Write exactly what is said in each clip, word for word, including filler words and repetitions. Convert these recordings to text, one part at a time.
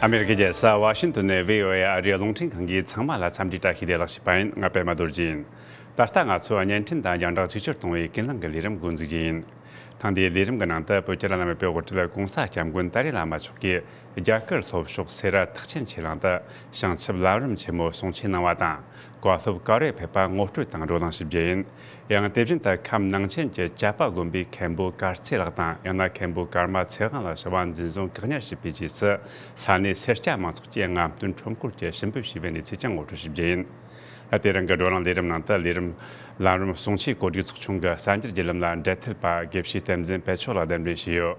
ཨ་མེ་རི་ཀའི་རྒྱལ་ས་ཝ་ཤིང་ཏོན་ནས་བྷི་ཨོ་ཨེ་ཨ་རིའི་རླུང་འཕྲིན་ཁང་གིས་ཚང་མ་ལ་འཚམས་འདྲི་བཀྲ་ཤིས་བདེ་ལེགས་ཞུས་པ་ཡིན། ང་པད་མ་རྡོ་རྗེ་ཡིན། ད་ལྟ་ང་ཚོས་བརྙན་འཕྲིན་དང་རྒྱང་བསྒྲགས་ཆིག་སྒྱུར་གཏོང་བའི་ཀུན་གླེང་གི་ལས་རིམ་འགོ་འཛུགས་རྒྱུ་ཡིན། ཐེངས་འདིའི་ལས་རིམ་གྱི་ནང་དུ་བོད་ཀྱི་བླ་ན་མེད་པའི་དབུ་ཁྲིད་གོང་ས་སྐྱབས་མགོན་ཏཱ་ལའི་བླ་མ་མཆོག་གིས་རྒྱ་གར་ལྷོ་ཕྱོགས་སེ་ར་ཐེག་ཆེན་ཆོས་གླིང་དུ་བྱང་ཆུབ་ལམ་རིམ་ཆེན་མོ་གསུང་ཆོས་གནང་བ་དང་། བཀའ་སློབ་ག་རེ་ཕེབས་པ་ངོ་སྤྲོད་དང་བགྲོ་གླེང་ཞུ་རྒྱུ་ཡིན། ཡང་དེ་བཞིན་དུ་ཁམས་ནང་ཆེན་གྱི་ཇག་པ་དགོན་པའི་མཁན་པོ་གར་ཚེ་ལགས་དང་། ཡང་ན་མཁན་པོ་ཀརྨ་ཚེ་དབང་ལ་ཞུ་བ་འཛིན་བཟུང་བཀག་ཉར་བྱས་པའི་རྗེས་སུ་ས་གནས་སེར་སྐྱ་མང་ཚོགས་ཀྱིས་རྔམ་སྟོན་ཁྲོམ་སྐོར་གྱི་ཞུ་འབོད་བྱས་པའི་གནས་ཚུལ་ཀྱང་ངོ་སྤྲོད་ཞུ་རྒྱུ་ཡིན། དེ་རིང་གི་བགྲོ་གླེང་ལས་རིམ་ནང་དུ་ལས་རིམ་ལམ་རིམ་གསུང་ཆོས་གོ་སྒྲིག་ཚོགས་ཆུང་གི་གསར་འགྱུར་བརྒྱུད་ལམ་ལ་འབྲེལ་མཐུད་པ་དགེ་བཤེས་བསྟན་འཛིན་དཔལ་མཆོག་ལགས་གདན་འདྲེན་བྱས་ཡོད།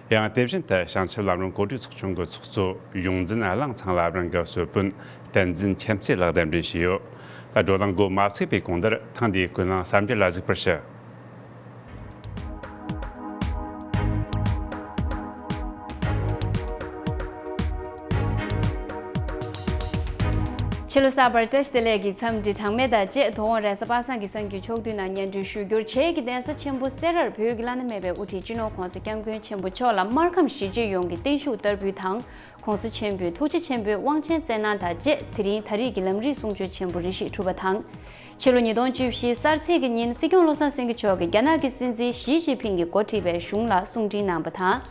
ཡང་དེ་བཞིན་དུ་བྱང་ཆུབ་ལམ་རིམ་གོ་སྒྲིག་ཚོགས་ཆུང་གི་ཚོགས་གཙོ་ཡོངས་འཛིན་གླང་ཚང་ལགས་རང་གི་གཙོ་དཔོན་བསྟན་འཛིན་མཁྱེན་བརྩེ་ལགས་གདན་འདྲེན་བྱས་ཡོད། ད་བགྲོ་གླེང་འགོ་མ་ཚུགས་པའི་གོང་དུ་ཐེངས་འདིའི་ཀུན་གླེང་གསར་འགྱུར་ལ་གཟིགས་པར་ཞུ། ཕྱི་ལོ་གསར་པར་བཀྲ་ཤིས་བདེ་ལེགས་ཀྱི་འཚམས་འདྲི་གྲངས་མེད་དང་བཅས། དོ་དགོང་རེས་གཟའ་པ་སངས་ཀྱི་གསར་འགྱུར་ཕྱོགས་བསྡུས་ནང་སྙན་སྒྲོན་ཞུ་རྒྱུར། བྱེས་ཀྱི་གདན་ས་ཆེན་པོ་སེ་རར་བོད་ཀྱི་བླ་ན་མེད་པའི་དབུ་ཁྲིད་སྤྱི་ནོར་༧གོང་ས་༧སྐྱབས་མགོན་ཆེན་པོ་མཆོག་ལ་སྨར་ཁམས་གཞིས་བྱེས་ཡོངས་ཀྱིས་བརྟན་བཞུགས་བསྟར་འབུལ་དང་། ༸གོང་ས་ཆེན་པོས་ཐུགས་རྗེ་ཆེན་པོའི་དབང་ཆེན་བསྩལ་གནང་དང་བཅས། དེ་རིང་ད་རེས་ཀྱི་ལམ་རིམ་གསུང་ཆོས་ཆེན་པོ་རེ་ཞིག་གྲུབ་པ་དང་། ཕྱི་ལོ་ཉིས་སྟོང་བཅུ་བཞི་གསར་ཚེས་ཀྱི་ཉིན་སྲིད་སྐྱོང་བློ་བཟང་སེང་གེ་མཆོག་གིས་རྒྱ་ནག་གི་སྲིད་འཛིན་ཞི་ཅིན་ཕིང་གིས་འགོ་ཁྲིད་པའི་གཞུང་ལ་གསུང་འཕྲིན་གནང་བ་དང་།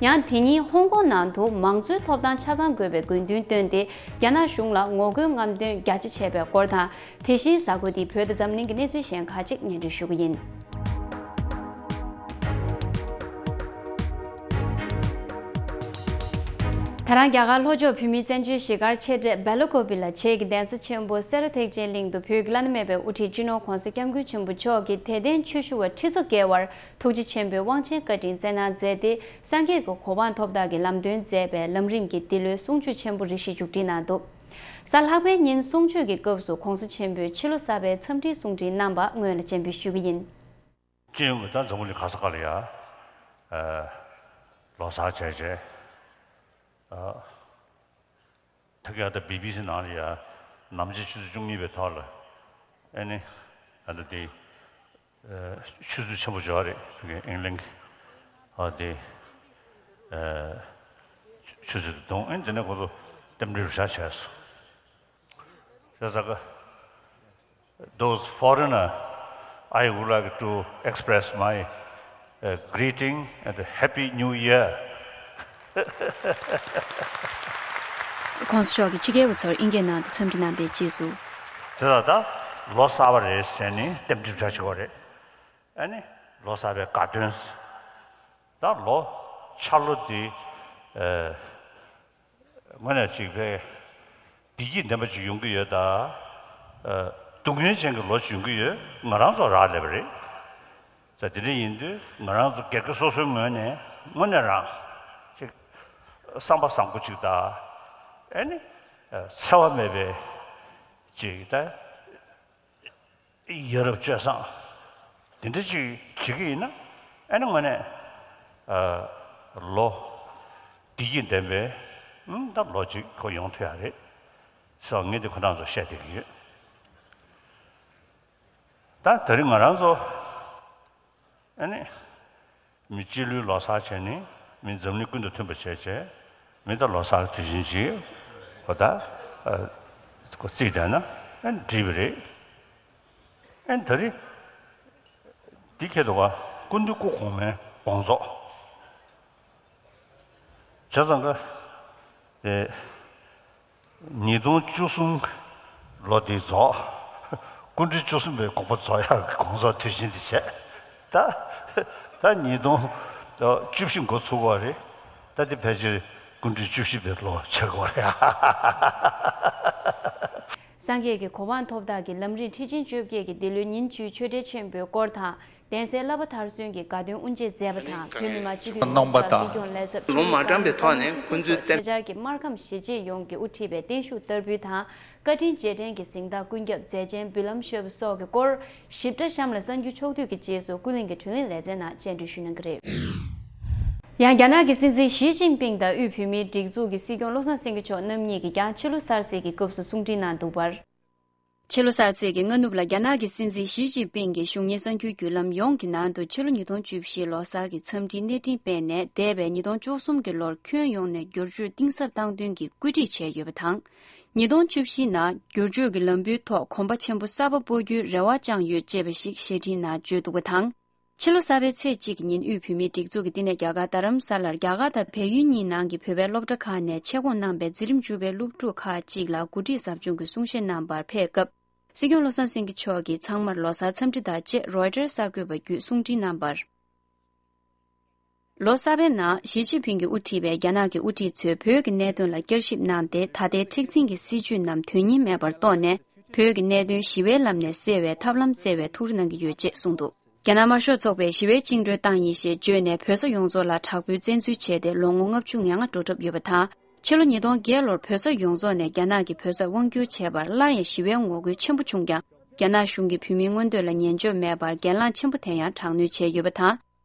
ཡང་དེ་ཉིན་ཧོང་ཀོང་ནང་དུ་མང་གཙོའི་ཐོབ་ཐང་ཆ་ཚང་དགོས་པའི་དགོས་འདུན་བཏོན་ཏེ། རྒྱ་ནག་གཞུང་ལ་ངོ་རྒོལ་རྔམ་སྟོན་རྒྱ་ཆེ་བྱས་པའི་སྐོར་དང་། དེ་བཞིན་གཟའ་འཁོར་འདིའི་བོད་དང་འཛམ་གླིང་གི་གནས་ཚུལ་གཞན་ཁག་ཅིག་སྙན་སྒྲོན་ཞུ་གི་ཡིན། ད་རང་རྒྱ་གར་ལྷོ་ཕྱོགས་བོད་མིའི་བཙན་བྱོལ་གཞིས་སྒར་ཆེ་གྲས་སྦེལ་ཀོབ་ལ་བྱེས་ཀྱི་གདན་ས་ཆེན་པོ་སེ་ར་ཐེག་ཆེན་གླིང་དུ་བོད་ཀྱི་བླ་ན་མེད་པའི་དབུ་ཁྲིད་སྤྱི་ནོར་༧གོང་ས་༧སྐྱབས་མགོན་ཆེན་པོ་མཆོག་གིས་དད་ལྡན་ཆོས་ཞུ་བ་ཁྲི་ཚོ་བརྒལ་བར་ཐུགས་རྗེ་ཆེན་པོའི་དབང་ཆེན་བཀའ་དྲིན་བསྩལ་གནང་མཛད་དེ། སངས་རྒྱས་ཀྱི་གོ་འཕང་ཐོབ་ཐག་གི་ལམ་སྟོན་མཛད་པའི་ལམ་རིམ་གྱི་འདི་ལོའི་གསུང་ཆོས་ཆེན་པོ་རེ་ཞིག་མཇུག་སྒྲིལ་གནང་འདུག། གཟའ་ལྷག་པའི་ཉིན་གསུང་ཆོས་ཀྱི་སྐབས་སུ་༸གོང་ས་ཆེན་པོས་ཕྱི་ལོ་གསར་པའི་འཚམས་འདྲིའི་གསུང་འཕྲིན་གནང་བ་སྔོན་ལ་སྤྱན་འབུལ་ཞུ་གི་ཡིན། སྤྱི་ཡོངས་ཀྱི་ད་འཛམ་བུ་གླིང་ག་ས་ག་ལ་ཡ། ཨ། ལོ་གསར་བྱས་བྱས། ཨ། ད་ག་ད་བི་བི་སི་ནང་ལ་ཡ། ནམ་ཕྱེད་ཆུ་ཚོད་བཅུ་གཉིས་པའི་ཐོག་ལ། ཨ་ནི། ཨ་ད་དེ། ཨ། ཆུ་ཚོད་ཆེན་པོ་ཅིག་ཡོད་རེད། ཨིང་ལན་གྱི། ཨ་དེ། ཨ། ཆུ་ཚོད་དེ་བརྡུངས། ཨ་ནི་དེ་ནས་ཁོ་ཚོ་རྟེན་འབྲེལ་རུ་ཤག་བྱས་སོང་། བྱས་ཙང་ཀ། Those foreigner, I would like to express my, uh, greeting and Happy New Year. ༸གོང་ས་མཆོག་གིས་ཕྱི་རྒྱལ་བ་ཚོར་ཨིན་སྐད་ནང་དུ་འཚམས་འདྲི་གནང་པའི་རྗེས་སུ། དེ་ལ་ད་ལོ་གསར་པ་རེད་ཟེར་ནས་རྟེན་འབྲེལ་འདྲ་བྱེད་པ་རེད། ཨ་ནི་ལོ་གསར་པའི་དགའ་སྟོན། ད་ལོ་འཆར་ལོ་འདི། ཨ། དངོས་གནས་གཅིག་པའི་བདེ་སྐྱིད་ལྡན་པ་ཅིག་ཡོང་གི་ཡོད་ད། ཨ། སྡུག་བསྔལ་ཅན་གྱི་ལོ་ཅིག་ཡོང་གི་ཡོད། ང་རང་ཚོ་རག་ལས་པ་རེད། ད་དེ་འདྲ་ཡིན་དུས་ང་རང་ཚོ་སྒེར་གྱི་སོ་སོའི་ངོས་ནས་དངོས་གནས་རང་ཅིག་བསམ་པ་བཟང་པོ་ཅིག་དང་། ཨ་ནི། ཨ། འཚེ་བ་མེད་པའི་ཅིག་ད། ཡ་རབས་སྤྱོད་བཟང་དེ་འདྲ་ཅིག་བྱེད་ཀྱི་ཡིན་ན། ཨ་ནི་དངོས་གནས། ཨ། ལོ་བདེ་སྐྱིད་ལྡན་པའི། ཨང་། ད་ལོ་ཅིག་ཁོ་ཡོང་ཐུབ་ཡ་རེད་ཟེར་བ་ངས་འདི་ཁོ་རང་ཚོར་བཤད་བསྡད་ཀྱི་ཡོད། ད་དེ་རིང་ང་རང་ཚོ། ཨ་ནི། མི་སྤྱི་ལོའི་ལོ་གསར་བྱས་ནས་མི་འཛམ་གླིང་ཀུན་ཏུ་མཐུན་པ་བྱས་བྱས། མི་ད་ལོ་གསར་དུས་ཆེན་ཅིག་གོ་ད། ཨ། ཁོ་བརྩིས་བསྡད་ན་ཨ་འགྲིག་པ་རེད། ཨ་ནི་ད་རེས་འདི་ཁེལ་འདུག་ག། སྐུ་མདུན་སྐུ་གོང་མའི་དགོངས་རྫོགས། བྱས་ཙང་ཀ། ཨེ། ཉིས་སྟོང་བཅུ་གསུམ་ལོ་འདི་རྫོགས། སྐུ་ཕྲེང་བཅུ་གསུམ་པའི་དགོངས་པ་རྫོགས་ཡག་གི་དགོངས་རྫོགས་དུས་ཆེན་འདི་བྱས། ད། ད་ཉིས་སྟོང་བཅུ་བཞི་འགོ་ཚུགས་པ་རེད། ད་འདི་ཕལ་ཆེར་སྐུ་ཕྲེང་བཅུ་བཞི་པའི་ལོ་ཆགས་ཀྱི་ཡོད་རེད། སངས་རྒྱས་ཀྱི་གོ་འཕང་ཐོབ་ཐག་གི་ལམ་རིམ་ཁྲི་ཆེན་བཅོ་བརྒྱད་ཀྱི་འདི་ལོའི་ཉིན་བཅུའི་ཆོས་འབྲེལ་ཆེན་པོའི་སྐོར་དང་། གདན་སའི་བསླབ་པ་མཐར་སོན་གྱི་དགའ་སྟོན་དབུ་འབྱེད་མཛད་པ་དང་། བོད་མི་མང་སྤྱི་འཐུས་ཚོགས་གཙོ་དང་སྲིད་སྐྱོང་ལས་ཚབ། ལུང་མ་དྲངས་པའི་ཐོག་ནས་ཁོང་ཚོའི་བསྟན་ཆེད་བྱ་འཆར་གྱི་སྨར་ཁམས་གཞིས་བྱེས་ཡོངས་ཀྱིས་དབུ་ཁྲིད་པའི་བརྟན་བཞུགས་བསྟར་འབུལ་དང་། བཀའ་དྲིན་རྗེས་དྲན་གྱི་གཟེངས་རྟགས་ཀུན་ཁྱབ་མཛད་ཆེན་འབུལ་ལམ་ཞུས་པ་སོགས་ཀྱི་སྐོར། ཞིབ་ཕྲ་གཤམ་ལ་གསར་འགྱུར་ཕྱོགས་བསྡུས་ཀྱི་རྗེས་སུ་ཀུན་གླེང་གི་དྲི་ལན་ལེ་ཚན་ནང་སྤྱན་འབུལ་ཞུ་གནང་གི་རེད། ཡང་རྒྱ་ནག་གི་སྲིད་འཛིན་ཞི་ཅིན་ཕིང་དང་དབུས་བོད་མིའི་སྒྲིག་འཛུགས་ཀྱི་སྲིད་སྐྱོང་བློ་བཟང་སེང་གེ་མཆོག་རྣམ་གཉིས་ཀྱིས་ཀྱང་ཕྱི་ལོ་གསར་ཚེས་ཀྱི་སྐབས་སུ་གསུང་འཕྲིན་གནང་འདུག་པར། ཕྱི་ལོ་གསར་ཚེས་ཀྱི་སྔ་ནུབ་ལ་རྒྱ་ནག་གི་སྲིད་འཛིན་ཞི་ཅིན་ཕིང་གི་གཞུང་གཉེར་གསར་འགྱུར་བརྒྱུད་ལམ་ཡོངས་ཀྱི་ནང་དུ་ཕྱི་ལོ་ཉིས་སྟོང་བཅུ་བཞི་ལོ་གསར་གྱི་འཚམས་འདྲིའི་གནས་འཕྲིན་སྤེལ་ནས། འདས་པའི་ཉིས་སྟོང་བཅུ་གསུམ་གྱི་ལོར་ཁྱོན་ཡོངས་ནས་བསྒྱུར་བཅོས་གཏིང་ཟབ་བཏང་དོན་གྱི་བཀོད་སྒྲིག་བྱས་ཡོད་པ་དང་། ཉིས་སྟོང་བཅུ་བཞི་ནང་བསྒྱུར་བཅོས་ཀྱི་ལམ་བུའི་ཐོག་གོམ་པ་ཆེན་པོ་གསར་པ་སྤོ་རྒྱུའི་རེ་བ་བཅངས་ཡོད་ཅེས་པ་ཞིག་བཤད་འཕྲིན་ནང་བརྗོད་འདུག་པ་དང་། ཕྱི་ལོ་གསར་པའི་ཚེས་གཅིག་གི་ཉིན་དབུས་བོད་མིའི་སྒྲིག་འཛུགས་ཀྱི་བསྟི་གནས་རྒྱ་གར་རྡ་རམ་ས་ལར་རྒྱ་གར་དང་བལ་ཡུལ་གཉིས་ནང་གི་བོད་པའི་སློབ་གྲྭ་ཁག་ནས་ཆེད་སྐོང་གནང་པའི་འཛིན་རིམ་བཅུ་པའི་སློབ་ཕྲུག་ཁག་ཅིག་ལ་གོ་སྒྲིག་ཟབ་སྦྱོང་གི་གསུང་བཤད་གནང་བར་ཕེབས་སྐབས། སྲིད་སྐྱོང་བློ་བཟང་སེང་གེ་མཆོག་གིས་ཚང་མར་ལོ་གསར་འཚམས་འདྲི་དང་བཅས་རོའི་ཊར་གསར་འགོད་པ་བརྒྱུད་གསུང་འཕྲིན་གནང་བར། ལོ་གསར་པའི་ནང་ཞི་ཅིན་ཕིང་གིས་དབུ་ཁྲིད་པའི་རྒྱ་ནག་གི་དབུ་ཁྲིད་ཚོས་བོད་ཀྱི་གནད་དོན་ལ་བསྐྱར་ཞིབ་གནང་སྟེ། ད་ལྟའི་མཁྲེགས་འཛིན་གྱི་སྲིད་བྱུས་རྣམས་དོན་སྙིང་མེད་པར་རྟོགས་ནས། བོད་ཀྱི་གནད་དོན་ཞི་བའི་ལམ་ནས་སེལ་བའི་ཐབས་ལམ་བཙལ་བའི་ཐུགས་རེ་གནང་གི་ཡོད་ཅེས་གསུངས་འདུག་རྒྱ་ནག་དམར་ཤོག་ཚོགས་པས་ཞི་བའི་བཅིངས་འགྲོལ་བཏང་ཡིན་ཞེས་བརྗོད་ནས། བོད་ས་ཡོངས་རྫོགས་ལ་དྲག་པོའི་བཙན་འཛུལ་བྱས་ཏེ། ལོ་ངོ་ལྔ་བཅུ་ང་ལྔ་འགྲོ་གྲབས་ཡོད་པ་དང་། ཕྱི་ལོ་ཉིས་སྟོང་བརྒྱད་ལོར་བོད་ས་ཡོངས་རྫོགས་ནས་རྒྱ་ནག་གིས་བོད་ས་དབང་བསྒྱུར་བྱས་པར། སླར་ཡང་ཞི་བའི་ངོ་རྒོལ་ཆེན་པོ་བྱུང་ཀྱང་། རྒྱ་ནག་གཞུང་གིས་བོད་མིའི་མངོན་འདོད་ལ་ཉན་འཇོག་མེད་པར། གྱེན་ལངས་ཆེན་པོ་དེ་ཡང་དྲག་གནོན་བྱས་ཡོད་པ་དང་།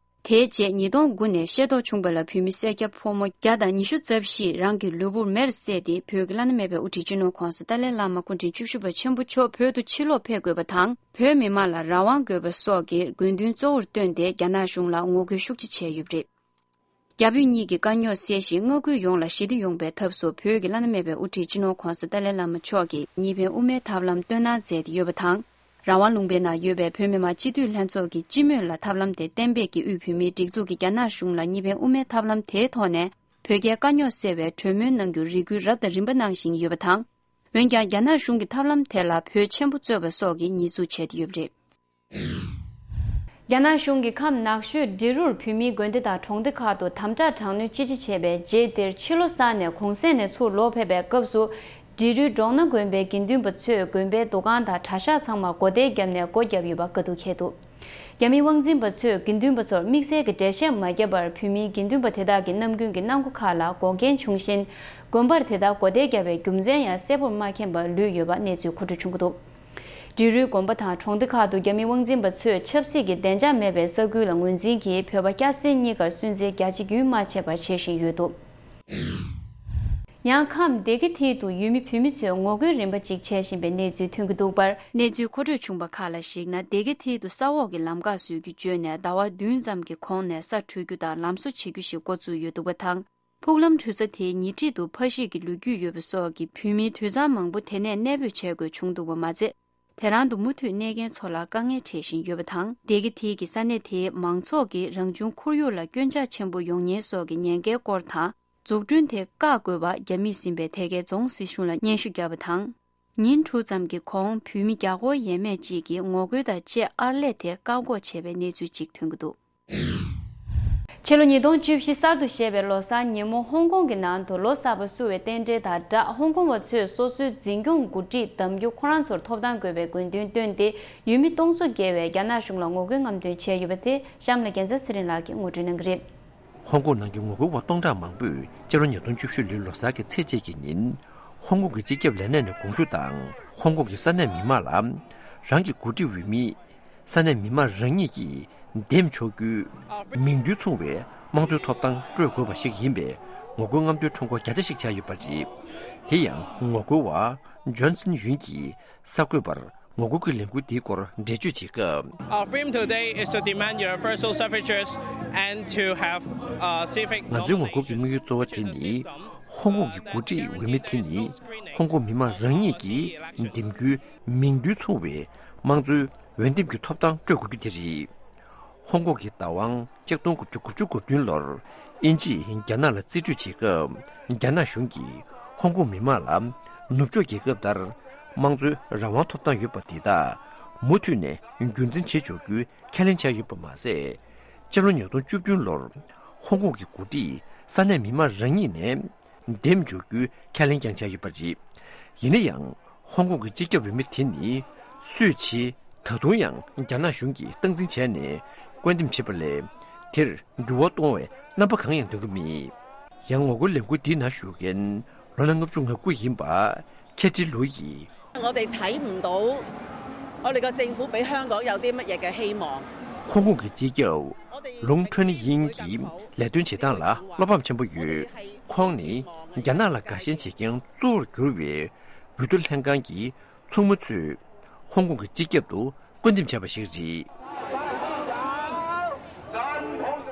དེའི་རྗེས་ཉིས་སྟོང་དགུ་ནས་ཤེས་རྟོགས་བྱུང་བ་ལ། བོད་མི་སེར་སྐྱ་ཕོ་མོ་བརྒྱ་དང་ཉི་ཤུ་རྩ་བཞི་རང་གི་ལུས་པོར་མེར་བསྲེགས་ཏེ། བོད་ཀྱི་བླ་ན་མེད་པའི་དབུ་ཁྲིད་སྤྱི་ནོར་༧གོང་ས་ཏཱ་ལའི་བླ་མ་སྐུ་ཕྲེང་བཅུ་བཞི་པ་ཆེན་པོ་མཆོག་བོད་དུ་ཕྱིར་ལོག་ཕེབས་དགོས་པ་དང་། བོད་མི་མང་ལ་རང་དབང་དགོས་པ་སོགས་ཀྱི་དགོས་འདུན་གཙོ་བོར་བཏོན་ཏེ། རྒྱ་ནག་གཞུང་ལ་ངོ་རྒོལ་ཤུགས་ཆེ་བྱས་ཡོད་པ་རེད། རྒྱ་བོད་གཉིས་ཀྱི་དཀའ་རྙོག་སེལ་ཞིང་། མངའ་ཁུལ་ཡོངས་ལ་ཞི་བདེ་ཡོང་བའི་ཐབས་སུ། བོད་ཀྱི་བླ་ན་མེད་པའི་དབུ་ཁྲིད་སྤྱི་ནོར་༧གོང་ས་ཏཱ་ལའི་བླ་མ་མཆོག་གིས་གཉིས་ཕན་དབུ་མའི་ཐབས་ལམ་བཏོན་གནང་མཛད་དེ་ཡོད་པ་དང་། རང་དབང་ལུང་པའི་ནང་ཡོད་པའི་བོད་མི་མང་སྤྱི་འཐུས་ལྷན་ཚོགས་ཀྱི་སྤྱི་མོས་ལ་ཐབས་ལམ་དེ་གཏན་འབེབས་ཀྱིས། དབུས་བོད་མིའི་སྒྲིག་འཛུགས་ཀྱིས་རྒྱ་ནག་གཞུང་ལ་གཉིས་ཕན་དབུ་མའི་ཐབས་ལམ་དེའི་ཐོག་ནས། བོད་རྒྱའི་དཀའ་རྙོག་སེལ་བའི་གྲོས་མོལ་གནང་རྒྱུར་རེ་སྐུལ་རབ་དང་རིམ་པ་གནང་བཞིན་ཡོད་པ་དང་། འོན་ཀྱང་། རྒྱ་ནག་གཞུང་གིས་ཐབས་ལམ་དེ་ལ་བོད་ཆེན་པོ་རྩོད་པ་སོགས་ཀྱིས་ཉེས་འཛུགས་བྱས་ཏེ་ཡོད་པ་རེད། རྒྱ་ནག་གཞུང་གིས་ཁམས་ནགས་ཤོད་འབྲི་རུར་བོད་མིའི་དགོན་སྡེ་དང་གྲོང་སྡེ་ཁག་ཏུ་དམ་དྲག་དྲག་གནོན་ཅི་ཆེ་བྱས་པའི་རྗེས། འདིར་ཕྱི་ལོ་གསར་ནས་གུང་གསེང་ནས་ཚུར་ལོག་ཕེབས་པའི་སྐབས་སུ། འབྲི་རུའི་འབྲོང་སྣ་དགོན་པའི་དགེ་འདུན་པ་ཚོས་དགོན་པའི་འདུ་ཁང་དང་གྲྭ་ཤག་ཚང་མར་སྒོ་བརྡལ་བརྒྱབ་ནས་སྒོ་བརྒྱབ་ཡོད་པ་བཀའ་བསྡུར་འཁེལ་འདུག་རྒྱ་མིའི་དབང་འཛིན་པ་ཚོས་དགེ་འདུན་པ་ཚོར་དམིགས་བསལ་གྱི་འགྲེལ་བཤད་མ་བརྒྱབ་པར། བོད་མིའི་དགེ་འདུན་པ་དེ་དག་གི་རྣམ་ཀུན་གྱི་སྣང་གོ་ཁག་ལ་འགོག་རྐྱེན་བྱུང་ཞིང་། དགོན་པར་དེ་ལྟར་སྒོ་བརྡལ་བརྒྱབ་པའི་རྒྱུ་མཚན་ཡང་གསལ་པོར་མ་མཁྱེན་པར་ལུས་ཡོད་པ་གནས་ཚུལ་མཁོ་སྤྲོད་བྱུང་གི་འདུག་འབྲི་རུའི་དགོན་པ་དང་གྲོང་སྡེ་ཁག་ཏུ་རྒྱ་མིའི་དབང་འཛིན་པ་ཚོས་ཆབ་སྲིད་ཀྱི་བདེ་འཇགས་མེད་པའི་ས་ཁུལ་ལ་ངོས་འཛིན་གྱིས། བོད་པ་སྐྱ་སེར་གཉིས་ཀར་སུན་གཙེར་རྒྱ་ཆེ་རྒྱུན་མ་ཆད་པར་བྱེད་བཞིན་ཡོད་འདུག་ཡང་ཁམས་སྡེ་དགེ་མཐིལ་དུ་ཡུལ་མི་བོད་མི་ཚོས་ངོ་རྒོལ་རིམ་པ་གཅིག་བྱེད་བཞིན་པའི་གནས་ཚུལ་ཐོན་གྱི་འདུག་པར། གནས་ཚུལ་མཁོ་སྤྲོད་བྱུང་བ་ཁག་ལ་གཞིགས་ན། སྡེ་དགེ་མཐིལ་དུ་ས་འོག་གི་ལམ་འགག་བཟོ་རྒྱུ་བརྗོད་ནས། ཟླ་བ་བདུན་ཙམ་གྱི་གོང་ནས་ས་འཕྲོ་རྒྱུ་དང་ལམ་བཟོ་བྱེད་རྒྱུ་ཞིག་འགོ་བཙུགས་ཡོད་འདུག་པ་དང་། ཕུག་ལམ་འགྲུལ་ས་དེའི་ཉེ་འཁྲིས་དུ་ཕ་གཞིས་ཀྱི་ལོ་རྒྱུས་ཡོད་པ་སོགས་ཀྱིས་བོད་མིའི་དུད་ཚང་མང་པོ་དེ་ནས་གནས་སྤོས་བྱེད་དགོས་བྱུང་འདུག་པ་མ་ཚད། དེ་རང་དུ་མུ་མཐུད་གནས་མཁན་ཚོ་ལ་དཀའ་ངལ་འཕྲད་བཞིན་ཡོད་པ་དང་། སྡེ་དགེ་མཐིལ་གྱི་ས་གནས་དེའི་མང་ཚོགས་ཀྱིས་རང་བྱུང་ཁོར་ཡུག་ལ་སྐྱོན་ཆག་ཆེན་པོ་ཡོང་ཉེན་སོགས་ཀྱི་ཉེན་ཁའི་སྐོར་དང་། འཛུགས་སྐྲུན་དེ་བཀག་དགོས་པ་རྒྱ་མིས་ཟིན་པའི་དེ་གའི་རྫོང་སྲིད་གཞུང་ལ་སྙན་ཞུ་བརྒྱབ་པ་དང་། ཉིན་དྲུག་ཙམ་གྱི་གོང་བོད་མི་བརྒྱ་སྐོར་ཡས་མས་ཅིག་གིས་ངོ་རྒོལ་དང་བཅས་ཨར་ལས་དེ་བཀག་འགོག་བྱས་པའི་གནས་ཚུལ་ཅིག་ཐོན་གྱི་འདུག་ཕྱི་ལོ་ཉིས་སྟོང་བཅུ་བཞི་གསར་དུ་བཞད་པའི་ལོ་གསར་ཉིན་མོ་ཧོང་ཀོང་གི་ནང་དུ་ལོ་གསར་པ་བསུ་བའི་རྟེན་འབྲེལ་དང་སྦྲགས། ཧོང་ཀོང་བ་ཚོས་སོ་སོའི་འཛིན་སྐྱོང་འགོ་ཁྲིད་བདམས་རྒྱུ་ཁོ་རང་ཚོར་ཐོབ་ཐང་དགོས་པའི་དགོས་འདུན་བཏོན་ཏེ། ཡུལ་མི་སྟོང་ཚོ་བརྒལ་བས་རྒྱ་ནག་གཞུང་ལ་ངོ་རྒོལ་རྔམ་སྟོན་བྱས་ཡོད་པ་དེ་གཤམ་ལ་རྒྱལ་མཚན་ཚེ་རིང་ལགས་ཀྱིས་ངོ་སྤྲོད་གནང་གི་རེད། ཧོང་ཀོང་ནང་གི་ངོ་རྒོལ་བ་སྟོང་ཕྲག་མང་པོས་སྤྱི་ལོ་ཉིས་སྟོང་བཅུ་བཞི་ལོའི་ལོ་གསར་གྱི་ཚེས་གཅིག་གི་ཉིན། ཧོང་ཀོང་གི་སྤྱི་ཁྱབ་ལས་སྣེ་ནས་དགོངས་ཞུ་དང་། ཧོང་ཀོང་གི་ས་གནས་མི་མང་ལ། རང་གི་འགོ་ཁྲིད་འོས་མི། ས་གནས་མི་མང་རང་ཉིད་ཀྱིས་འདེམས་འཇོག་རྒྱུའི་མིང་རྡུལ་མཚུངས་པའི་དམངས་གཙོའི་ཐོབ་ཐང་སྤྲོད་དགོས་པ་ཞིག་ཡིན་པའི་ངོ་རྒོལ་རྔམ་སྟོན་ཁྲོམ་སྐོར་བརྒྱ་ཆ་ཞིག་ཆགས་ཡོད་པ་རེད། དེ་ཡང་ངོ་རྒོལ་བ་ཇོན་སན་ཡུན་གྱིས་གསར་འགོད་པར། ངོ་རྒོལ་གྱི་ལས་འགུལ་འདིའི་སྐོར་འགྲེལ་བརྗོད་བྱེད་སྐབས། Our freedom today is to demand universal suffrages and to have, uh, civic knowledge. ང་ཚོའི་ངོ་རྒོལ་གྱི་དམིགས་ཡུལ་གཙོ་བོ་དེ་ནི། ཧོང་ཀོང་གི་འགོ་ཁྲིད་འོས་མི་དེ་ནི། ཧོང་ཀོང་མི་མང་རང་ཉིད་ཀྱིས་འདེམས་རྒྱུའི་མིང་རྡུལ་མཚུངས་པའི་དམངས་གཙོའི་འོས་འདེམས་ཀྱི་ཐོབ་ཐང་སྤྲོད་དགོས་རྒྱུ་དེ་རེད། ཧོང་ཀོང་གི་བདག་དབང་ཆིག་སྟོང་དགུ་བརྒྱ་དགུ་བཅུ་གོ་བདུན་ལོར་དབྱིན་ཇིས་རྒྱ་ནག་ལ་རྩིས་སྤྲོད་བྱེད་སྐབས། རྒྱ་ནག་གཞུང་གིས་ཧོང་ཀོང་མི་མང་ལ་ནུབ་ཕྱོགས་རྒྱལ་ཁབ་ལྟར་དམངས་གཙོའི་རང་དབང་ཐོབ་ཐང་ཡོད་པ་དེ་དག་མུ་མཐུད་ནས་རྒྱུན་འཛིན་བྱེད་ཆོག་རྒྱུའི་ཁས་ལེན་བྱས་ཡོད་པ་མ་ཟད། སྤྱི་ལོ་ཉིས་སྟོང་བཅུ་བདུན་ལོར་ཧོང་ཀོང་གི་འགོ་ཁྲིད་ས་གནས་མི་མང་རང་ཉིད་ནས་འདེམས་འཇོག་རྒྱུའི་ཁས་ལེན་ཀྱང་བྱས་ཡོད་པ་རེད། ཡིན་ན་ཡང་། ཧོང་ཀོང་གི་སྤྱི་ཁྱབ་འོས་མི་དེ་ནི་སུའེ་ཆི། ད་དུང་ཡང་རྒྱ་ནག་གཞུང་གིས་སྟངས་འཛིན་བྱས་ནས་བཀོད་འདོམས་བྱས་པ་ལས། དེར་འགྱུར་བ་གཏོང་བའི་རྣམ་པ་གང་ཡང་སྟོན་གྱི་མེད། ཡང་ངོ་རྒོལ་ལས་འགུལ་འདིའི་ནང་ཞུགས་མཁན་ལོ་ན་ལྔ་བཅུ་ང་དགུ་ཡིན་པ་ཁེ་ཏྲི་ལུའུ་ཡིས། 我哋睇唔到我哋嘅政府俾香港有啲乜嘢嘅希望。 ཧོང་ཀོང་གི་སྤྱི་ཁྱབ་ལུང་ཁྲོན་ཡིང་གིས་ལས་དོན་བྱེད་སྟངས་ལ་བློ་ཕམ་ཆེན་པོ་ཡོད། ཁོང་ནི་རྒྱ་ནག་ལ་དགའ་ཞེན་བྱེད་མཁན་གཙོ་བོར་གྱུར་བའི་འོས་བསྡུ་ལྷན་ཁང་གི་ཚོགས་མི་ཚོས་ ཧོང་ཀོང་གི་སྤྱི་ཁྱབ་ཏུ་བསྐོ་འདེམས་བྱས་པ་ཞིག་རེད།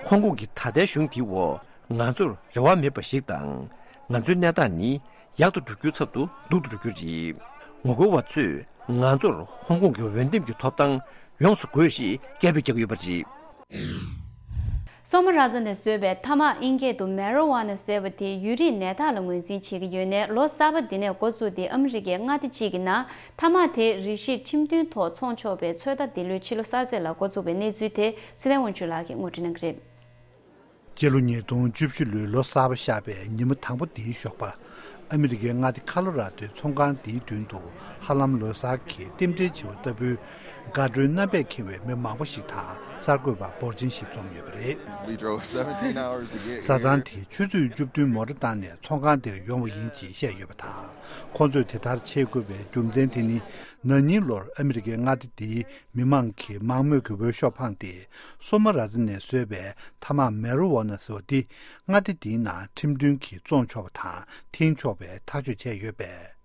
ཧོང་ཀོང་གི་ད་ལྟའི་གཞུང་དེའི་འོག་ང་ཚོར་རེ་བ་མེད་པ་ཞིག་དང་། ང་ཚོའི་གནས་སྟངས་ནི་ཡག་ཏུ་འགྲོ་རྒྱུའི་ཚབ་ཏུ་སྡུག་ཏུ་འགྲོ་རྒྱུ་རེད། ངོ་རྒོལ་བ་ཚོས་ང་ཚོར་ཧོང་ཀོང་གི་འོས་འདེམས་ཀྱི་ཐོབ་ཐང་ཡོངས་སུ་དགོས་ཞེས་སྐད་འབོད་རྒྱག་གི་ཡོད་པ་རེད། སོ་མ་ར་ཛ་ནས་བཟོས་པའི་ཐ་མག་དབྱིན་སྐད་དུ་མེ་རོ་ཝ་ན་ཟེར་བ་དེ་ཡུན་རིང་ནད་རྟགས་ལ་ངོས་འཛིན་བྱེད་ཀྱི་ཡོད་ནའི་ལོ་གསར་པ་འདི་ནས་འགོ་བཙུགས་ཏེ་ཨ་མི་རི་ཀའི་མངའ་སྡེ་གཅིག་གི་ནང་ཐ་མག་དེ་རིགས་ཤིག་ཁྲིམས་མཐུན་ཐོག་འཚོང་ཆོག་པའི་ཚོད་ལྟ་འདི་ལོའི་ཕྱི་ལོ་གསར་ཚེས་ལ་འགོ་བཙུགས་པའི་གནས་ཚུལ་དེ་ཚེ་བརྟན་དབང་ཕྱུག་ལགས་ཀྱིས་ངོ་སྤྲོད་གནང་གི་རེད། སྤྱི་ལོ་ཉིས་སྟོང་བཅུ་བཞི་ལོའི་ལོ་གསར་པ་ཤར་བའི་ཉིན་མོ་དང་པོ་འདིའི་ཞོགས་པ། ཨ་མི་རི་ཀའི་མངའ་སྡེ་ཁ་ལོ་ར་ཏོའི་ཚོང་ཁང་འདིའི་མདུན་དུ་ཧ་ལམ་ལོ་གསར་གྱི་རྟེན་འབྲེལ་བྱེད་པ་ལྟ་བུའི་དགའ་སྤྲོའི་རྣམ་པས་ཁེངས་པའི་མི་མང་པོ་ཞིག་དང་གསར་འགོད་པ་འབོར་ཆེན་ཞིག་འཛོམས་ཡོད་པ་རེད། We drove seventeen hours to get here. ས་ཐང་དེ་ཆུ་ཚོད་བཅུ་བདུན་མོ་ཊ་བཏང་ནས་ཚོང་ཁང་དེར་ཡོང་བ་ཡིན་ཅེས་བཤད་ཡོད་པ་དང་། ཁོང་ཚོས་དེ་ལྟར་བྱེད་དགོས་པའི་རྒྱུ་མཚན་དེ་ནི་ན་ནིང་ལོར་ཨ་མི་རི་ཀའི་མངའ་སྡེ་འདིའི་མི་མང་གིས་མང་མོས་ཀྱི་འོས་ཤོག་འཕངས་ཏེ། སོ་མ་ར་ཛ་ནས་བཟོས་པའི་ཐ་མག་མེ་རོ་ཝ་ན་ཟེར་བ་འདི་མངའ་སྡེ་འདིའི་ནང་ཁྲིམས་མཐུན་གྱིས་བཙོང་ཆོག་པ་དང་འཐེན་ཆོག་པའི་ཐག་གཅོད་བྱས་ཡོད་པས།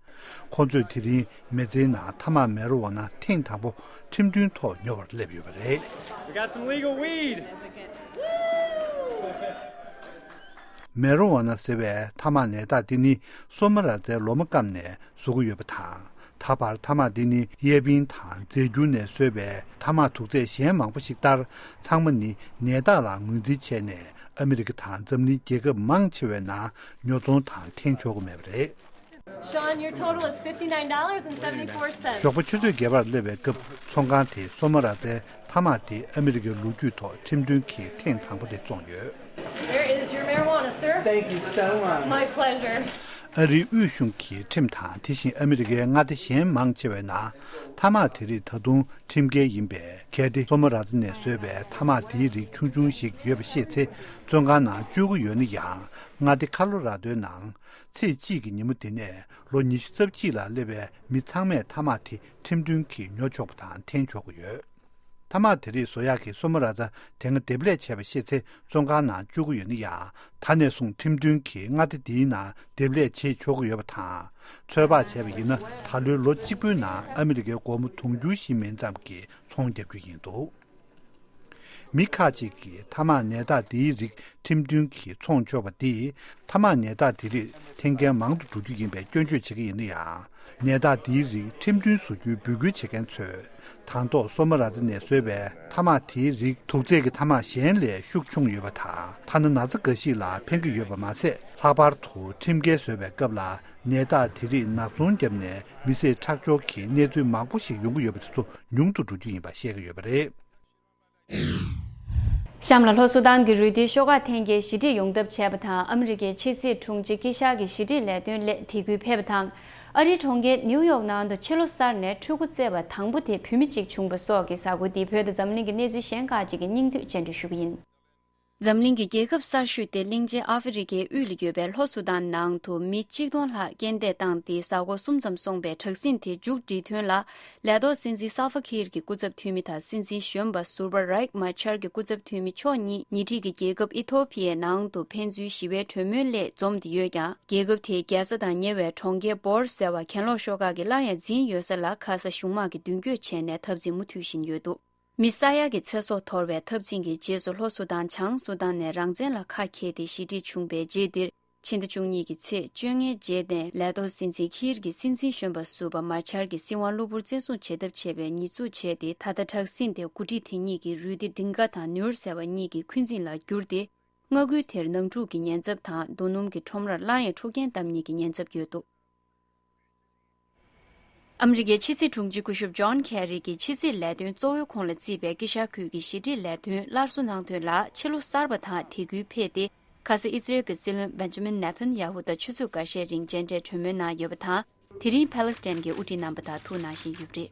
ཁོང་ཚོས་དེ་རིང་མི་ཚེའི་ནང་ཐ་མག་མེ་རོ་ཝ་ན་ཐེངས་དང་པོ་ཁྲིམས་མཐུན་ཐོག་ཉོ་བར་སླེབས་ཡོད་པ་རེད། We got some legal weed. མེ་རོ་ཝ་ན་ཟེར་བའི་ཐ་མག་ནད་རྟགས་འདི་ནི་སོ་མ་ར་ཛའི་ལོ་མ་སྐམ་ནས་བཟོ་གི་ཡོད་པ་དང་། ད་བར་ཐ་མག་འདི་ནི་གཡས་ཕིང་དང་རྫས་འགྱུར་ནས་བཟོས་པའི་ཐ་མག་དུག་རྫས་གཞན་མང་པོ་ཞིག་ལྟར། ཚང་མ་ནི་ནད་རྟགས་ལ་ངོས་འཛིན་བྱས་ནས་ཨ་མི་རི་ཀ་དང་འཛམ་གླིང་རྒྱལ་ཁབ་མང་ཆེ་བའི་ནང་ཉོ་ཚོང་དང་འཐེན་ཆོག་གི་མེད་པ་རེད། Sean, your total is fifty-nine dollars and seventy-four cents. ཞོགས་པ་ཆུ་ཚོད་བརྒྱད་པར་སླེབས་པའི་སྐབས་ཚོང་ཁང་དེས་སོ་མ་ར་ཛའི་ཐ་མག་དེ་ཨ་མི་རི་ཀའི་ལོ་རྒྱུས་ཐོག་ཁྲིམས་མཐུན་གྱིས་ཐེངས་དང་པོ་དེ་བཙོངས་ཡོད། Here is your marijuana, sir. Thank you so much. My pleasure. ཨ་རིའི་དབུས་གཞུང་གི་ཁྲིམས་དང་དེ་བཞིན་ཨ་མི་རི་ཀའི་མངའ་སྡེ་གཞན་མང་ཆེ་བའི་ནང་ཐ་མག་དེ་རིགས་ད་དུང་ཁྲིམས་འགལ་ཡིན་པས། གལ་ཏེ་སོ་མ་ར་ཛ་ནས་བཟོས་པའི་ཐ་མག་དེའི་རིགས་ཆུང་ཆུང་ཞིག་ཡོད་པ་ཤེས་ཚེ། བཙོན་ཁང་ནང་བཅུག་གི་ཡོད་ན་ཡང་། མངའ་སྡེ་ཁ་ལོ་ར་དོའི་ནང་ཚེས་གཅིག་གི་ཉིན་མོ་དེ་ནས་ལོ་ཉི་ཤུ་རྩ་གཅིག་ལ་སླེབས་པའི་མི་ཚང་མས་ཐ་མག་དེ་ཁྲིམས་མཐུན་གྱིས་ཉོ་ཆོག་པ་དང་འཐེན་ཆོག་གི་ཡོད། ཐ་མག་དེ་རིགས་བཟོ་ཡག་གི་སོ་མ་ར་ཛ་དེ་སྔ་འདེབས་ལས་བྱས་པ་ཤེས་ཚེ། བཙོན་ཁང་ནང་བཅུག་གི་ཡོད་ན་ཡང་། ད་ནས་བཟུང་ཁྲིམས་མཐུན་གྱིས་མངའ་སྡེ་འདིའི་ནང་འདེབས་ལས་བྱེད་ཆོག་གི་ཡོད་པ་དང་། ཚོད་དཔག་བྱས་པ་ཡིན་ན། ད་ལོའི་ལོ་གཅིག་པུའི་ནང་ཨ་མི་རི་ཀའི་སྒོར་མོ་དུང་ཕྱུར་བཞི་མིན་ཙམ་གྱི་ཚོང་རྒྱག་རྒྱུ་ཡིན་འདུག་མི་ཁག་ཅིག་གིས་ཐ་མག་ནད་རྟགས་འདིའི་རིགས་ཁྲིམས་མཐུན་གྱིས་འཚོང་ཆོག་པ་འདིས། ཐ་མག་ནད་རྟགས་འདི་རིགས་འཐེན་མཁན་མང་དུ་འགྲོ་རྒྱུ་ཡིན་པའི་སྐྱོན་བརྗོད་བྱེད་ཀྱི་ཡིན་ན་ཡང་། ནད་རྟགས་འདིའི་རིགས་ཁྲིམས་མཐུན་བཟོ་རྒྱུའི་འབོད་སྐུལ་བྱེད་མཁན་ཚོས། དང་ཐོག་སོ་མ་ར་ཛ་ནས་བཟོས་པའི་ཐ་མག་དེའི་རིགས་དུག་རྫས་ཀྱི་ཐ་མག་གཞན་ལས་ཤུགས་ཆུང་ཡོད་པ་དང་། ཐ་ན་ན་ཚ་འགའ་ཞིག་ལ་ཕན་གྱི་ཡོད་པ་མ་ཟད། ལྷག་པར་དུ་ཁྲིམས་འགལ་བཟོས་པའི་སྐབས་ལ་ནད་རྟགས་དེ་རིགས་ནག་ཚོང་བརྒྱབ་ནས་མི་ཚེ་ཁྲག་སྦྱོར་གྱི་གནས་ཚུལ་མང་པོ་ཞིག་ཡོང་གི་ཡོད་པ་དེ་ཚོ་ཉུང་དུ་འགྲོ་རྒྱུ་ཡིན་པ་བཤད་ཀྱི་ཡོད་པ་རེད། གཤམ་ལ་ལྷོ་སུ་དཱན་གྱི་རུས་ཏེའི་ཤོག་ཁག་འཐེན་མཁན་ཞི་འགྲིག་ཡོང་ཐབས་བྱས་པ་དང་། ཨ་མི་རི་ཀའི་ཕྱི་སྲིད་དྲུང་ཆེ་ཀི་ཤག་གིས་ཞི་འགྲིག་ལས་དོན་སླད་དེ་ཁུལ་ཕེབས་པ་དང་། ཨ་རིའི་གྲོང་ཁྱེར་ནིའུ་ཡོག་ནང་དུ་ཕྱི་ལོ་གསར་ནས་ཕྲུ་གུ་བཙས་པ་དང་པོ་དེ་བུད་མེད་ཅིག་བྱུང་བ་སོགས་ཀྱི་གཟའ་འཁོར་འདིའི་བོད་དང་འཛམ་གླིང་གི་གནས་ཚུལ་གཞན་ཁག་ཅིག་གི་སྙིང་བསྡུས་སྤྱན་འགྲེལ་ཞུ་གི་ཡིན། འཛམ་གླིང་གི་རྒྱལ་ཁབ་གསར་ཤོས་དེ་གླིང་ཆེན་ཨ་ཧྥེ་རི་ཁའི་དབུས་ལ་ཡོད་པའི་ལྷོ་སུ་དཱན་ནང་དུ་མི་གཅིག་སྟོང་ལྷག་རྐྱེན་འདས་བཏང་སྟེ། གཟའ་འཁོར་གསུམ་ཙམ་སོང་པའི་དྲག་ཟིང་དེ་མཇུག་སྒྲིལ་དོན་ལ། ལས་ཐོག་སྲིད་འཛིན་སཱལ་ཕ་ཁིར་གྱི་སྐུ་ཚབ་འཐུས་མི་དང་སྲིད་འཛིན་གཞོན་པ་ཟུར་པ་རེག་མཱ་ཆར་གྱི་སྐུ་ཚབ་འཐུས་མི་ཕྱོགས་གཉིས་ཉེ་འཁྲིས་ཀྱི་རྒྱལ་ཁབ་ཨི་ཐོ་ཕི་ཡའི་ནང་དུ་ཕན་ཚུན་ཞི་བའི་གྲོས་མོལ་སླད་འཛོམས་ཏེ་ཡོད་ཀྱང་། རྒྱལ་ཁབ་དེའི་རྒྱལ་ས་དང་ཉེ་བའི་གྲོང་ཁྱེར་བོར་ཟེར་བ་གྱེན་ལོག་ཤོག་ཁག་གིས་སླར་ཡང་འཛིང་ཡོད་ས་ལ། ཁ་ས་གཞུང་དམག་གིས་མདུན་སྐྱོད་བྱས་ནས་འཐབ་འཛིང་མུ་མཐུད་བཞིན་ཡོད་འདུག་མི་ས་ཡ་གི་ཚེ་སྲོག་དོར་བའི་འཐབ་འཛིང་གི་རྗེས་སུ། ལྷོ་སུ་དཱན་བྱང་སུ་དཱན་ནས་རང་བཙན་ལ་ཁ་གྱེས་ཏེ་ཞི་འགྲིག་བྱུང་བའི་རྗེས་འདིར། ཕྱི་ཟླ་བཅུ་གཉིས་ཀྱི་ཚེས་བཅོ་ལྔའི་རྗེས་ནས་ལས་ཐོག་སྲིད་འཛིན་ཁིར་གྱིས་སྲིད་འཛིན་གཞོན་པ་ཟུར་པ་མཱ་ཆར་གྱི་སྲིད་དབང་གློ་བུར་བཙན་བཟུང་བྱེད་ཐབས་བྱས་པའི་ཉེས་འཛུགས་བྱས་ཏེ། ད་ལྟ་དྲག་ཟིང་དེ་འགོ་ཁྲིད་དེ་གཉིས་ཀྱི་རུས་སྡེ་ཌིང་ཀ་དང་ནུར་ཟེར་བ་གཉིས་ཀྱི་འཁོན་འཛིང་ལ་གྱུར་ཏེ། མངའ་ཁུལ་དེར་ནང་འཁྲུག་གི་ཉེན་ཚབས་དང་། རྡོ་སྣུམ་གྱི་ཁྲོམ་རར་སླར་ཡང་འཕྲོག་རྐྱེན་བཏང་ཉེན་གྱི་ཉེན་ཚབས་ཡོད་འདུག་ཨ་མི་རི་ཀའི་ཕྱི་སྲིད་དྲུང་ཆེ་སྐུ་ཞབས་ཇོན་ཁེ་རི་གིས་ཕྱི་སྲིད་ལས་དོན་གཙོ་བོའི་ཁོངས་ལ་བརྩིས་པའི་ཀི་ཤ་ཁུལ་གྱི་ཞི་འགྲིག་ལས་དོན་སླར་གསོ་གནང་དོན་ལ་ཕྱི་ལོ་གསར་པ་དང་དེ་ཁུལ་ཕེབས་ཏེ། ཁ་ས་ཨི་ཟི་རེལ་གྱི་སྲིད་བློན་བེན་ཇ་མིན་ནེ་ཐན་ཡ་ཧུ་དང་ཆུ་ཚོད་འགའ་ཤས་རིང་མཇལ་འཕྲད་གྲོས་མོལ་གནང་ཡོད་པ་དང་། དེ་རིང་ཕཱ་ལེ་སི་ཐན་གྱི་དབུ་ཁྲིད་རྣམ་པ་དང་ཐུག་གནང་བཞིན་ཡོད་པ་རེད།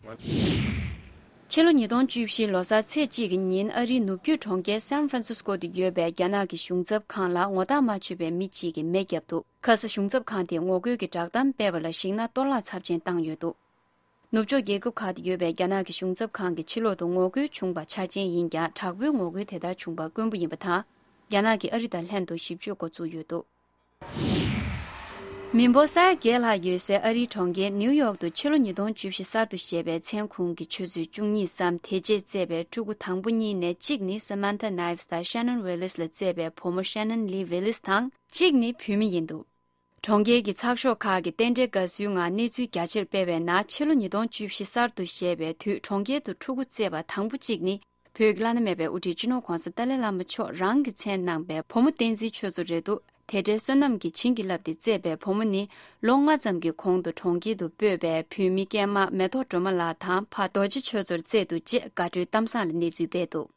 ཕྱི་ལོ་ཉིས་སྟོང་བཅུ་བཞི་ལོ་གསར་ཚེས་གཅིག་གི་ཉིན། ཨ་རིའི་ནུབ་རྒྱུད་གྲོང་ཁྱེར་སན་ཧྥ་རན་སིས་ཀོ་དུ་ཡོད་པའི་རྒྱ་ནག་གི་གཞུང་ཚབ་ཁང་ལ་ངོ་རྟགས་མ་ཆོད་པའི་མི་གཅིག་གིས་མེ་བརྒྱབ་འདུག་ཁ་ས་གཞུང་ཚབ་ཁང་དེས་ངོ་རྒོལ་གྱི་བསྒྲགས་གཏམ་སྤེལ་བ་ལ་གཞིགས་ན། གཏོར་བརླག་ཚབས་ཆེན་བཏང་ཡོད་འདུག་ནུབ་ཕྱོགས་རྒྱལ་ཁབ་ཁག་ཏུ་ཡོད་པའི་རྒྱ་ནག་གི་གཞུང་ཚབ་ཁང་གི་ཕྱི་ལོགས་དུ་ངོ་རྒོལ་བྱུང་བ་ཆ་རྐྱེན་ཡིན་ཀྱང་། དྲག་པོའི་ངོ་རྒོལ་དེ་དག་བྱུང་བ་དཀོན་པོ་ཡིན་པ་དང་། རྒྱ་ནག་གིས་ཨ་རི་དང་ལྷན་དུ་ཞིབ་དཔྱོད་འགོ་བཙུགས་ཡོད་འདུག་མི་འབོར་ས་ཡ་བརྒྱད་ལྷག་ཡོད་སའི་ཨ་རིའི་གྲོང་ཁྱེར་ནིའུ་ཡོག་ཏུ་ཕྱི་ལོ་ཉིས་སྟོང་བཅུ་བཞི་གསར་དུ་བཞད་པའི་མཚན་གུང་གི་ཆུ་ཚོད་བཅུ་གཉིས་སམ་དེ་རྗེས་བཙས་པའི་ཕྲུ་གུ་དང་པོ་གཉིས་ནས་གཅིག་ནི་Samantha Knives དང་Shannon Willis ལ་བཙས་པའི་བུ་མོ་Shannon Lee Willis དང་གཅིག་ནི་བུད་མེད་ཡིན་འདུག་གྲོང་ཁྱེར་གྱི་ཚགས་ཤོག་ཁག་གིས་རྟེན་འབྲེལ་དགའ་བསུའི་ངང་གནས་ཚུལ་རྒྱ་ཆེར་སྤེལ་བའི་ནང་ཕྱི་ལོ་ཉིས་སྟོང་བཅུ་བཞི་གསར་དུ་བཞད་པའི་དུས་གྲོང་ཁྱེར་དུ་ཕྲུ་གུ་བཙས་པ་དང་པོ་གཅིག་ནི་བོད་ཀྱི་བླ་ན་མེད་པའི་དབུ་ཁྲིད་སྤྱི་ནོར་༧གོང་ས་ཏཱ་ལའི་བླ་མ་མཆོག་རང་གིས་མཚན་གནང་པའི་བུ་མོ་བསྟན་འཛིན་ཆོས་མཚོ་རེད་འདུག་དེ་འདྲའི་བསོད་ནམས་ཀྱི་བྱིན་གྱིས་བརླབས་ཏེ་བཙས་པའི་བུ་མོ་ནི་ལོ་ལྔ་ཙམ་གྱི་གོང་དུ་གྲོང་ཁྱེར་དུ་སྤོས་པའི་བུད་མེད་སྐྱེས་མ་མེ་ཏོག་སྒྲོལ་མ་ལགས་དང་ཕ་རྡོ་རྗེ་ཆོས་མཚོར་བཙས་འདུག་ཅེས་དགའ་སྤྲོའི་གཏམ་བཟང་ལ་གནས་ཚུལ་སྤེལ་འདུག་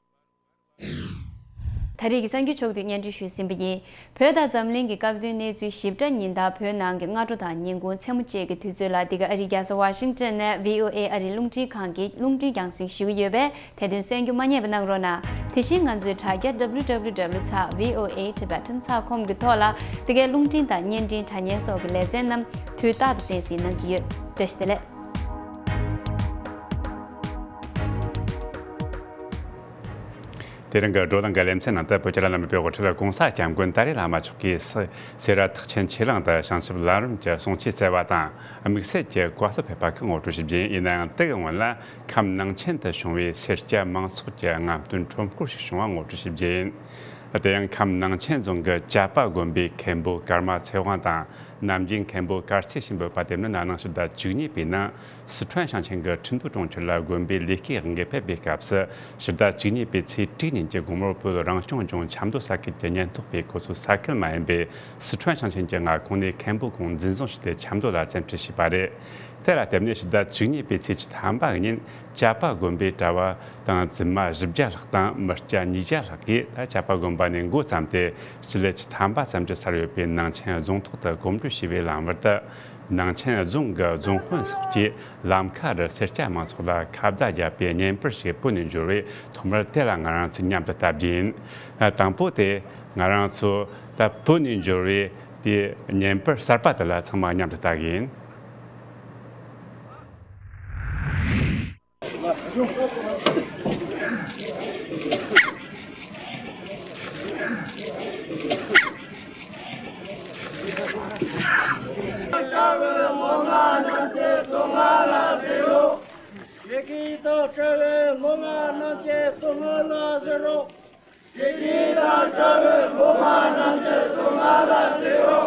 ད་རེས་ཀྱི་གསར་འགྱུར་ཕྱོགས་བསྡུས་སྙན་སྒྲོན་ཞུས་ཟིན་པ་ཡིན། བོད་དང་འཛམ་གླིང་གི་སྐབས་བསྟུན་གནས་ཚུལ་ཞིབ་ཕྲ་ཉིན་ལྟར་བོད་ནང་གི་སྔ་དྲོ་དང་ཉིན་གུང་མཚན་མོ་བཅས་ཀྱི་དུས་ཚོད་ལ་འདི་ག་ཨ་རིའི་རྒྱལ་ས་ཝ་ཤིང་ཊོན་ནས་བྷི་ཨོ་ཨེ་ཨ་རིའི་རླུང་འཕྲིན་ཁང་གིས་རླུང་འཕྲིན་རྒྱང་སྲིང་ཞུ་གི་ཡོད་པས་དེ་དོན་གསན་རྒྱུ་མ་བསྙེལ་བ་གནང་རོགས་གནང་། དེ་བཞིན་ང་ཚོའི་དྲ་རྒྱ་W W W ཚགས་V O A Tibetan ཚགས་ཁོམ་གྱི་ཐོག་ལ་འདི་གའི་རླུང་འཕྲིན་དང་བརྙན་འཕྲིན་དྲ་བརྙན་སོགས་ཀྱི་ལེ་ཚན་རྣམས་དུས་རྟག་ཏུ་གསན་གཟིགས་གནང་གི་ཡོད། བཀྲ་ཤིས་བདེ་ལེགས། དེ་རིང་གི་བགྲོ་གླེང་གི་ལེ་ཚན་ནང་དུ་བོད་ཀྱི་བླ་ན་མེད་པའི་དབུ་ཁྲིད་གོང་ས་སྐྱབས་མགོན་ཏཱ་ལའི་བླ་མ་མཆོག་གིས་སེ་སེ་ར་ཐེག་ཆེན་ཆོས་གླིང་དུ་བྱང་ཆུབ་ལམ་རིམ་གྱི་གསུང་ཆོས་སྩལ་བ་དང་དམིགས་བསལ་གྱི་བཀའ་སློབ་ཕེབས་པ་ཁག་ངོ་སྤྲོད་ཞུས་པ་ཡིན། ཡིན་ན་ཡང་དེ་གི་སྔོན་ལ་ཁམས་ནང་ཆེན་དུ་བྱུང་བའི་སེར་སྐྱ་མང་ཚོགས་ཀྱི་རྔམ་སྟོན་ཁྲོམ་སྐོར་ཞིག་བྱུང་བ་ངོ་སྤྲོད་ཞུས་པ་ཡིན། དེ་ཡང་ཁམས་ནང་ཆེན་རྫོང་གི་ཅ་པ་དགོན་པའི་མཁན་པོ་ཀརྨ་ཚེ་དབང་དང་ནམ་རྒྱུན་མཁན་པོ་དཀར་ཚེ་ཞིག་འབོད་པ་དེ་ནི་ན་ནིང་ཕྱི་ཟླ་བཅུ་གཉིས་པའི་ནང་། སི་ཁྲོན་ཞིང་ཆེན་གྱི་ཁྲིན་ཏུའུ་གྲོང་ཁྱེར་ལ་དགོན་པའི་ལས་ཀའི་དབང་གིས་ཕེབས་པའི་སྐབས་སུ་ཕྱི་ཟླ་བཅུ་གཉིས་པའི་ཚེས་དྲུག་ཉིན་གྱི་དགོང་མོར་བོད་རང་སྐྱོང་ལྗོངས་ཆབ་མདོ་ས་ཁུལ་གྱི་ཉེན་རྟོག་པས་ཁོ་ཚོའི་ས་ཁུལ་མ་ཡིན་པའི་སི་ཁྲོན་ཞིང་ཆེན་གྱི་མངའ་ཁོངས་ནས་མཁན་པོ་ཁོང་འཛིན་བཟུང་བྱས་ཏེ་ཆབ་མདོ་ལ་བཙན་ཁྲིད་བྱས་པ་རེད། དེ་ལ་བརྟེན་ནས་ཕྱི་ཟླ་བཅུ་གཉིས་པའི་ཚེས་བཅུ་ཐམ་པ་ཉིན་ཅ་པ་དགོན་པའི་གྲྭ་བ་དང་བཙུན་མ་བཞི་བརྒྱ་ལྷག་དང་མི་སྐྱ་ཉིས་བརྒྱ་ལྷག་གིས་ད་ཅ་པ་དགོན་པ་ནས་འགོ་བརྩམས་ཏེ་སྤྱི་ལེ་བཅུ་ཐམ་པ་ཙམ་གྱི་སར་ཡོད་པའི་ནང་ཆེན་རྫོང་ཐོག་ཏུ་གོམ་བགྲོད་བྱས་པའི་ལམ་བར་དུ། ནང་ཆེན་རྫོང་གི་རྫོང་དཔོན་སོགས་ཀྱིས་ལམ་ཁ་རུ་སེར་སྐྱ་མང་ཚོགས་ལ་ཁ་བརྡ་བརྒྱབ་པའི་བརྙན་པར་ཞིག་བོད་ནས་འབྱོར་བས་ཐོག་མར་དེ་ལ་ང་རང་ཚོས་མཉམ་དུ་ལྟ་རྒྱུ་ཡིན། དང་པོ་དེ་ང་རང་ཚོ་ད་བོད་ནས་འབྱོར་བའི་དེའི་བརྙན་པར་གསར་པ་དེ་ལ་ཚང་མ་མཉམ་དུ་ལྟ་གི་ཡིན། བདེ་སྐྱིད་དང་བྲལ་བའི་སློབ་མ་རྣམས་ཀྱི་དོན་ལ་ཟེར་རོ། བདེ་སྐྱིད་དང་བྲལ་བའི་སློབ་མ་རྣམས་ཀྱི་དོན་ལ་ཟེར་རོ། བདེ་སྐྱིད་དང་བྲལ་བའི་སློབ་མ་རྣམས་ཀྱི་དོན་ལ་ཟེར་རོ།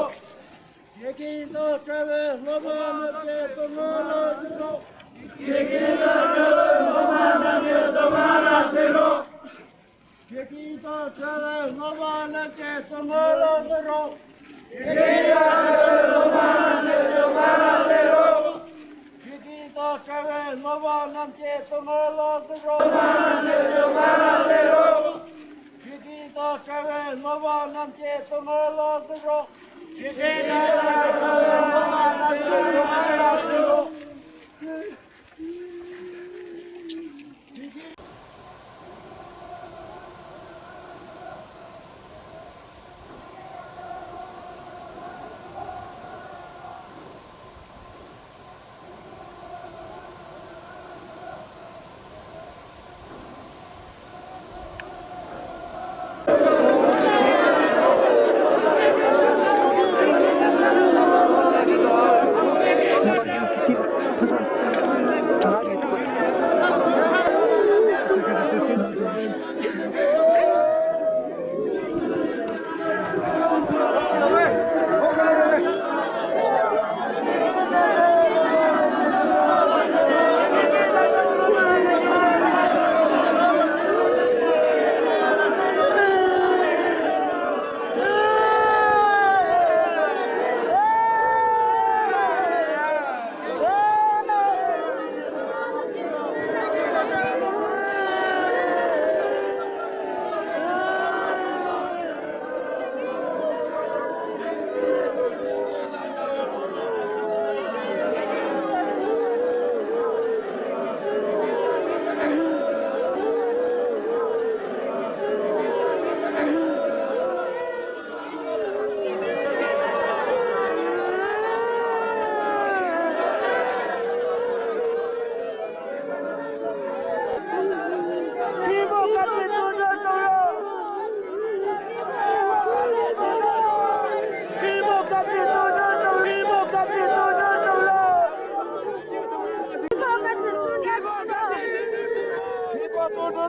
བདེ་སྐྱིད་དང་བྲལ་བའི་སློབ་མ་རྣམས་ཀྱི་དོན་ལ་ཟེར་རོ། བདེ་སྐྱིད་དང་བྲལ་བའི་སློབ་མ་རྣམས་ཀྱི་དོན་ལ་ཟེར་རོ། བདེ་སྐྱིད་དང་བྲལ་བའི་སློབ་མ་རྣམས་ཀྱི་དོན་ལ་ཟེར་རོ། བདེ་སྐྱིད་དང་བྲལ་བའི་སློབ་མ་རྣམས་ཀྱི་དོན་ལ་ཟེར་རོ། སློབ་མ་རྣམས་ཀྱི་དོན་ལ་ཟེར་རོ། བདེ་སྐྱིད་དང་བྲལ་བའི་སློབ་མ་རྣམས་ཀྱི་དོན་ལ་ཟེར་རོ། བདེ་སྐྱིད་དང་བྲལ་བའི་སློབ་མ་རྣམས་ཀྱི་དོན་ལ་ཟེར་རོ།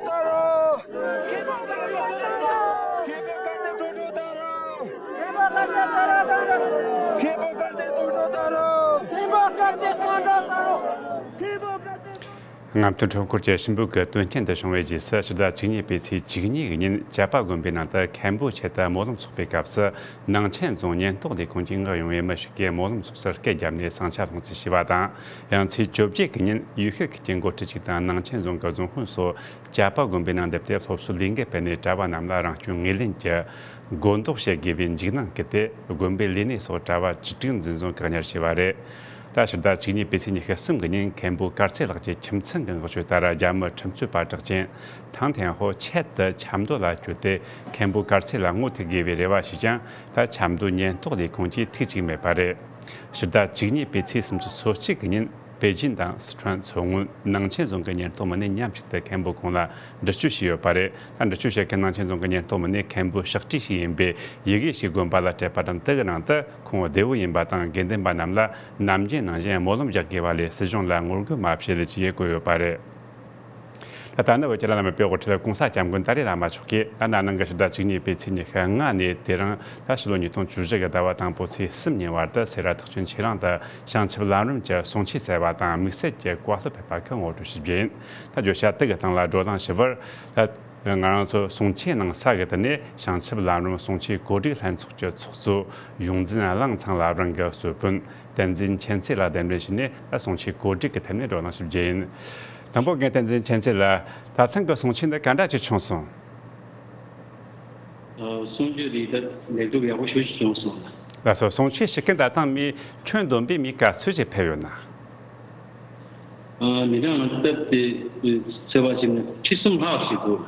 उतारो। खेपोकट्टे छोटो उतारो। खेपोकट्टे छोटो उतारो। མངའ་བདག་འཁྲུངས་སྐོར་གྱི་གཤིན་པོ་གི་དོན་རྐྱེན་འདི་བྱུང་བའི་རྗེས་སུ་ཕྱི་ཟླ་བཅུ་གཉིས་པའི་ཚེས་བཅུ་གཉིས་ཉིན་ཇག་པ་དགོན་པའི་ནང་དུ་མཁན་པོ་ཆེད་དུ་སྨོན་ལམ་འཚོགས་པའི་སྐབས་སུ་ནང་ཆེན་རྫོང་ཉེན་རྟོག་ལས་ཁུངས་ཀྱིས་མངགས་ཡོང་བའི་མི་ཞིག་གིས་སྨོན་ལམ་འཚོགས་སར་སྐད་བརྒྱབ་ནས་ཟིང་ཆ་སློང་རྩིས་བྱས་པ་དང་། ཡང་ཚེས་བཅོ་བརྒྱད་ཀྱི་ཉིན་ཡུལ་ཤུལ་ཁུལ་གྱི་འགོ་ཁྲིད་ཅིག་དང་ནང་ཆེན་རྫོང་གི་རྫོང་དཔོན་སོགས་ཇག་པ་དགོན་པའི་ནང་བསྡད་དེ་སློབ་གསོ་ལས་འགུལ་སྤེལ་ནས་གྲྭ་བ་རྣམས་ལ་རང་སྐྱོན་ངོས་ལེན་གྱི་སྒོ་འདོགས་བྱེད་དགོས་པའི་འཇིགས་སྣང་བསྐུལ་ཏེ། དགོན་པའི་ལས་སྣེ་སོགས་གྲྭ་བ་བཅུ་དྲུག་འཛིན་བཟུང་བཀག་ཉར་བྱས་པ་རེད། ད་ཕྱི་ཟླ་བཅུ་གཉིས་པའི་ཚེས་ཉི་ཤུ་གསུམ་གྱི་ཉིན་མཁན་པོ་དཀར་ཚེ་ལགས་ཀྱི་ཁྱིམ་ཚང་གི་མངགས་བཅོལ་ལྟར་རྒྱ་མི་ཁྲིམས་རྩོད་པ་གྲགས་ཅན་ཐང་ཐེན་ཧོ་ཆེད་དུ་ཆབ་མདོ་ལ་བསྐྱོད་དེ། མཁན་པོ་དཀར་ཚེ་ལ་ངོ་ཐུག་དགོས་པའི་རེ་བ་ཞུས་ཀྱང་། ད་ཆབ་མདོ་ཉེན་རྟོག་ལས་ཁུངས་ཀྱིས་ཐུགས་བཅུག་མེད་པ་རེད། ཕྱི་ཟླ་བཅུ་གཉིས་པའི་ཚེས་སུམ་ཅུ་སོ་གཅིག་གི་ཉིན་པེ་ཅིན་དང་སི་ཁྲོན་མཚོ་སྔོན་ནང་ཆེན་རྫོང་གི་ཉེན་རྟོག་མི་སྣས་མཉམ་གཅིག་ཏུ་མཁན་པོ་ཁོང་ལ་འདྲི་གཅོད་བྱས་ཡོད་པ་རེད། ད་འདྲི་གཅོད་བྱེད་མཁན་ནང་ཆེན་རྫོང་གི་ཉེན་རྟོག་མི་སྣས་མཁན་པོ་ཕྱག་བྲིས་ཤིག་ཡིན་པའི་ཡི་གེ་ཞིག་དགོན་པ་ལ་སྤྲད་པ་དང་། དེ་གི་ནང་དུ་ཁོང་བདེ་བོ་ཡིན་པ་དང་། དགེ་འདུན་པ་རྣམས་ལ་ནམ་རྒྱུན་ནང་བཞིན་སྨོན་ལམ་རྒྱག་དགོས་པ་ལས་སྲིད་གཞུང་ལ་ངོ་རྒོལ་མ་བྱེད་ལེ་ཅེས་ཡི་བཀོད་ཡོད་པ་རེད། ད་ལྟ་ནི་བོད་ཀྱི་བླ་ན་མེད་པའི་དབུ་ཁྲིད་གོང་ས་སྐྱབས་མགོན་ཏཱ་ལའི་བླ་མ་མཆོག་གིས་ད་ན་ནིང་གི་ཕྱི་ཟླ་བཅུ་གཉིས་པའི་ཚེས་ཉི་ཤུ་ལྔ་ནས་དེ་རིང་ད་ཕྱི་ལོ་ཉིས་སྟོང་བཅུ་བཞི་གི་ཟླ་བ་དང་པོ་ཚེས་གསུམ་ཉིན་བར་དུ་སེ་ར་ཐེག་ཆེན་ཆོས་གླིང་དུ་བྱང་ཆུབ་ལམ་རིམ་གྱི་གསུང་ཆོས་སྩལ་བ་དང་དམིགས་བསལ་གྱི་བཀའ་སློབ་ཕེབས་པ་ཁག་ངོ་སྤྲོད་ཞུ་རྒྱུ་ཡིན། ད་བརྗོད་བྱ་དེ་གི་སྟེང་ལ་བགྲོ་གླེང་ཞུ་བར། ད་ང་རང་ཚོ་གསུང་ཆོས་གནང་ས་གི་དེ་ནས་བྱང་ཆུབ་ལམ་རིམ་གསུང་ཆོས་གོ་སྒྲིག་ལྷན་ཚོགས་ཀྱི་ཚོགས་གཙོ་ཡོངས་འཛིན་གླང་ཚང་ལགས་རང་གི་གཙོ་དཔོན་བསྟན་འཛིན་མཁྱེན་བརྩེ་ལགས་གདན་འདྲེན་བྱས་ནས། ད་གསུང་ཆོས་གོ་སྒྲིག་གི་ཐད་ནས་བགྲོ་གླེང་ཞུ་རྒྱུ་ཡིན། དང་པོ་རྒན་བསྟན་འཛིན་མཁྱེན་བརྩེ་ལགས། ད་ཐེངས་ཀྱི་གསུང་ཆོས་འདི་ག་འདྲ་ཅིག་བྱུང་སོང་། ཨ། གསུང་ཆོས་འདི་ད་ལེགས་གྲུབ་ཡག་པོ་ཞེ་པོ་ཞིག་བྱུང་སོང་ལ། ལགས་སོ། གསུང་ཆོས་ཞུ་མཁན་ད་ཐེངས་མི་ཁྱོན་བསྡོམས་པས་མི་ག་ཚོད་ཅིག་ཕེབས་ཡོད་ན། ཨ། མི་གྲངས་ང་ཚོ་སྟབས་བདེ་ཚོད་དཔག་བྱས་ན་ཁྲི་གསུམ་ལྷག་ཞིག་འདུག།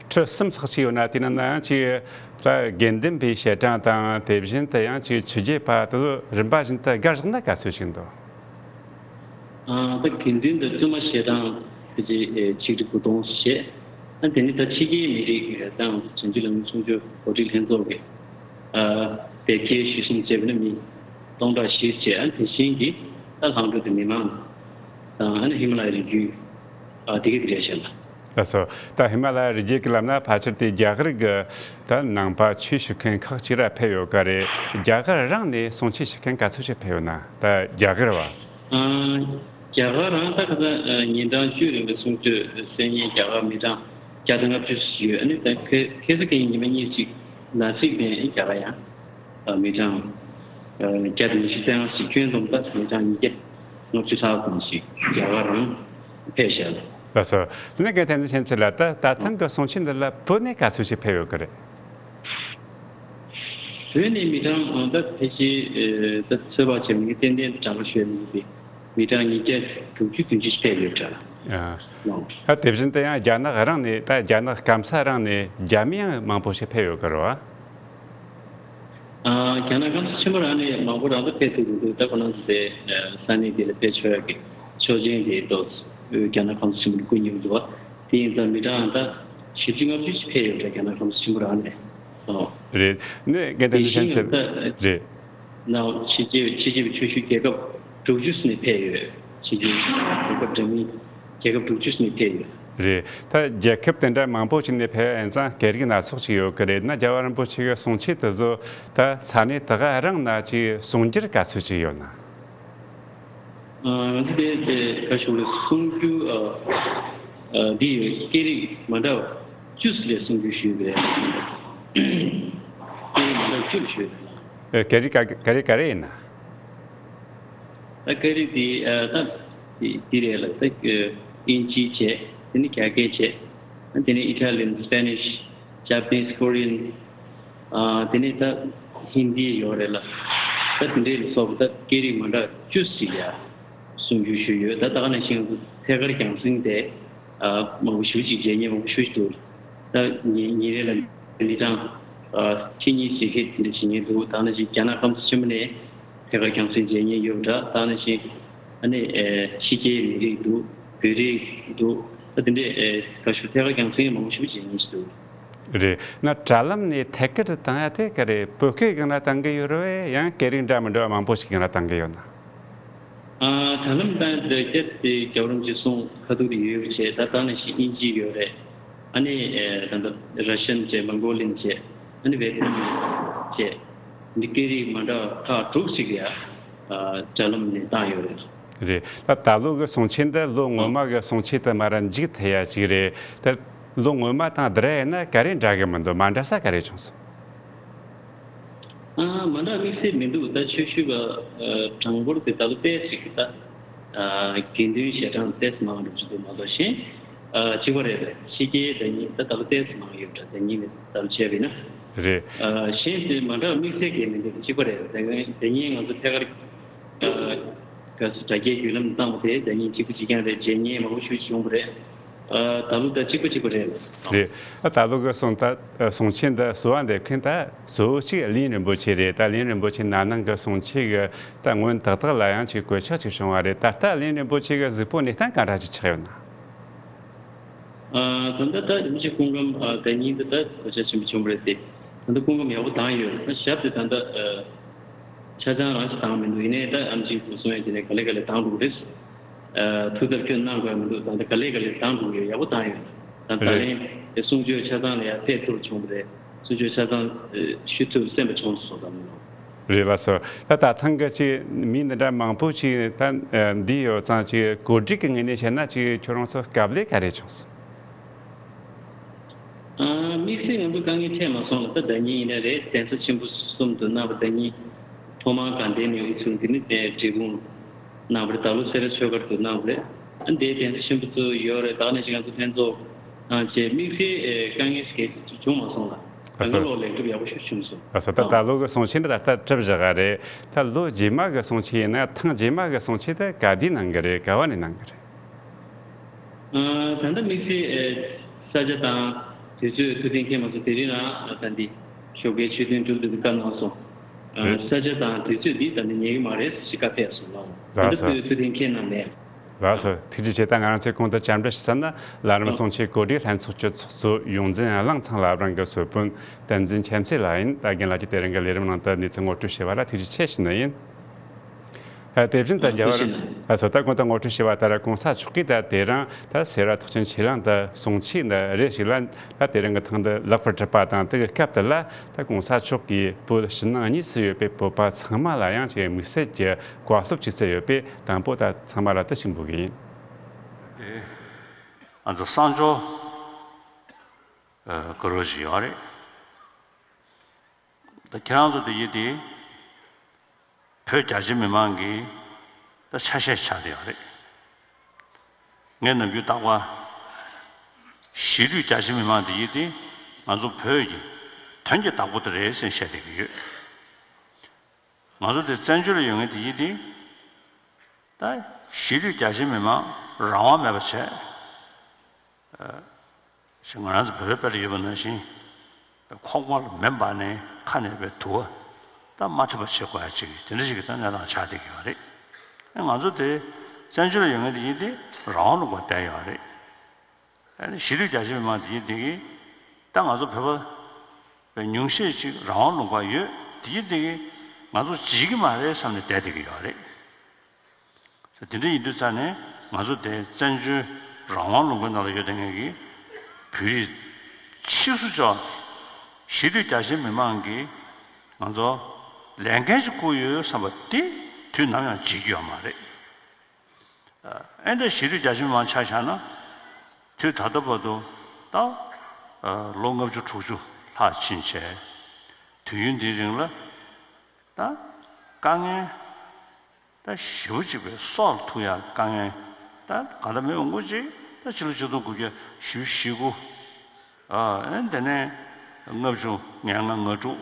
ཁྲི་གསུམ་ལྷག་ཅིག་ཡོད་ན། དེ་ནང་ན་ཡང་ཅིག་ད་དགེ་འདུན་པའི་ཞལ་གྲངས་དང་། དེ་བཞིན་དུ་ཡང་ཅིག་ཆོས་བརྒྱུད་པ་དེ་ཚོ་རིམ་པ་བཞིན་དུ་བརྒལ་བཞག་ན་ག་ཚོད་ཞིག་འདུག། ཨ། ད་དགེ་འདུན་དང་བཙུན་མ་ཞལ་གྲངས་ཕལ་ཆེར་ཆིག་ཁྲི་དགུ་སྟོང་བྱས། ཨ། དེ་ནི་ད་ཕྱི་རྒྱལ་མི་རིགས་དང་བྱང་ཆུབ་ལམ་རིམ་གསུང་ཆོས་གོ་སྒྲིག་ལྷན་ཚོགས་ཀྱི་ཨ། དེབ་སྐྱེལ་ཞུ་སེམས་བྱས་པ་ནི་མི་སྟོང་ཕྲག་བཞི་བྱས། ཨ། དེ་བཞིན་གྱི་ད་ལྷག་འཕྲོ་དེ་མི་མང་དང་། ཨ་ནི་ཧི་མ་ལ་ཡའི་རི་རྒྱུད། ཨ། དེ་ག་དེ་རེད་ཤག་ལ། ལགས་སོ། ད་ཧི་མ་ལ་ཡའི་རི་རྒྱུད་ཀྱི་ལམ་ན་ཕལ་ཆེར་དེ་རྒྱ་གར་གྱི་ད་ནང་པ་ཆོས་ཞུ་མཁན་ཁག་ཅིག་ར་ཕེབས་ཡོད་ཀྱི་རེད། རྒྱ་གར་རང་ནས་གསུང་ཆོས་ཞུ་མཁན་ག་ཚོད་ཅིག་ཕེབས་ཡོད་ན། ད་རྒྱ་གར་བ། ཨ། རྒྱ་གར་རང་ད་ཁ་སང་ཉིན་གྲངས་བཅུ་རིང་གི་གསུང་ཆོས་གསན་མཁན་རྒྱ་གར་མི་གྲངས་བརྒྱ་དང་ལྔ་བཅུ་ཞིག་ཡོད། ཨ་ནི་ད་ཁ་ཁ་སང་གི་ཉི་མ་གཉིས་ཤིག་ན་སིག་ནས་རྒྱ་གར་ཡང་མི་གྲངས་བརྒྱ་དང་ཉི་ཤུ་རྩ་ལྔ་ཞིག། ཁྱོན་བསྡོམས་ད་མི་གྲངས་ཉིས་བརྒྱ་ལྔ་བཅུ་ལྷག་ཙམ་ཞིག་རྒྱ་གར་རང་ཕེབས་ཤག་ལ། ལགས་སོ། དེ་ནས་རྒན་བསྟན་འཛིན་ཆོས་འཕེལ་ལགས། ད་ད་ཐེངས་ཀྱི་གསུང་ཆོས་འདི་ལ་བོད་ནས་ག་ཚོད་ཅིག་ཕེབས་ཡོད་ཀྱི་རེད། བོད་ནས་མི་གྲངས་ད་ཕལ་ཆེར་ད་ཚོད་དཔག་བྱས་པ་ཡིན་ན་ཏན་ཏན་གྲངས་ཀ་ཤོད་མི་ཐུབ་པའི་མི་གྲངས་ཉིས་བརྒྱ་དྲུག་ཅུ་བདུན་ཅུ་ཕེབས་ཡོད་འདྲ། ཨ། ལགས། ད་དེ་བཞིན་དུ་ཡང་རྒྱ་ནག་རང་ནས། ད་རྒྱ་ནག་སྐམ་ས་རང་ནས་རྒྱ་མི་ཡང་མང་པོ་ཞིག་ཕེབས་ཡོད་ཀྱི་རེད་བ། ཨ། རྒྱ་ནག་སྐམ་ས་ཆེན་པོ་རང་ནས་མང་པོ་རང་ད་ཕེབས་ཐུབ་ཀྱི་འདུག། ད་ཁོ་རང་ཚོ་དེ་ས་གནས་དེ་ལ་ཕེབས་ཆོག་ཡག་གི་ཆོག་མཆན་དེ་ཏོག་ཙམ་རྒྱ་ནག་སྐམ་ས་ཆེན་པོ་ནས་བསྐུར་མྱོང་འདུག་བ། དེ་ཡིན་ཙང་མི་གྲངས་ད་བཞི་བཅུ་ལྔ་བཅུ་ཞིག་ཕེབས་ཡོད་འདྲ། རྒྱ་ནག་སྐམ་ས་ཆེན་པོ་རང་ནས། ཨོ། རེད། ནས་རྒན་བསྟན་འཛིན་ཆོས་འཕེལ། རེད། ནའོ་ཕྱི་རྒྱལ་ཕྱི་རྒྱལ་བའི་ཆོས་ཞུ་རྒྱལ་ཁབ་དྲུག་ཅུ་ནས་ཕེབས་ཡོད། ཕྱི་རྒྱལ་རྒྱལ་ཁབ་འདྲ་མིན་རྒྱལ་ཁབ་དྲུག་ཅུ་ནས་ཕེབས་ཡོད། རེད། ད་རྒྱལ་ཁབ་དེ་འདྲ་མང་པོ་ཞིག་ནས་ཕེབས་ཡ་ཡིན་ཙང་སྐད་རིགས་སྣ་ཚོགས་ཤིག་ཡོད་ཀྱི་རེད། ན་རྒྱལ་བ་རིན་པོ་ཆེ་གི་གསུང་ཆོས་དེ་ཚོ་ད་ས་གནས་དེ་ག་རང་ན་ཅིག་གསུང་སྒྱུར་ག་ཚོད་ཅིག་ཡོད་ན། ང་ཚོ་དེ་དེ་ག་ཞུ་རེད། གསུང་རྒྱུ་ཨ་ཨ་འདི་ཡོད། སྐད་རིགས་མ་འདྲ་བ་བཅུ་ཙམ་ལས་གསུང་རྒྱུ་ཞུས་པས། སྐད་རིགས་མ་འདྲ་བ་བཅུ་ལ་ཞུས་པས། ཨ། སྐད་རིགས་ག་ག་རེ་ག་རེ་ཡིན་ན། ཨ། སྐད་རིགས་འདི་ཨ་ད་འདི་འདི་རེད་ལ། ད་དབྱིན་ཇི་བྱས། དེ་ནས་རྒྱ་སྐད་བྱས། དེ་ནས་Italian, Spanish, Japanese, Korean། ཨ། དེ་ནས་ད་ཧིན་དི་ཡོད་རེད་ལ། ད་དེ་འདྲའི་ལ་སོགས་པ་ད་སྐད་རིགས་མ་འདྲ་བཅུ་ཙམ་ཡ་གསུང་རྒྱུ་ཞུས་ཡོད། ད་ད་ག་ནང་བཞིན་ཐད་ཀར་རྒྱང་སྲིང་དེ་ཨ་མང་པོ་ཞེ་པོ་ཅིག་མཇལ་མཁན་མང་པོ་ཞེ་པོ་ཅིག་འདུག། ད་ཉིན་ཉིན་རེ་ལ་མི་གྲངས་ཨ་ཁྲི་གཉིས་ཙམ་ཧེ་དེ་འདྲ་བྱེད་མཁན་འདུག། ད་ག་ནང་བཞིན་རྒྱ་ནག་སྐམ་ས་ཆེན་པོ་ནས་ཐད་ཀར་རྒྱང་སྲིང་མཇལ་མཁན་ཡོད་པ་འདྲ། ད་ག་ནང་བཞིན་ཨ་ནི་ཨེ་ཕྱི་རྒྱལ་མི་རིགས་འདུག། བོད་རིགས་འདུག། ད་དེ་འདྲའི་ཨེ་ག་ཞུ་ཐད་ཀར་རྒྱང་སྲིང་མང་པོ་ཞེ་པོ་བྱེད་མཁན་ཞིག་འདུག། རེད། ན་དྲ་ལམ་ནས་ཐད་ཀར་དུ་བཏང་ཡ་དེ་ག་རེ། བོད་སྐད་སྒང་ལ་བཏང་གི་ཡོད་རེད། ཡང་སྐད་རིགས་འདྲ་མི་འདྲ་བ་མང་པོ་ཞིག་སྒང་ལ་བཏང་གི་ཡོད་ན། ཨ། དྲ་ལམ་བཏང་ཡ་དེ་རྒྱ་དེ་རྒྱལ་བ་རིན་པོ་ཆེ་གསུང་ཁ་ཐུག་དེ་ཡོད་པ་བྱས། ད་ད་ག་ནང་བཞིན་དབྱིན་ཇི་ཡོད་རེད། ཨ་ནི་ཨེ་ད་ལྟ་ར་ཤན་བཅས་མོང་གོ་ལིན་བཅས་ཨ་ནི་ཝེ་ཏི་ནམ་བཅས་འདི་སྐད་རིགས་མ་འདྲ་བ་ཁག་དྲུག་ཅིག་ཡ་ཨ་དྲ་ལམ་ནས་བཏང་ཡོད་རེད། རེད། ད་ད་ལོ་གི་གསུང་ཆོས་འདི་ལོ་སྔོན་མ་གི་གསུང་ཆོས་དུ་མ་ར་མཇུག་ཐེ་ཡ་ཅིག་རེད། ད་ལོ་སྔོན་མ་དང་བསྡུར་ཡ་ན་ག་རེ་འདྲ་གི་མི་འདུག་མ་འདྲ་ས་ག་རེ་བྱུང་སོང་། ཨ་མ་འདྲ་དམིགས་བསལ་མི་འདུག་ད་ཆོས་ཞུ་བ་ཨ་གྲངས་འབོར་དེ་ད་ལོ་ཏོག་ཙམ་ཅིག་གི་ད་ཨ་དགེ་འདུན་ཞལ་གྲངས་ཏོག་ཙམ་མང་འགྲོ་གི་འདུག་མ་གཏོགས་གཞན་ཨ་གཅིག་པ་རེད། ད་ཕྱི་རྒྱལ་ཟླ་ཉིན་ད་ད་ལོ་ཏོག་ཙམ་མང་ཡོད་འདྲ། ཟླ་ཉིན་ནས་ད་ལོ་བྱས་པ་ཡིན་ན། རེད། ཨ་གཞན་དེ་མ་འདྲ་དམིགས་བསལ་གྱི་མི་འདུག་གཅིག་པ་རེད། ད་ཟླ་ཉིན་ང་ཚོ་ཐད་ཀར་ཨ་ག་ས་དྲ་རྒྱའི་བརྒྱུད་ལམ་བཏང་བ་དེ་ཟླ་ཉིན་གཅིག་པ་གཅིག་རྐྱང་རེད། རྗེས་ཉིན་མང་པོ་ཞིག་བྱུང་བ་རེད། ཨ་ད་ལོ་ད་གཅིག་པ་གཅིག་པ་རེད། རེད། ཨ་ད་ལོ་གི་གསུང་ད་གསུང་ཆོས་འདི་གསོལ་བ་འདེབས་མཁན་ད་གཙོ་བོ་གཅིག་གླིང་རིན་པོ་ཆེ་རེད། ད་གླིང་རིན་པོ་ཆེ་ན་ནིང་གི་གསུང་ཆོས་གི་ད་སྔོན་ཏག་ཏག་ལ་ཡང་ཅིག་གོད་ཆག་ཅིག་བྱུང་བ་རེད། ད་ལྟ་གླིང་རིན་པོ་ཆེ་གི་གཟིགས་པོ་གནས་སྟངས་ག་འདྲ་ཅིག་ཆགས་ཡོད་ན། ཨ་ད་ལྟ་ད་ཨེམ་ཆི་སྐུ་ཁམས་ཨ་ཟླ་ཉིན་དུ་ད་གོད་ཆག་ཆེན་པོ་བྱུང་བ་རེད་དེ། ད་ལྟ་སྐུ་ཁམས་ཡག་པོ་བཏང་ཡོད། ད་ཞབས་དེ་ད་ལྟ་ཨ་ཆ་ཚང་རང་ཞིག་བཏང་མི་འདུག་ཡིན་ནའི་ད་ཨེམ་ཆི་སྐུ་གསུང་ཡ་དེ་ནས་ག་ལེ་ག་ལེ་བཏང་འགྲོ་གི་རེད། ཨ་ཐུགས་དམ་སྐྱོན་གནང་དགོས་མི་འདུག་ད་ལྟ་ག་ལེ་ག་ལེ་བཏང་འགྲོ་གི་ཡོད། ཡག་པོ་བཏང་ཡོད། ད་ད་རེད། ལན་དེ་གསུང་ཆོས་ཆ་ཚང་ལ་ཡ་ཕེབས་ཐུབ་བྱུང་བ་རེད། གསུང་ཆོས་ཆ་ཚང་ཨ་ཞུ་ཐུབ་སེམས་པ་བྱུང་སོང་ད་མི་ནོར། རེད་ལགས་སོ། ད་ད་ཐེངས་གི་ཅིག་མི་འདི་འདྲ་མང་པོ་ཅིག་ད་ཨ་འདི་ཡོད་ཙང་ཅིག་གོ་སྒྲིག་གི་ངོས་ནས་བཤད་ན་ཅིག་ཁྱོད་རང་ཚོ་དཀའ་ལས་ག་རེ་བྱུང་སོང་། ཨ་དམིགས་བསལ་ང་ཚོ་དཀའ་ངལ་འཕྲད་མ་སོང་ལ། ད་ཟླ་ཉིན་ཡིན་ན་རེད། གདན་ས་ཆེན་པོ་གསུམ་དུ་གནང་བ། ཟླ་ཉིན་ཐོག་མར་དགའ་ལྡན་ནས་དབུ་ཚུགས། དེ་ནས་དེ་འབྲས་སྤུངས་གནང་བ་རེད། ད་ལོ་སེ་ར་ཆོས་སྒར་དུ་གནང་བ་རེད། ཨ་འདིའི་གདན་ས་ཆེན་པོ་ཚོ་ཡོད་རེད། ད་ནས་ཅིག་ང་ཚོ་ལྷན་ཚོགས་གནང་བྱས་དམིགས་བསལ་ཨེ་དཀའ་ངལ་གལ་ཆེ་བྱུང་མ་སོང་ལ། ད་ལོ་ལེགས་གྲུབ་ཡག་པོ་ཞིག་བྱུང་སོང་། ཨ་ས་ད་ད་ལོ་གི་གསུང་ཆོས་འདི་ད་ལྟ་གྲུབ་བཞག་ག་རེད། ད་ལོ་རྗེས་མ་གི་གསུང་ཆོས་ཡིན་ན་ཐེངས་རྗེས་མ་གི་གསུང་ཆོས་དེ་ག་དུས་གནང་གི་རེད། ག་བ་ནས་གནང་གི་རེད། ཨ་ད་ལྟ་དམིགས་བསལ་ཨེ་ས་ཆ་དང་དུས་ཚོད་ཐུགས་གཏན་འཁེལ་མ་སོང་། དེ་རིང་རང་ཨ་ད་འདི་ཞོགས་ཀའི་ཆོས་ཐུན་གྲུབ་དུས་བཀའ་གནང་སོང་། ཨ་རེད། ས་ཆ་དང་དུས་ཚོད་འདི་ད་ནི་ཉན་གི་མ་རེད་ཞེས་བཀའ་ཕེབས་སོང་ལགས། ད་ལྟ་ལགས་སོ། དུས་ཐུགས་གཏན་འཁེལ་གནང་མེད། ལགས་སོ། ཐུགས་རྗེ་ཆེ། ད་ང་རང་ཚོས་གོང་དུ་བཅར་འདྲི་ཞུ་ས་ན་ལམ་རིམ་གསུང་ཆོས་གོ་སྒྲིག་ལྷན་ཚོགས་ཀྱི་ཚོགས་གཙོ་ཡོངས་འཛིན་གླང་ཚང་ལགས་རང་གི་གསོལ་དཔོན་བསྟན་འཛིན་ཁྱིམ་མཚེས་ལགས་ཡིན། ད་རྒན་ལགས་ཀྱིས་དེ་རིང་གི་ལས་རིམ་ནང་དུ་གནས་ཚུལ་ངོ་སྤྲོད་བྱས་པ་ལ་ཐུགས་རྗེ་ཆེ་ཞུ་ནི་ཡིན། ཨ་དེ་བཞིན་དུ་ཨ་རྒྱལ་བ་ཐུགས་རྗེ་ཆེ། ཨ་སོ་ད་གོང་དུ་ངོ་སྤྲོད་བྱས་པ་ལྟར་གོང་ས་མཆོག་གིས་ད་དེ་རིང་ད་སེ་ར་ཐེག་ཆེན་ཆོས་གླིང་དུ་གསུང་ཆོས་འདི་རེ་ཞིག་ལ་ད་དེ་རིང་གི་ཐེངས་འདི་ལེགས་པར་གྲུབ་པ་དང་། དེ་གི་སྐབས་དེ་ལ་ད་གོང་ས་མཆོག་གིས་བོད་ཕྱི་ནང་གཉིས་སུ་ཡོད་པའི་བོད་པ་ཚང་མ་ལ་ཡང་ཅིག་དམིགས་བསལ་གྱི་བཀའ་སློབ་ཅིག་སྩལ་ཡོད་པས། དང་པོ་ད་ཚང་མ་ལ་དེ་ཞིག་འབུལ་གི་ཡིན། དེ་ང་ཚོ་གསང་སྦྱོར་ཨ་དགའ་རབ་ཅིག་ཡོད་རེད། ད་ཁྱེད་རང་ཚོ་དེ་ཡིན་དེ་བོད་རྒྱ་ཆེ་མི་མང་གི་ད་ཆ་ཤས་ཆགས་བསྡད་ཡོད་རེད། ངས་ནམ་རྒྱུན་རྟག་པར་གཞིས་ལུས་རྒྱ་ཆེ་མི་མང་དེ་ཡིན་དེ་ང་ཚོ་བོད་ཀྱི་དོན་གྱི་བདག་པོ་དེ་རེད་ཟེར་བཤད་བསྡད་ཀྱི་ཡོད། ང་ཚོ་དེ་བཙན་བྱོལ་ལ་ཡོད་མཁན་དེ་ཡིན་དེ་ད་གཞིས་ལུས་རྒྱ་ཆེ་མི་མང་རང་དབང་མེད་པ་བྱས། ཞེས་ང་རང་ཚོ་བོད་པའི་དཔེ་ལ་ཡོད་པ་ནང་བཞིན་ཁོག་པ་ལ་མེ་འབར་ནས་ཁ་ནས་པའི་དུ་བ་ད་མ་ཐུབ་པ་བྱེད་དགོས་ཡ་ཅིག་དེ་འདྲ་ཞིག་གི་ད་གནས་སྟངས་ཆགས་བསྡད་ཀྱི་ཡོད་རེད། ཨ་ང་ཚོ་དེ་བཙན་བྱོལ་ལ་ཡོད་མཁན་དེ་ཡིན་དེ་རང་དབང་ལུང་པར་བསྡད་ཡོད་རེད། ཨ་ནི་གཞིས་ལུས་རྒྱ་ཆེ་མི་མང་དེ་ཡིན་དེ་གི་ད་ང་ཚོ་བོད་པ་པའི་ཉུང་ཤས་ཅིག་རང་དབང་ལུང་པར་ཡོད་དེ་ཡིན་དེ་གི་ང་ཚོ་བརྗེད་ཀྱི་མ་རེད་བསམ་ནས་བསྡད་བསྡད་ཀྱི་ཡོད་རེད། དེ་འདྲ་ཡིན་དུས་ཙང་ནས་ང་ཚོ་དེ་བཙན་བྱོལ་རང་དབང་ལུང་པའི་ནང་ལ་ཡོད་བསྡད་མཁན་གྱི་བོད་རིགས་ཕྱིས་སུ་ཅིག་གཞིས་ལུས་རྒྱ་ཆེ་མི་མང་གིས་ང་ཚོ་ལས་འགན་ཅིག་བསྐུར་ཡོད་བསམ་པ་དེ་དུས་ནམ་ཡང་བརྗེད་རྒྱུ་ཡོད་མ་རེད། ཨ་ནི་གཞིས་ལུས་རྒྱ་ཆེ་མི་མང་ཆ་བཞག་ན་དུས་ད་ལྟ་བར་དུ་ད་ལོ་ལྔ་བཅུ་དྲུག་ཅུ་ལྷག་ཕྱིན་བྱས། དུས་ཡུན་འདིའི་རིང་ལ་ད་དཀའ་ངལ་ད་ཞེ་པོ་ཅིག་པའི་སྲོག་ལ་ཐུག་ཡག་དཀའ་ངལ་ད་གང་ལྟར་མི་མང་པོ་ཅིག་ད་ཕྱི་ལོ་ཆིག་སྟོང་དགུ་བརྒྱ་བཞི་བཅུ་ཞེ་དགུ། ཨ་ནི་དེ་ནས་ལྔ་བཅུ་ང་ལྔ་ང་དྲུག་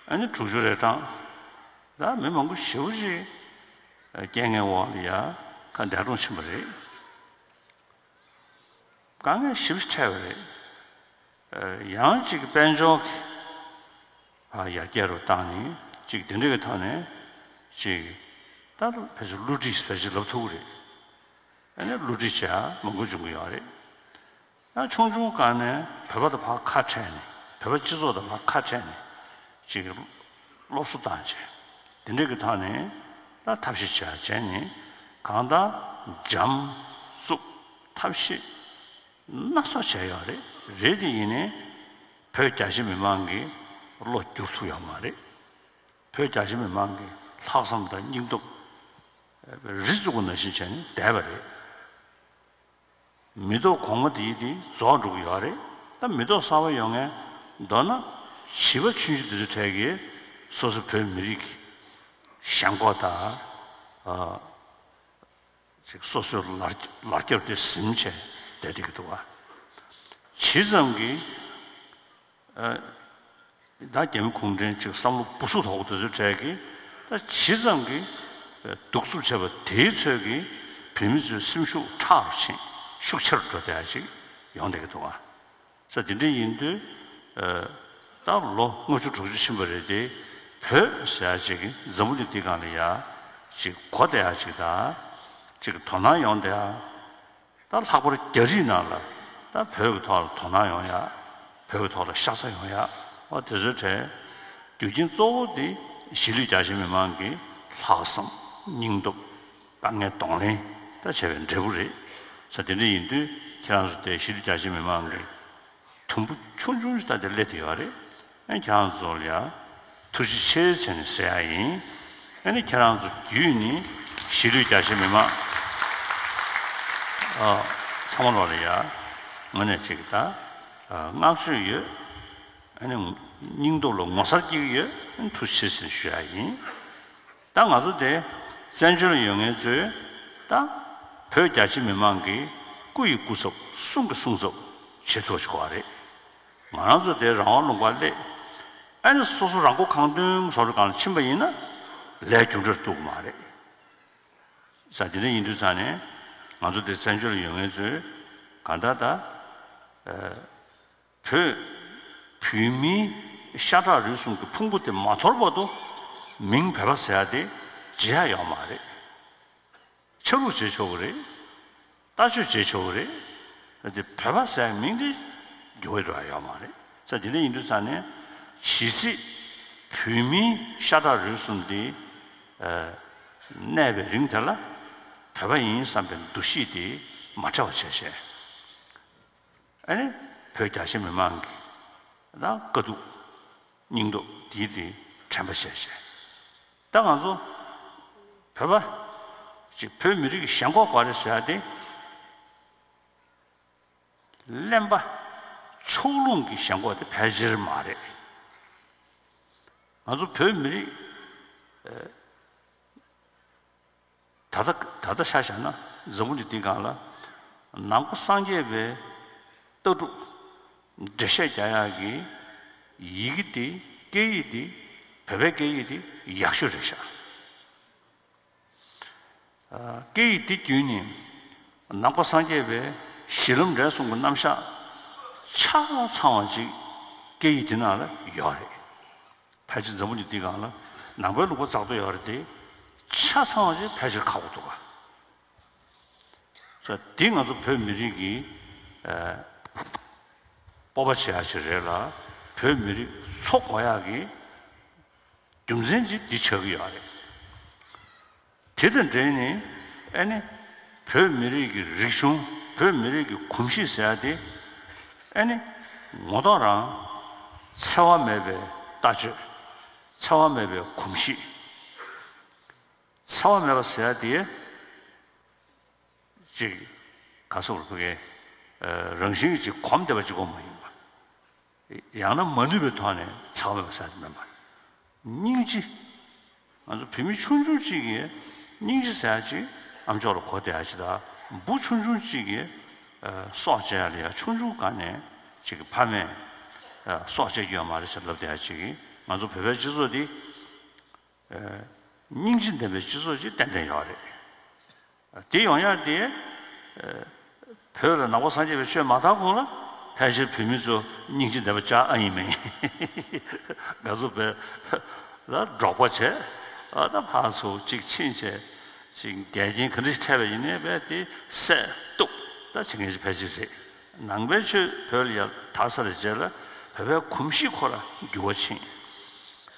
ཨ་ནི་དྲུག་ཅུ་རེ་གྲངས་ད་མི་མང་པོ་ཞེ་པོ་ཅིག་རྐྱེན་ངན་འོག་ལ་ཡ་ཁ་འདས་གྲོངས་ཕྱིན་པ་རེད། དཀའ་ངལ་ཞེ་པོ་འཕྲད་པ་རེད། ཡང་ཅིག་དཔལ་འབྱོར་གྱི་ཡར་རྒྱས་རུ་བཏང་ནས་ཅིག་དེ་འདྲ་གི་ཐོག་ནས་ཅིག་ད་ཕལ་ཆེར་བསླུ་བྲིད་ཕལ་ཆེར་ལབ་ཐུབ་ཀྱི་རེད། ཨ་ནི་བསླུ་བྲིད་བྱེད་ཡ་མང་པོ་བྱུང་གི་ཡོད་རེད། ཡང་ཆུང་ཆུང་སྒང་ནས་བོད་པ་དང་ཕར་ཁ་བྲལ་ནས་བོད་པ་སྤྱི་ཚོགས་དང་ཕར་ཁ་བྲལ་ནས་ཅིག་སློབ་གསོ་བཏང་བྱས་དེ་འདྲ་གི་ཐོག་ནས་ད་ཐབས་ཤེས་བྱས་བྱས་ནས་གང་ལྟར་འཇམ་རྩུབ་ཐབས་ཤེས་ སྣ་ཚོགས་བྱས་ཡོད་རེད། རེད་དེ་ཡིན་ནའི་བོད་རྒྱ་ཆེ་མི་མང་གི་བློ་བསྒྱུར་ཐུབ་ཡོད་མ་རེད། བོད་རྒྱ་ཆེ་མི་མང་གི་ལྷག་བསམ་དང་སྙིང་སྟོབས་རི་བཙུགས་པ་ནང་བཞིན་བྱས་ནས་བསྡད་པ་རེད། མི་ཐོག་གོང་མ་དེའི་དེ་རྫོགས་འགྲོ་གི་ཡོད་རེད། ད་མི་ཐོག་གསར་པ་ཡོང་མཁན་མདོར་ན་བྱིས་པ་ཆུང་ཆུང་དེ་ཚོ་གྲས་ཀྱིས་སོ་སོ་བོད་མི་རིགས་ཀྱི་ཞེན་ཁོག་དང་། ཨ། ཅིག་སོ་སོའི་ལར་ལར་རྒྱབ་དེ་ཟིན་བྱས་བསྡད་བསྡད་ཀྱི་འདུག་བ། ཇི་ཙམ་གྱིས། ཨ། ད་རྒྱ་མི་གུང་ཁྲན་ཅིག་བསམ་བློ་སྦུ་སུ་དོག་པོ་དེ་ཚོའི་གྲས་ཀྱིས་ད་ཇི་ཙམ་གྱིས་གདུག་རྩུབ་བྱས་པ་དེའི་ཚོད་ཀྱིས་བོད་མི་ཚོའི་སེམས་ཤུགས་ཁྲག་རུ་ཕྱིན་ཤུགས་ཆེ་རུ་འགྲོ་བསྡད་ཡ་ཅིག་ཡོང་བསྡད་ཀྱི་འདུག་བ། ས་དེ་འདྲ་ཡིན་དུས། ཨ། ད་ལོ་ལྔ་བཅུ་དྲུག་ཅུ་ཕྱིན་པ་རེད་དེ། བོད་ཟེར་ཡ་ཅིག་འཛམ་བུ་གླིང་འདིའི་སྒང་ལ་ཡ་ཅིག་གོ་བསྡད་ཡ་ཅིག་དང་། ཅིག་དོ་སྣང་ཡོང་བསྡད་ཡ། ད་ལྷག་པར་རྒྱ་རིགས་ནང་ལ་ད་བོད་ཀྱི་ཐོག་ལ་དོ་སྣང་ཡོང་ཡ། བོད་ཀྱི་ཐོག་ལ་ཤ་ཚ་ཡོང་ཡ། འོ་དེ་ཚོའི་གྲས་རྒྱུ་རྐྱེན་གཙོ་བོ་དེ་གཞིས་ལུས་རྒྱ་ཆེ་མི་མང་གི་ལྷག་བསམ་སྙིང་སྟོབས་དཀའ་ངལ་གདོང་ལེན་ད་བྱས་པའི་འབྲས་བུ་རེད། ས་དེ་འདྲ་ཡིན་དུས་ཁྱེད་རང་ཚོ་དེ་གཞིས་ལུས་རྒྱ་ཆེ་མི་མང་གི་དུམ་བུ་ཆུང་ཆུང་ཞིག་ད་དེ་སླེབས་བསྡད་ཡོད་རེད། ཨ་ནི་ཁྱེད་རང་ཚོ་ལ་ཡ་ཐུགས་རྗེ་ཆེ་ཟེར་ནས་ཟེར་ཡ་ཡིན། ཨ་ནི་ཁྱེད་རང་ཚོ་བརྒྱུད་ནས་གཞིས་ལུས་རྒྱ་ཆེ་མི་མང་ཨ་ཚང་མ་ལོག་ལ་ཡ་ངོས་ནས་ཅིག་ད་ཨ་བསྔགས་བརྗོད་ཡོད། ཨ་ནི་སྙིང་སྟོབས་ལ་ངོ་མཚར་སྐྱེ་གི་ཡོད། ཨ་ནི་ཐུགས་རྗེ་ཆེ་ཟེར་ཞུ་ཡ་ཡིན། ད་ང་ཚོ་དེ་བཙན་བྱོལ་ལ་ཡོད་མཁན་ཚོས་ད་བོད་རྒྱ་ཆེ་མི་མང་གི་སྐུ་ཡི་སྐུ་ཚབ་གསུང་གི་གསུང་ཚབ་བྱེད་ཐུབ་པ་ཞིག་དགོས་པ་རེད། ང་རང་ཚོ་དེ་རང་དབང་ལུང་པར་སླེབས། ཨ་ནི་སོ་སོ་རང་མགོ་གང་ཐོན་བཟོ་འདྲ་སྒང་ལ་ཕྱིན་པ་ཡིན་ན་ལས་རྒྱུ་འབྲས་ཐོབ་ཀྱི་མ་རེད། ས་དེ་འདྲ་ཡིན་དུས་ཙང་ནས་ང་ཚོ་དེ་བཙན་བྱོལ་ལ་ཡོད་མཁན་ཚོས་གང་ལྟར་ད། བོད། བོད་མིའི་ཤ་ཁྲག་རུས་གསུམ་གྱི་ཕུང་པོ་དེ་མ་དོར་བར་དུ་མིང་བོད་པ་ཟེར་ཡ་དེ་བརྗེད་ཡ་ཡོད་མ་རེད། ཆ་ལུགས་བརྗེ་ཆོག་གི་རེད། ལྟ་སྤྱོད་བརྗེ་ཆོག་གི་རེད། དེ་བོད་པ་ཟེར་ཡ་མིང་དེ་འགྱུར་བ་འགྲོ་ཡ་ཡོད་མ་རེད། ས་དེ་འདྲ་ཡིན་དུས་ཙང་ནས་ཇི་སྲིད་བོད་མིའི་ཤ་ཁྲག་རུས་གསུམ་དེ་གནས་པའི་རིང་དེ་ལ་བོད་པ་ཡིན་བསམ་པའི་འདུ་ཤེས་དེ་མ་བྲལ་བ་བྱས་བྱས། ཨ་ནི་བོད་རྒྱ་ཆེ་མི་མང་གི་ད་དཀའ་སྡུག་སྙིང་སྟོབས་འདིའི་དེ་དྲན་པ་བྱས་བྱས། ད་ང་ཚོ་བོད་པ་ཅིག་བོད་མི་རིགས་ཀྱི་ཞེན་ཁོག་དགོས་རེད་ཟེར་ཡ་དེ་གླེན་པ་ཕྱོགས་ལྷུང་གི་ཞེན་ཁོག་དེ་ཕལ་ཆེར་མ་རེད། ང་ཚོ་བོད་མི་རིགས་ད་ལྟ་ད་ལྟ་ཆ་བཞག་ན་འཛམ་བུ་གླིང་འདིའི་སྒང་ལ་ནང་པ་སངས་རྒྱས་པའི་ལྟ་གྲུབ་འགྲེལ་བཤད་རྒྱག་ཡག་གི་ཡི་གེ་དེ་སྐད་ཡིག་དེ་བོད་པའི་སྐད་ཡིག་དེ་ཡག་ཤོས་རེད་ཤག་སྐད་ཡིག་དེ་བརྒྱུད་ནས་ནང་པ་སངས་རྒྱས་པའི་གཞི་ལམ་འབྲས་གསུམ་གྱི་རྣམ་གཞག་ཆ་ཚང་བ་ཅིག་སྐད་ཡིག་དེ་ནང་ལ་ཡོད་རེད། ཕལ་ཆེར་འཛམ་བུ་གླིང་འདིའི་སྒང་ལ་ནང་པའི་ལུང་པ་བཙག་འཐུ་ཡོད་རེད་དེ། ཆ་ཚང་བ་ཞིག་ཕལ་ཆེར་ཁག་པོ་འདུག་ག་ས་འདི་ང་ཚོ་བོད་མི་རིགས་ཀྱི་ཨ་སྤོབས་པ་བྱེད་ཡག་ཞིག་རེད་ལ། བོད་མི་རིགས་འཚོ་དགོས་ཡག་གི་རྒྱུ་མཚན་ཅིག་འདི་ཆགས་ཀྱི་ཡོད་རེད། དེ་དང་འབྲེལ་ནས་ཨ་ནི་བོད་མི་རིགས་ཀྱི་རིག་གཞུང་། བོད་མི་རིགས་ཀྱི་གོམས་གཤིས་ཟེར་ཡ་དེ་ཨ་ནི་ངོ་ཐོག་རང་འཚེ་བ་མེད་པའི་ལྟ་སྤྱོད། འཚེ་བ་མེད་པའི་གོམས་གཤིས། འཚེ་བ་མེད་པ་ཟེར་ཡ་དེ་ཅིག་ག་སོགས་ལ་ཕུག་གི་རང་བཞིན་གྱིས་ཅིག་གོམས་བསྡད་པ་གཅིག་པོ་མ་ཡིན་པ། ཡང་ན་མ་ནུས་པའི་ཐོག་ནས་འཚེ་བ་མེད་པ་ཟེར་ཡ་དེ་མིན་པ། སྙིང་རྗེ། ང་ཚོ་བོད་མི་ཆུང་ཆུང་གཅིག་གིས་སྙིང་རྗེ་ཟེར་ཡ་ཅིག་ཨ་མཆོག་ལ་གོ་བསྡད་ཡ་ཅིག་དང་། བུ་ཆུང་ཆུང་གཅིག་གིས་ཨ་སྲོག་བཅད་ཡ་ལ་ཡ་ཆུང་ཆུང་སྒང་ནས་ཅིག་གི་ཕ་མས་ཨ་སྲོག་བཅད་རྒྱུ་ཡོད་མ་རེད་ཟེར་ལབ་བསྡད་ཡ་ཅིག་གིས། ང་ཚོ་བོད་པའི་སྤྱི་ཚོགས་འདི་ཨ་སྙིང་རྗེ་ལྡན་པའི་སྤྱི་ཚོགས་ཅིག་ཏན་ཏན་ཡོད་རེད། དེ་ཡོང་ཡག་དེ་ཨ་བོད་ལ་ནང་པ་སངས་རྒྱས་པའི་ཆོས་མ་དར་གོང་ལ་ཕལ་ཆེར་བོད་མི་ཚོ་སྙིང་རྗེ་ལྡན་པ་ཅིག་ཨ་ཡིན་མིན། ང་ཚོ་བོད་ལ་འབྲོག་པ་བྱས། ཨ་ད་ཕར་ཚུར་གཅིག་ཕྱིན་བྱས། ཅིག་འགལ་རྐྱེན་ག་འདྲ་ཞིག་འཕྲད་པ་ཡིན་ནའི་རྦད་དེ་བསད་གཏུབ་ད་བྱེད་མཁན་ཞིག་ཕལ་ཆེར་རེད། ནང་པའི་ཆོས་བོད་ལ་ཡར་དར་ཚར་བའི་རྗེས་ལ་བོད་པའི་གོམས་གཤིས་ཁོ་རང་འགྱུར་བ་ཕྱིན།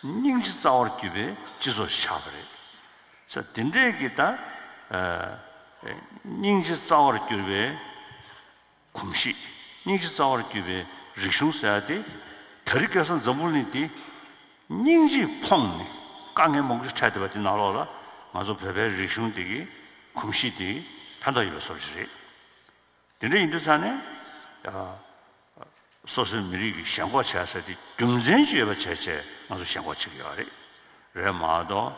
སྙིང་རྗེ་རྩ་བར་གྱུར་པའི་སྤྱི་ཚོགས་ཤིག་ཆགས་པ་རེད། ས་དེ་འདྲས་ཀྱི་ད་ཨ་སྙིང་རྗེ་རྩ་བར་གྱུར་པའི་ གོམས་གཤིས། སྙིང་རྗེ་རྩ་བར་གྱུར་པའི་རིག་གཞུང་ཟེར་ཡ་དེ། དེ་རིང་ཁ་སང་འཛམ་བུ་གླིང་འདི་སྙིང་རྗེས་ཕོངས་ནས་དཀའ་ངལ་མང་པོ་ཞིག་འཕྲད་བསྡད་པ་དེ་ནང་ལོགས་ལ། ང་ཚོ་བོད་པའི་རིག་གཞུང་འདི་གི་གོམས་གཤིས་དེ་ཕན་ཐོགས་ཡོད་པའི་བཟོ་ཞིག་རེད། དེ་འདྲ་ཡིན་དུས་ཙང་ནས། ཨ། སོ་སོའི་མི་རིགས་ཀྱི་ཞེན་ཁོག་བྱ་ས་དེ་རྒྱུ་མཚན་ཅིག་ཡོད་པ་བྱས་བྱས་ང་ཚོ་ཞེན་ཁོག་བྱེད་ཀྱི་ཡོད་རེད། རེད་མ་གཏོགས།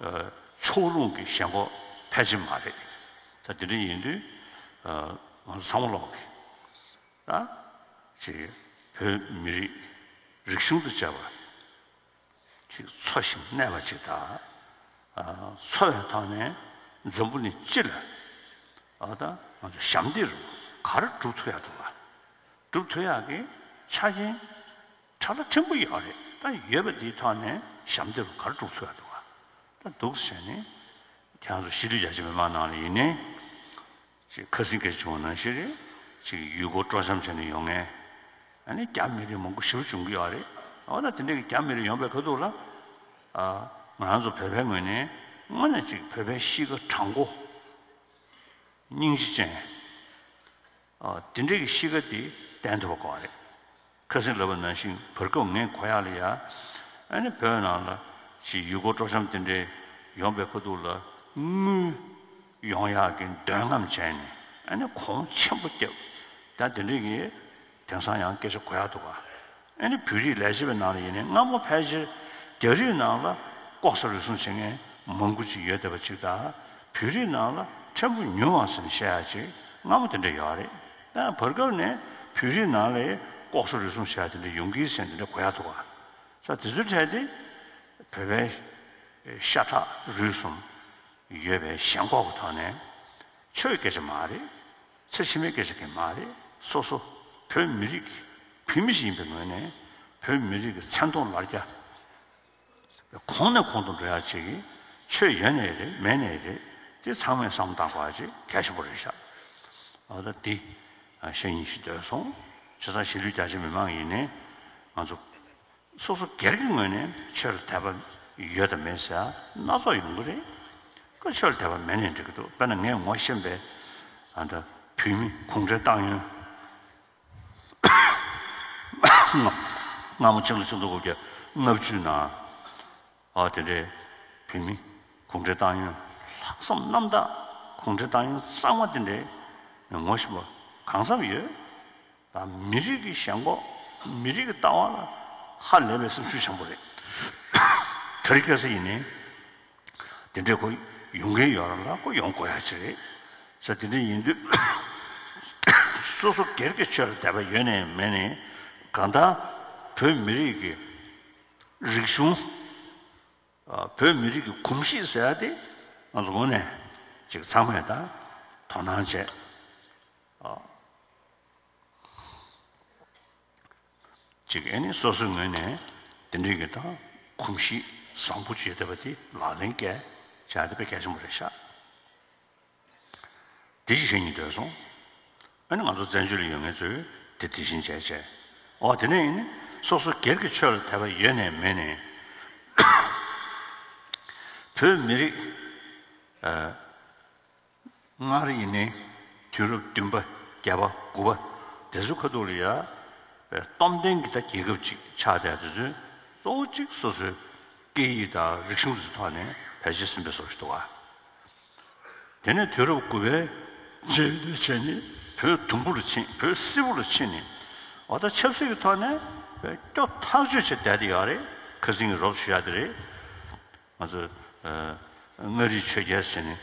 ཨ། ཕྱོགས་ལྷུང་གི་ཞེན་ཁོག་ཕལ་ཆེར་མ་རེད། ད་དེ་འདྲ་ཡིན་དུས། ཨ། ང་ཚོ་ཚང་མ་ལོག་གི། ད་ཅིག་བོད་མི་རིགས་རིག་གཞུང་དང་བཅས་པ་ཅིག་འཚོ་ཞིང་གནས་པ་ཅིག་དང་། ཨ། འཚོ་བའི་ཐོག་ནས་འཛམ་བུ་གླིང་སྤྱི་ལ། ཨ། ད་ང་ཚོ་ཞབས་འདེགས་ག་རེ་སྒྲུབ་ཐུབ་ཡག་འདུག་ག་སྒྲུབ་ཐུབ་ཡག་གི་ཆ་རྐྱེན་ཕྲ་ལ་ཕྲན་བུ་ཡོད་རེད། ད་ཡོད་པ་དེའི་ཐོག་ནས་ཞབས་འདེགས་ག་རེ་སྒྲུབ་ཐུབ་ཡག་འདུག་ག་ད་འདུག་སེ་བྱས་ནས་ཁྱེད་རང་ཚོ་གཞིས་ལུས་རྒྱ་ཆེ་མི་མང་ནང་ལ་ཡིན་ནའི། ཅིག་ཁ་སང་སྐད་ཆ་བྱུང་བ་ནང་བཞིན་རེད། ཅིག་ཡུལ་སྐོར་སྤྲོ་འཆམ་བྱས་ནས་ཡོང་མཁན། ཨ་ནི་རྒྱ་མི་རིགས་མང་པོ་ཞེ་པོ་བྱུང་གི་ཡོད་རེད། འོ་ན་དེ་འདྲ་གི་རྒྱ་མི་རིགས་ཡོང་བའི་ཁ་ཐུག་ལ། ཨ། ང་རང་ཚོ་བོད་པའི་ངོས་ནས་དངོས་གནས་ཅིག་བོད་པའི་གཤིས་ཀ་དྲང་པོ། སྙིང་རྗེ་ཅན། ཨ། དེ་འདྲ་གི་གཤིས་ཀ་དེ་བསྟན་ཐུབ་པ་དགོས་རེད། ཁ་སང་ལབ་པ་ནང་བཞིན་བར་སྐབས་ངས་གོ་ཡག་ལ་ཡ། ཨ་ནི་བོད་ནང་ལ་ཅིག་ཡུལ་སྐོར་སྤྲོ་འཆམ་དེ་འདྲའི་ཡོང་པའི་ཁ་ཐུག་ལ་དངུལ་ཡོང་ཡག་གི་འདོད་རྔམ་བྱས་ནས། ཨ་ནི་གོང་ཆེན་པོ་བརྒྱབ། ད་དེ་འདྲའི་གི་དེང་སང་ཡང་སྐད་ཆ་གོ་ཡག་འདུག་ག་ཨ་ནི་བོད་རིགས་ལས་བྱེད་པའི་ནང་ལ་ཡིན་ནའི་སྔ་མོ་ཕལ་ཆེར་རྒྱ་རིགས་ནང་ལ་ལྐོག་ཟ་རུལ་སུངས་བྱེད་མཁན་མང་པོ་ཅིག་ཡོད་བསྡད་པ་ཅིག་དང་། བོད་རིགས་ནང་ལ་ཕྲན་བུ་ཉུང་བ་ཟེར་བཤད་ཡག་ཅིག་སྔ་མོ་དེ་འདྲ་ཡོད་རེད། ད་བར་སྐབས་ནས་བོད་རིགས་ནང་ལ་ལྐོག་ཟ་རུལ་སུངས་བྱེད་ཡག་དེ་འདྲ་ཡོང་གི་ཟེར་དེ་འདྲ་གོ་ཡག་འདུག་ག་ས་དེ་ཚོའི་གྲས་དེ་བོད་པའི་ཤ་ཁྲག་རུས་གསུམ་ཡོད་པའི་ཞེན་ཁོག་གི་ཐོག་ནས། ཆོས་སྐད་ཆ་མ་རེད། ཚེ་ཕྱི་མའི་སྐད་ཆ་གང་མ་རེད། སོ་སོ་བོད་མི་རིགས་ཀྱི་བོད་མི་ཞིག་ཡིན་པའི་ངོས་ནས་བོད་མི་རིགས་ཀྱི་མཚན་མཐོང་ལར་རྒྱ་གོང་ནས་གོང་དུ་འགྲོ་ཡག་ཅིག་གི་ཆོས་ཡོད་ནའི་རེད། མེད་ནའི་རེད། དེ་ཚང་མས་བསམ་བློ་བཏང་དགོས་ཡག་ཅིག་གལ་ཆེན་པོ་རེད་ཤག་འོ་ད་འདི་བཤད་སྙིང་ཞིག་འདོད་སོང་། བྱས་ཙང་གཞིས་ལུས་རྒྱ་ཆེ་མི་མང་ཡིན་ནའི་ང་ཚོ་སོ་སོ་སྒེར་གྱི་ངོས་ནས་ཆོས་ལ་དད་པ་ཡོད་དང་མེད་ཟེར་ཡ་སྣ་ཚོགས་ཡོང་གི་རེད། ཁོ་ཆོས་ལ་དད་པ་མེད་ནའི་འགྲིག་གི་འདུག་དཔེར་ན་ངས་ངོ་ཤེས་པའི་ཨ་ད་བོད་མི་གུང་ཁྲན་ཏང་ཡོན། སྔ་མོ་ཕྱི་ལོ་ཆིག་སྟོང་དགུ་བརྒྱ་ལྔ་བཅུ་ནང་། ཨ། དེ་འདྲའི་བོད་མི་གུང་ཁྲན་ཏང་ཡོན་ལྷག་བསམ་རྣམ་དག་གུང་ཁྲན་ཏང་ཡོན་གཙང་མ་དེ་འདྲའི་ངོ་ཤེས་པ་གང་འཚམ་ཡོད། ད་མི་རིགས་ཀྱི་ཞེན་ཁོག་མི་རིགས་ཀྱི་ལྟ་བ་ལ་ཧ་ལས་པའི་སེམས་ཤུགས་ཆེན་པོ་རེད། དེ་རིང་ཁ་སང་ཡིན་ནའི་དེ་འདྲའི་ཁོ་ཡོང་གི་ཡོད་ར་ལ་ཁོ་ཡོང་དགོས་ཡ་ཅིག་རེད་ཟེར། དེ་འདྲ་ཡིན་དུས་སོ་སོ་སྒེར་གྱི་ཆོས་ལ་དད་པ་ཡོད་ནའི་མེད་ནའི་གང་ལྟར་བོད་མི་རིགས་ཀྱི་རིག་གཞུང་། ཨ། བོད་མི་རིགས་ཀྱི་གོམས་གཤིས་ཟེར་ཡ་དེ་ང་ཚོ་དངོས་གནས་ཅིག་ཚང་མས་ད་དོ་སྣང་བྱས། ཨ། ཅིག་ཨེ་ནི་སོ་སོའི་ངོས་ནས་དེ་འདྲའི་གི་ད་གོམས་གཤིས་བཟང་པོ་བྱེད་ཐུབ་པ་དེ་ལག་ལེན་བཀལ་བྱ་དེ་དཔེ་གལ་ཆེན་པོ་རེད་ཤག་དེ་ཅིག་བཤད་སྙིང་འདོད་སོང་། ཨ་ནི་ང་ཚོ་བཙན་བྱོལ་ལ་ཡོད་མཁན་ཚོས་དེ་དེ་བཞིན་བྱས་བྱས། ཨོ་དེ་ནས་ཡིན་ནི་སོ་སོ་སྒེར་གྱི་ཆོས་ལ་དད་པ་ཡོད་ནའི་མེད་ནའི་བོད་མི་རིགས། ཨ། སྔར་ཡིན་ནའི་དུས་རབས་བདུན་པ་བརྒྱད་པ་དགུ་པ་དེ་ཚོའི་ཁ་ཐུག་ལ་ཡ། སྟོབས་ལྡན་གྱི་ད་རྒྱལ་ཁབ་ཅིག་ཆགས་བསྡད་དེ་ཚོས་གཙོ་བོ་གཅིག་སོ་སོའི་སྐད་ཡིག་དང་རིག་གཞུང་ཚོའི་ཐོག་ནས་བེད་སྤྱོད་ཟིན་པའི་བཟོ་ཞིག་འདུག་ག་དེ་ནས་དུས་རབས་དགུ་པའི་རྗེས་ལ་བྱས་ནས་བོད་དུམ་བུ་ལ་ཕྱིན། བོད་སིལ་བུ་ལ་ཕྱིན་ནས་འོ་ད་ཆབ་སྲིད་ཀྱི་ཐོག་ནས་སྐྱོ་ཐག་ཆོད་བྱས་བསྡད་དེ་ཡོད་རེད། ཁ་སང་གི་རོབ་ཞུ་ཡ་དེ་རེད། ང་ཚོ་ཨ་མངའ་རིས་ཆོས་རྒྱལ་ཟེར་ནས་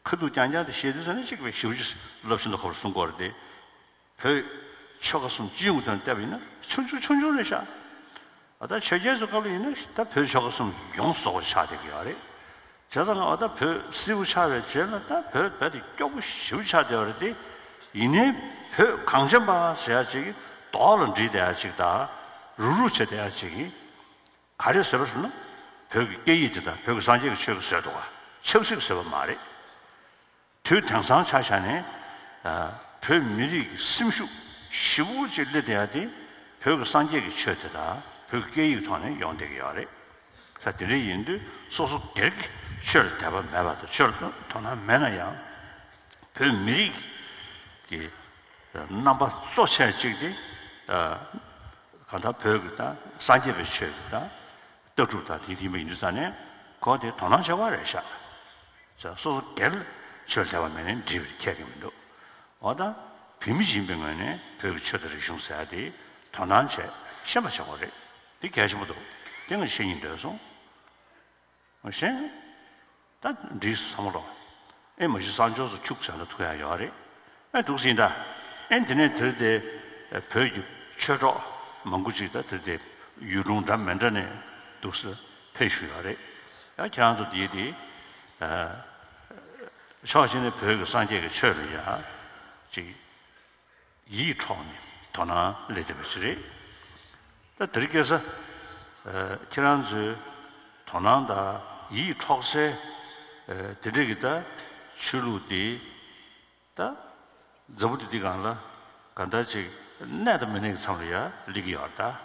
ཁ་ཐུག་རྐྱང་རྐྱང་དེ་བཤད་དུས་ཙམ་ནས་གཅིག་པའི་ཞེ་པོ་ཅིག་རླབས་ཆེན་དུ་ཁོ་རང་གསུང་གི་ཡོད་རེད་དེ། བོད་ཆོལ་ཁ་གསུམ་སྤྱི་ཡོངས་ཐོག་ནས་བལྟས་པ་ཡིན་ན་ཆུང་ཆུང་ཆུང་ཆུང་རེད་ཤག་ཨ་ད་ཆོས་རྒྱལ་ཚོའི་སྐབས་ལ་ཡིན་ན་ད་བོད་ཆོལ་ཁ་གསུམ་ཡོངས་རྫོགས་པ་ཆགས་བསྡད་ཀྱི་ཡོད་རེད། བྱས་ཙང་ཨ་ད་བོད་སིལ་བུ་ཆགས་པའི་རྗེས་ལ་ད་བོད་རྦད་དེ་སྐྱོ་པོ་ཞེ་པོ་ཆགས་བསྡད་པ་རེད་དེ། ཡིན་ནའི་བོད་གངས་ཅན་པ་ཟེར་ཡ་ཅིག་གིས་རྡོག་ལ་འགྲིལ་བསྡད་ཡ་ཅིག་དང་། རུག་རུག་བྱས་བསྡད་ཡ་ཅིག་གིས། ག་རེ་བཟོས་པ་ཟེར་ན། བོད་ཀྱི་སྐད་ཡིག་དེ་དང་བོད་ཀྱི་སངས་རྒྱས་ཀྱི་ཆོས་ཀྱིས་བཟོས་འདུག་ག་ཆབ་སྲིད་ཀྱིས་བཟོས་པ་མ་རེད། དུས་དེང་སང་ཆ་བཞག་ནས། ཨ། བོད་མི་རིགས་ཀྱི་སེམས་ཤུགས་ཞེ་པོ་ཅིག་སླེབས་བསྡད་ཡ་དེ་བོད་ཀྱི་སངས་རྒྱས་ཀྱི་ཆོས་དེ་དང་བོད་ཀྱི་སྐད་ཡིག་ཐོག་ནས་ཡོང་བསྡད་ཀྱི་ཡོད་རེད། ས་དེ་འདྲ་ཡིན་དུས་སོ་སོ་སྒེར་གྱི་ཆོས་ལ་དད་པ་མེད་པ་དང་ཆོས་ལ་དོ་སྣང་མེད་ན་ཡང་། བོད་མི་རིགས་ཀྱི་ རྣམ་པ་གཙོ་ཆེ་གཅིག་དེ་གང་ལྟར་བོད་ཀྱི་དང་སངས་རྒྱས་པའི་ཆོས་ཀྱི་དང་ལྟ་གྲུབ་དང་དེ་ཡིན་པ་ཡིན་དུས་ཙང་ནས་ཁོ་དེ་དོ་སྣང་བྱེད་པ་རེད་ཤག་ཟེར། སོ་སོ་སྒེར་ལ་ཆོས་དད་པ་མེད་ནས་འགྲིག་པའི་ཁྱད་ཀྱི་མི་འདུག་འོ་ད་བོད་མི་ཡིན་པའི་ངོས་ནས་བོད་ཀྱི་ཆོས་དང་རིག་གཞུང་ཟེར་ཡ་དེ་དོ་སྣང་བྱས་ཤེས་པ་བྱེད་དགོས་རེད། དེ་གལ་ཆེན་པོ་འདུག་དེ་ངས་བཤད་སྙིང་འདོད་སོང་། གཞན་ད་འགྲིག་བསམ་བློ། ཨེ་མ་གཞི་གསང་སྤྱོད་སུ་ཁྱུག་བྱས་ན་ཐུག་ཡ་ཡོད་རེད། ཨེ་འདུག་སེ་ཡིན་ད། ཨེ་འདི་ནས་དེར་དེ་བོད་ཀྱི་ཆོས་གྲོགས་མང་པོ་ཅིག་ད་དེར་དེ་ཡུལ་ལུང་འདྲ་མི་འདྲ་ནས་འདུག་སེ་ཕེབས་བཞུགས་ཡོད་རེད། ཡང་ཁྱེད་རང་ཚོ་དེའི་དེ་ཕྱོགས་གཅིག་ནས་བོད་ཀྱི་སངས་རྒྱས་ཀྱི་ཆོས་ལ་ཡ་ཅིག་ཡིད་འཕྲོག་ནས་དོ་སྣང་སླེབས་བསྡད་པ་ཞིག་རེད། ད་དེ་རིང་ཁ་སང་ཁྱེད་རང་ཚོའི་དོ་སྣང་དང་ཡིད་འཕྲོག་སའི་དེ་འདྲ་གི་ད་ཆོས་ལུགས་དེ་ད་འཛམ་བུ་གླིང་འདི་སྒང་ལ་གང་ལྟར་ཅིག་གནས་དང་མི་གནས་ཀྱི་མཚམས་ལ་ཡ་སླེབས་ཀྱི་ཡོད་རེད།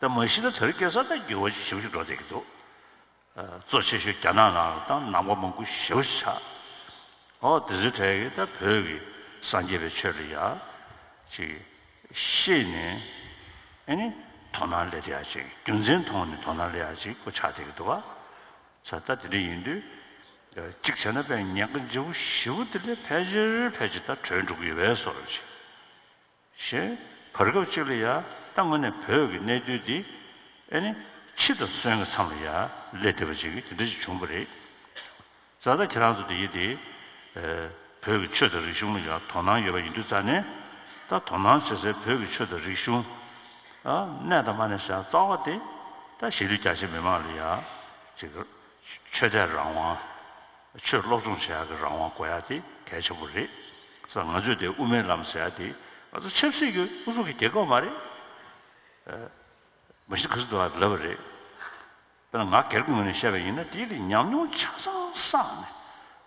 ད་ད་མ་གཞི་ད་དེ་རིང་ཁ་སང་ད་འགྱུར་བ་ཞེ་པོ་ཞིག་འགྲོ་བསྡད་ཀྱི་འདུག་གཙོ་ཆེ་ཤོས་རྒྱ་ནག་ནང་ལ་དང་ནང་པ་མང་པོ་ཞེ་པོ་ཆགས། ཨོ་དེ་ཚོའི་གྲས་ཀྱིས་ད་བོད་ཀྱི་སངས་རྒྱས་པའི་ཆོས་ལ་ཡ་ཅིག་ཤེས་ནས་ཨེ་ནི་དོ་སྣང་སླེབས་ཡ་ཅིག་རྒྱུ་མཚན་མཐོང་ནས་དོ་སྣང་སླེབས་ཡ་ཅིག་ཁོ་ཆགས་བསྡད་ཀྱི་འདུག་བ། ས་ད་དེ་འདྲ་ཡིན་དུས་གཅིག་བྱས་ན་དཔེ་ཉེན་ཁ་ལྗིད་པོ་ཞེ་པོ་དེ་ལས་ཕལ་ཆེར་ཕལ་ཆེར་ད་གྲོལ་འགྲོ་གི་ཡོད་པའི་བཟོ་འདྲ་ཅིག་ཞེས་བར་སྐབས་གཅིག་ལ་ཡ་ད་དངོས་གནས་བོད་ཀྱི་གནས་དུས་འདི་ཨེ་ནི་འཆི་དང་གསོན་གྱི་མཚམས་ལ་ཡ་སླེབས་བསྡད་པ་ཅིག་གི་དེ་འདྲ་ཞིག་བྱུང་བ་རེད། ས་ད་ཁྱེད་རང་ཚོ་དེ་ཡི་དེ་བོད་ཀྱི་ཆོས་དང་རིག་གཞུང་ལ་ཡ་དོ་སྣང་ཡོད་པ་ཡིན་དུས་ཙང་ནས་ད་དོ་སྣང་བྱེད་སའི་བོད་ཀྱི་ཆོས་དང་རིག་གཞུང་གནས་དང་མ་གནས་ཟེར་རྩ་བ་དེ་ད་གཞིས་ལུས་རྒྱ་ཆེ་མི་མང་ལ་ཡ་ཅིག་ཆོས་དད་རང་དབང་། ཆོས་སློབ་སྦྱོང་བྱེད་ཡག་གི་རང་དབང་དགོས་ཡག་དེ་གལ་ཆེན་པོ་རེད། ས་ང་ཚོས་དེ་དབུ་མའི་ལམ་ཟེར་ཡག་དེ་ང་ཚོ་ཆབ་སྲིད་ཀྱི་ཨུ་ཚུགས་ཀྱི་རྒྱལ་ཁབ་མ་རེད། མ་གཞི་ག་ཚོད་འདུག་ལབ་པ་རེད། དཔེར་ན་ང་སྒེར་གྱི་ངོས་ནས་བཤད་པ་ཡིན་ན་དེ་ལ་ཉམས་མྱོང་ཆ་ཚང་བསགས་ནས་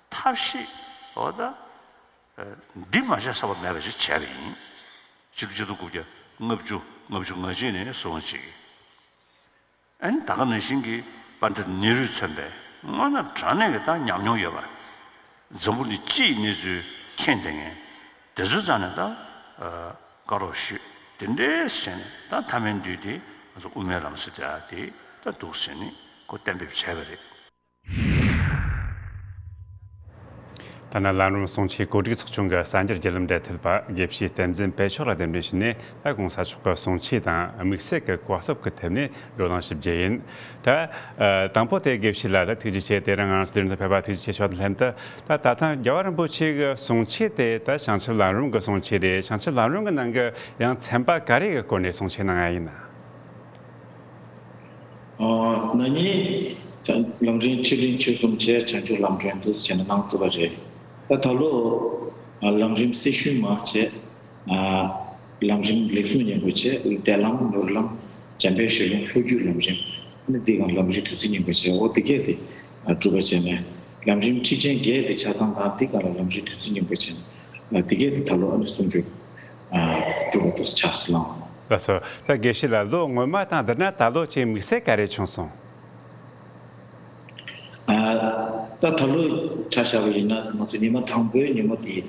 ཐབས་ཤེས་འོ་ད་འདི་མ་བྱས་ས་པ་མེད་པ་ཞིག་བྱས་པ་ཡིན། ཆིག་སྟོང་དགུ་བརྒྱ་ལྔ་བཅུ་ལྔ་བཅུ་ང་གཅིག་ནས་བཟུང་ཅིག་ཨ་ནི་ད་ག་ནང་བཞིན་གྱི་པཎྜི་ཏ་ནེ་རུ་མཚོན་པའི་སྔོན་ན་དྲང་གནས་ཀྱི་ད་ཉམས་མྱོང་ཡོད་པ། འཛམ་བུ་གླིང་སྤྱིའི་གནས་ཚུལ་མཁྱེན་བསྡད་མཁན་དེ་ཚོའི་རྩ་ནས་ད་བཀའ་རོགས་ཞུས། དེ་འདྲའི་བྱས་ནས་ད་མཐའ་མའི་དུས་དེ་ང་ཚོ་དབུ་མའི་ལམ་ཟེར་དེ་དེ་ད་འདུག་ཟེར་ནས་ཁོ་གཏན་འབེབས་བྱས་པ་རེད། ད་ནི་ལམ་རིམ་གསུང་ཆོས་གོ་སྒྲིག་ཚོགས་ཆུང་གི་གསར་འགྱུར་བརྒྱུད་ལམ་འབྲེལ་མཐུད་པ་དགེ་བཤེས་བསྟན་འཛིན་དཔལ་མཆོག་ལ་གདན་འདྲེན་ཞུས་ནས་ད་གོང་ས་མཆོག་གི་གསུང་ཆོས་དང་དམིགས་བསལ་གྱི་བཀའ་སློབ་ཀྱི་ཐད་ནས་བགྲོ་གླེང་ཞིག་བརྒྱུད་ཡིན། ད་དང་པོ་དེ་དགེ་བཤེས་ལགས་ལ་ཐུགས་རྗེ་ཆེ། དེ་རིང་ང་རང་ཚོ་དེ་རིང་ཕེབས་པ་ཐུགས་རྗེ་ཆེ་ཞུ་བ་དང་ལྷན་དུ་ད་ད་ཐེངས་རྒྱལ་བ་རིན་པོ་ཆེ་གི་གསུང་ཆོས་དེ་ད་བྱང་ཆུབ་ལམ་རིམ་གྱི་གསུང་ཆོས་རེད། བྱང་ཆུབ་ལམ་རིམ་གྱི་ནང་གི་ཡང་ཚན་པ་ག་རེ་གི་སྐོར་ནས་གསུང་ཆོས་གནང་ཡ་ཡིན་ན། ཨ། ན་ནིང་ལམ་རིམ་ཆོས་གླིང་ཆོས་གསུམ་བྱས། བྱང་ཆུབ་ལམ་སྒྲོན་འདུག་ཟེར་ནས་གནང་གྲུབ་པ་རེད། ད་ད་ལོ་ལམ་རིམ་སེར་ཤུན་མ་བྱས། ལམ་རིམ་ལེགས་གསུང་སྙིང་པོ་བྱས། གཏེར་ལམ་མྱུར་ལམ་འཇམ་དཔལ་ཞལ་ལུང་ལྷོ་རྒྱུད་ལམ་རིམ། ཨ་ནི་འདི་གང་ལམ་རིམ་བདུད་རྩི་སྙིང་པོ་བྱས། འོ་འདི་གས་དེ་གྲུབ་པ་བྱས་ནས་ལམ་རིམ་ཁྲིད་ཆེན་བརྒྱད་དེ་ཆ་ཚང་དང་འདི་གང་ལ་ལམ་རིམ་བདུད་རྩི་སྙིང་པོ་བྱས་ནས་འདི་གས་དེ་ད་ལོ་ཨ་ནི་གསུང་ཆོས་གྲུབ་པ་འདུག་ཆགས་སུ་ལངས། ལགས་སོ། ད་དགེ་བཤེས་ལགས་ལོ་སྔོན་མ་དང་བསྡུར་ན་ད་ལོ་ཅིག་དམིགས་བསལ་ག་རེ་བྱུང་སོང་། ཨ། ད་ད་ལོ་ཆ་བཞག་པ་ཡིན་ན་ང་ཚོ་ཉི་མ་དང་པོའི་ཉིན་མོ་དེ།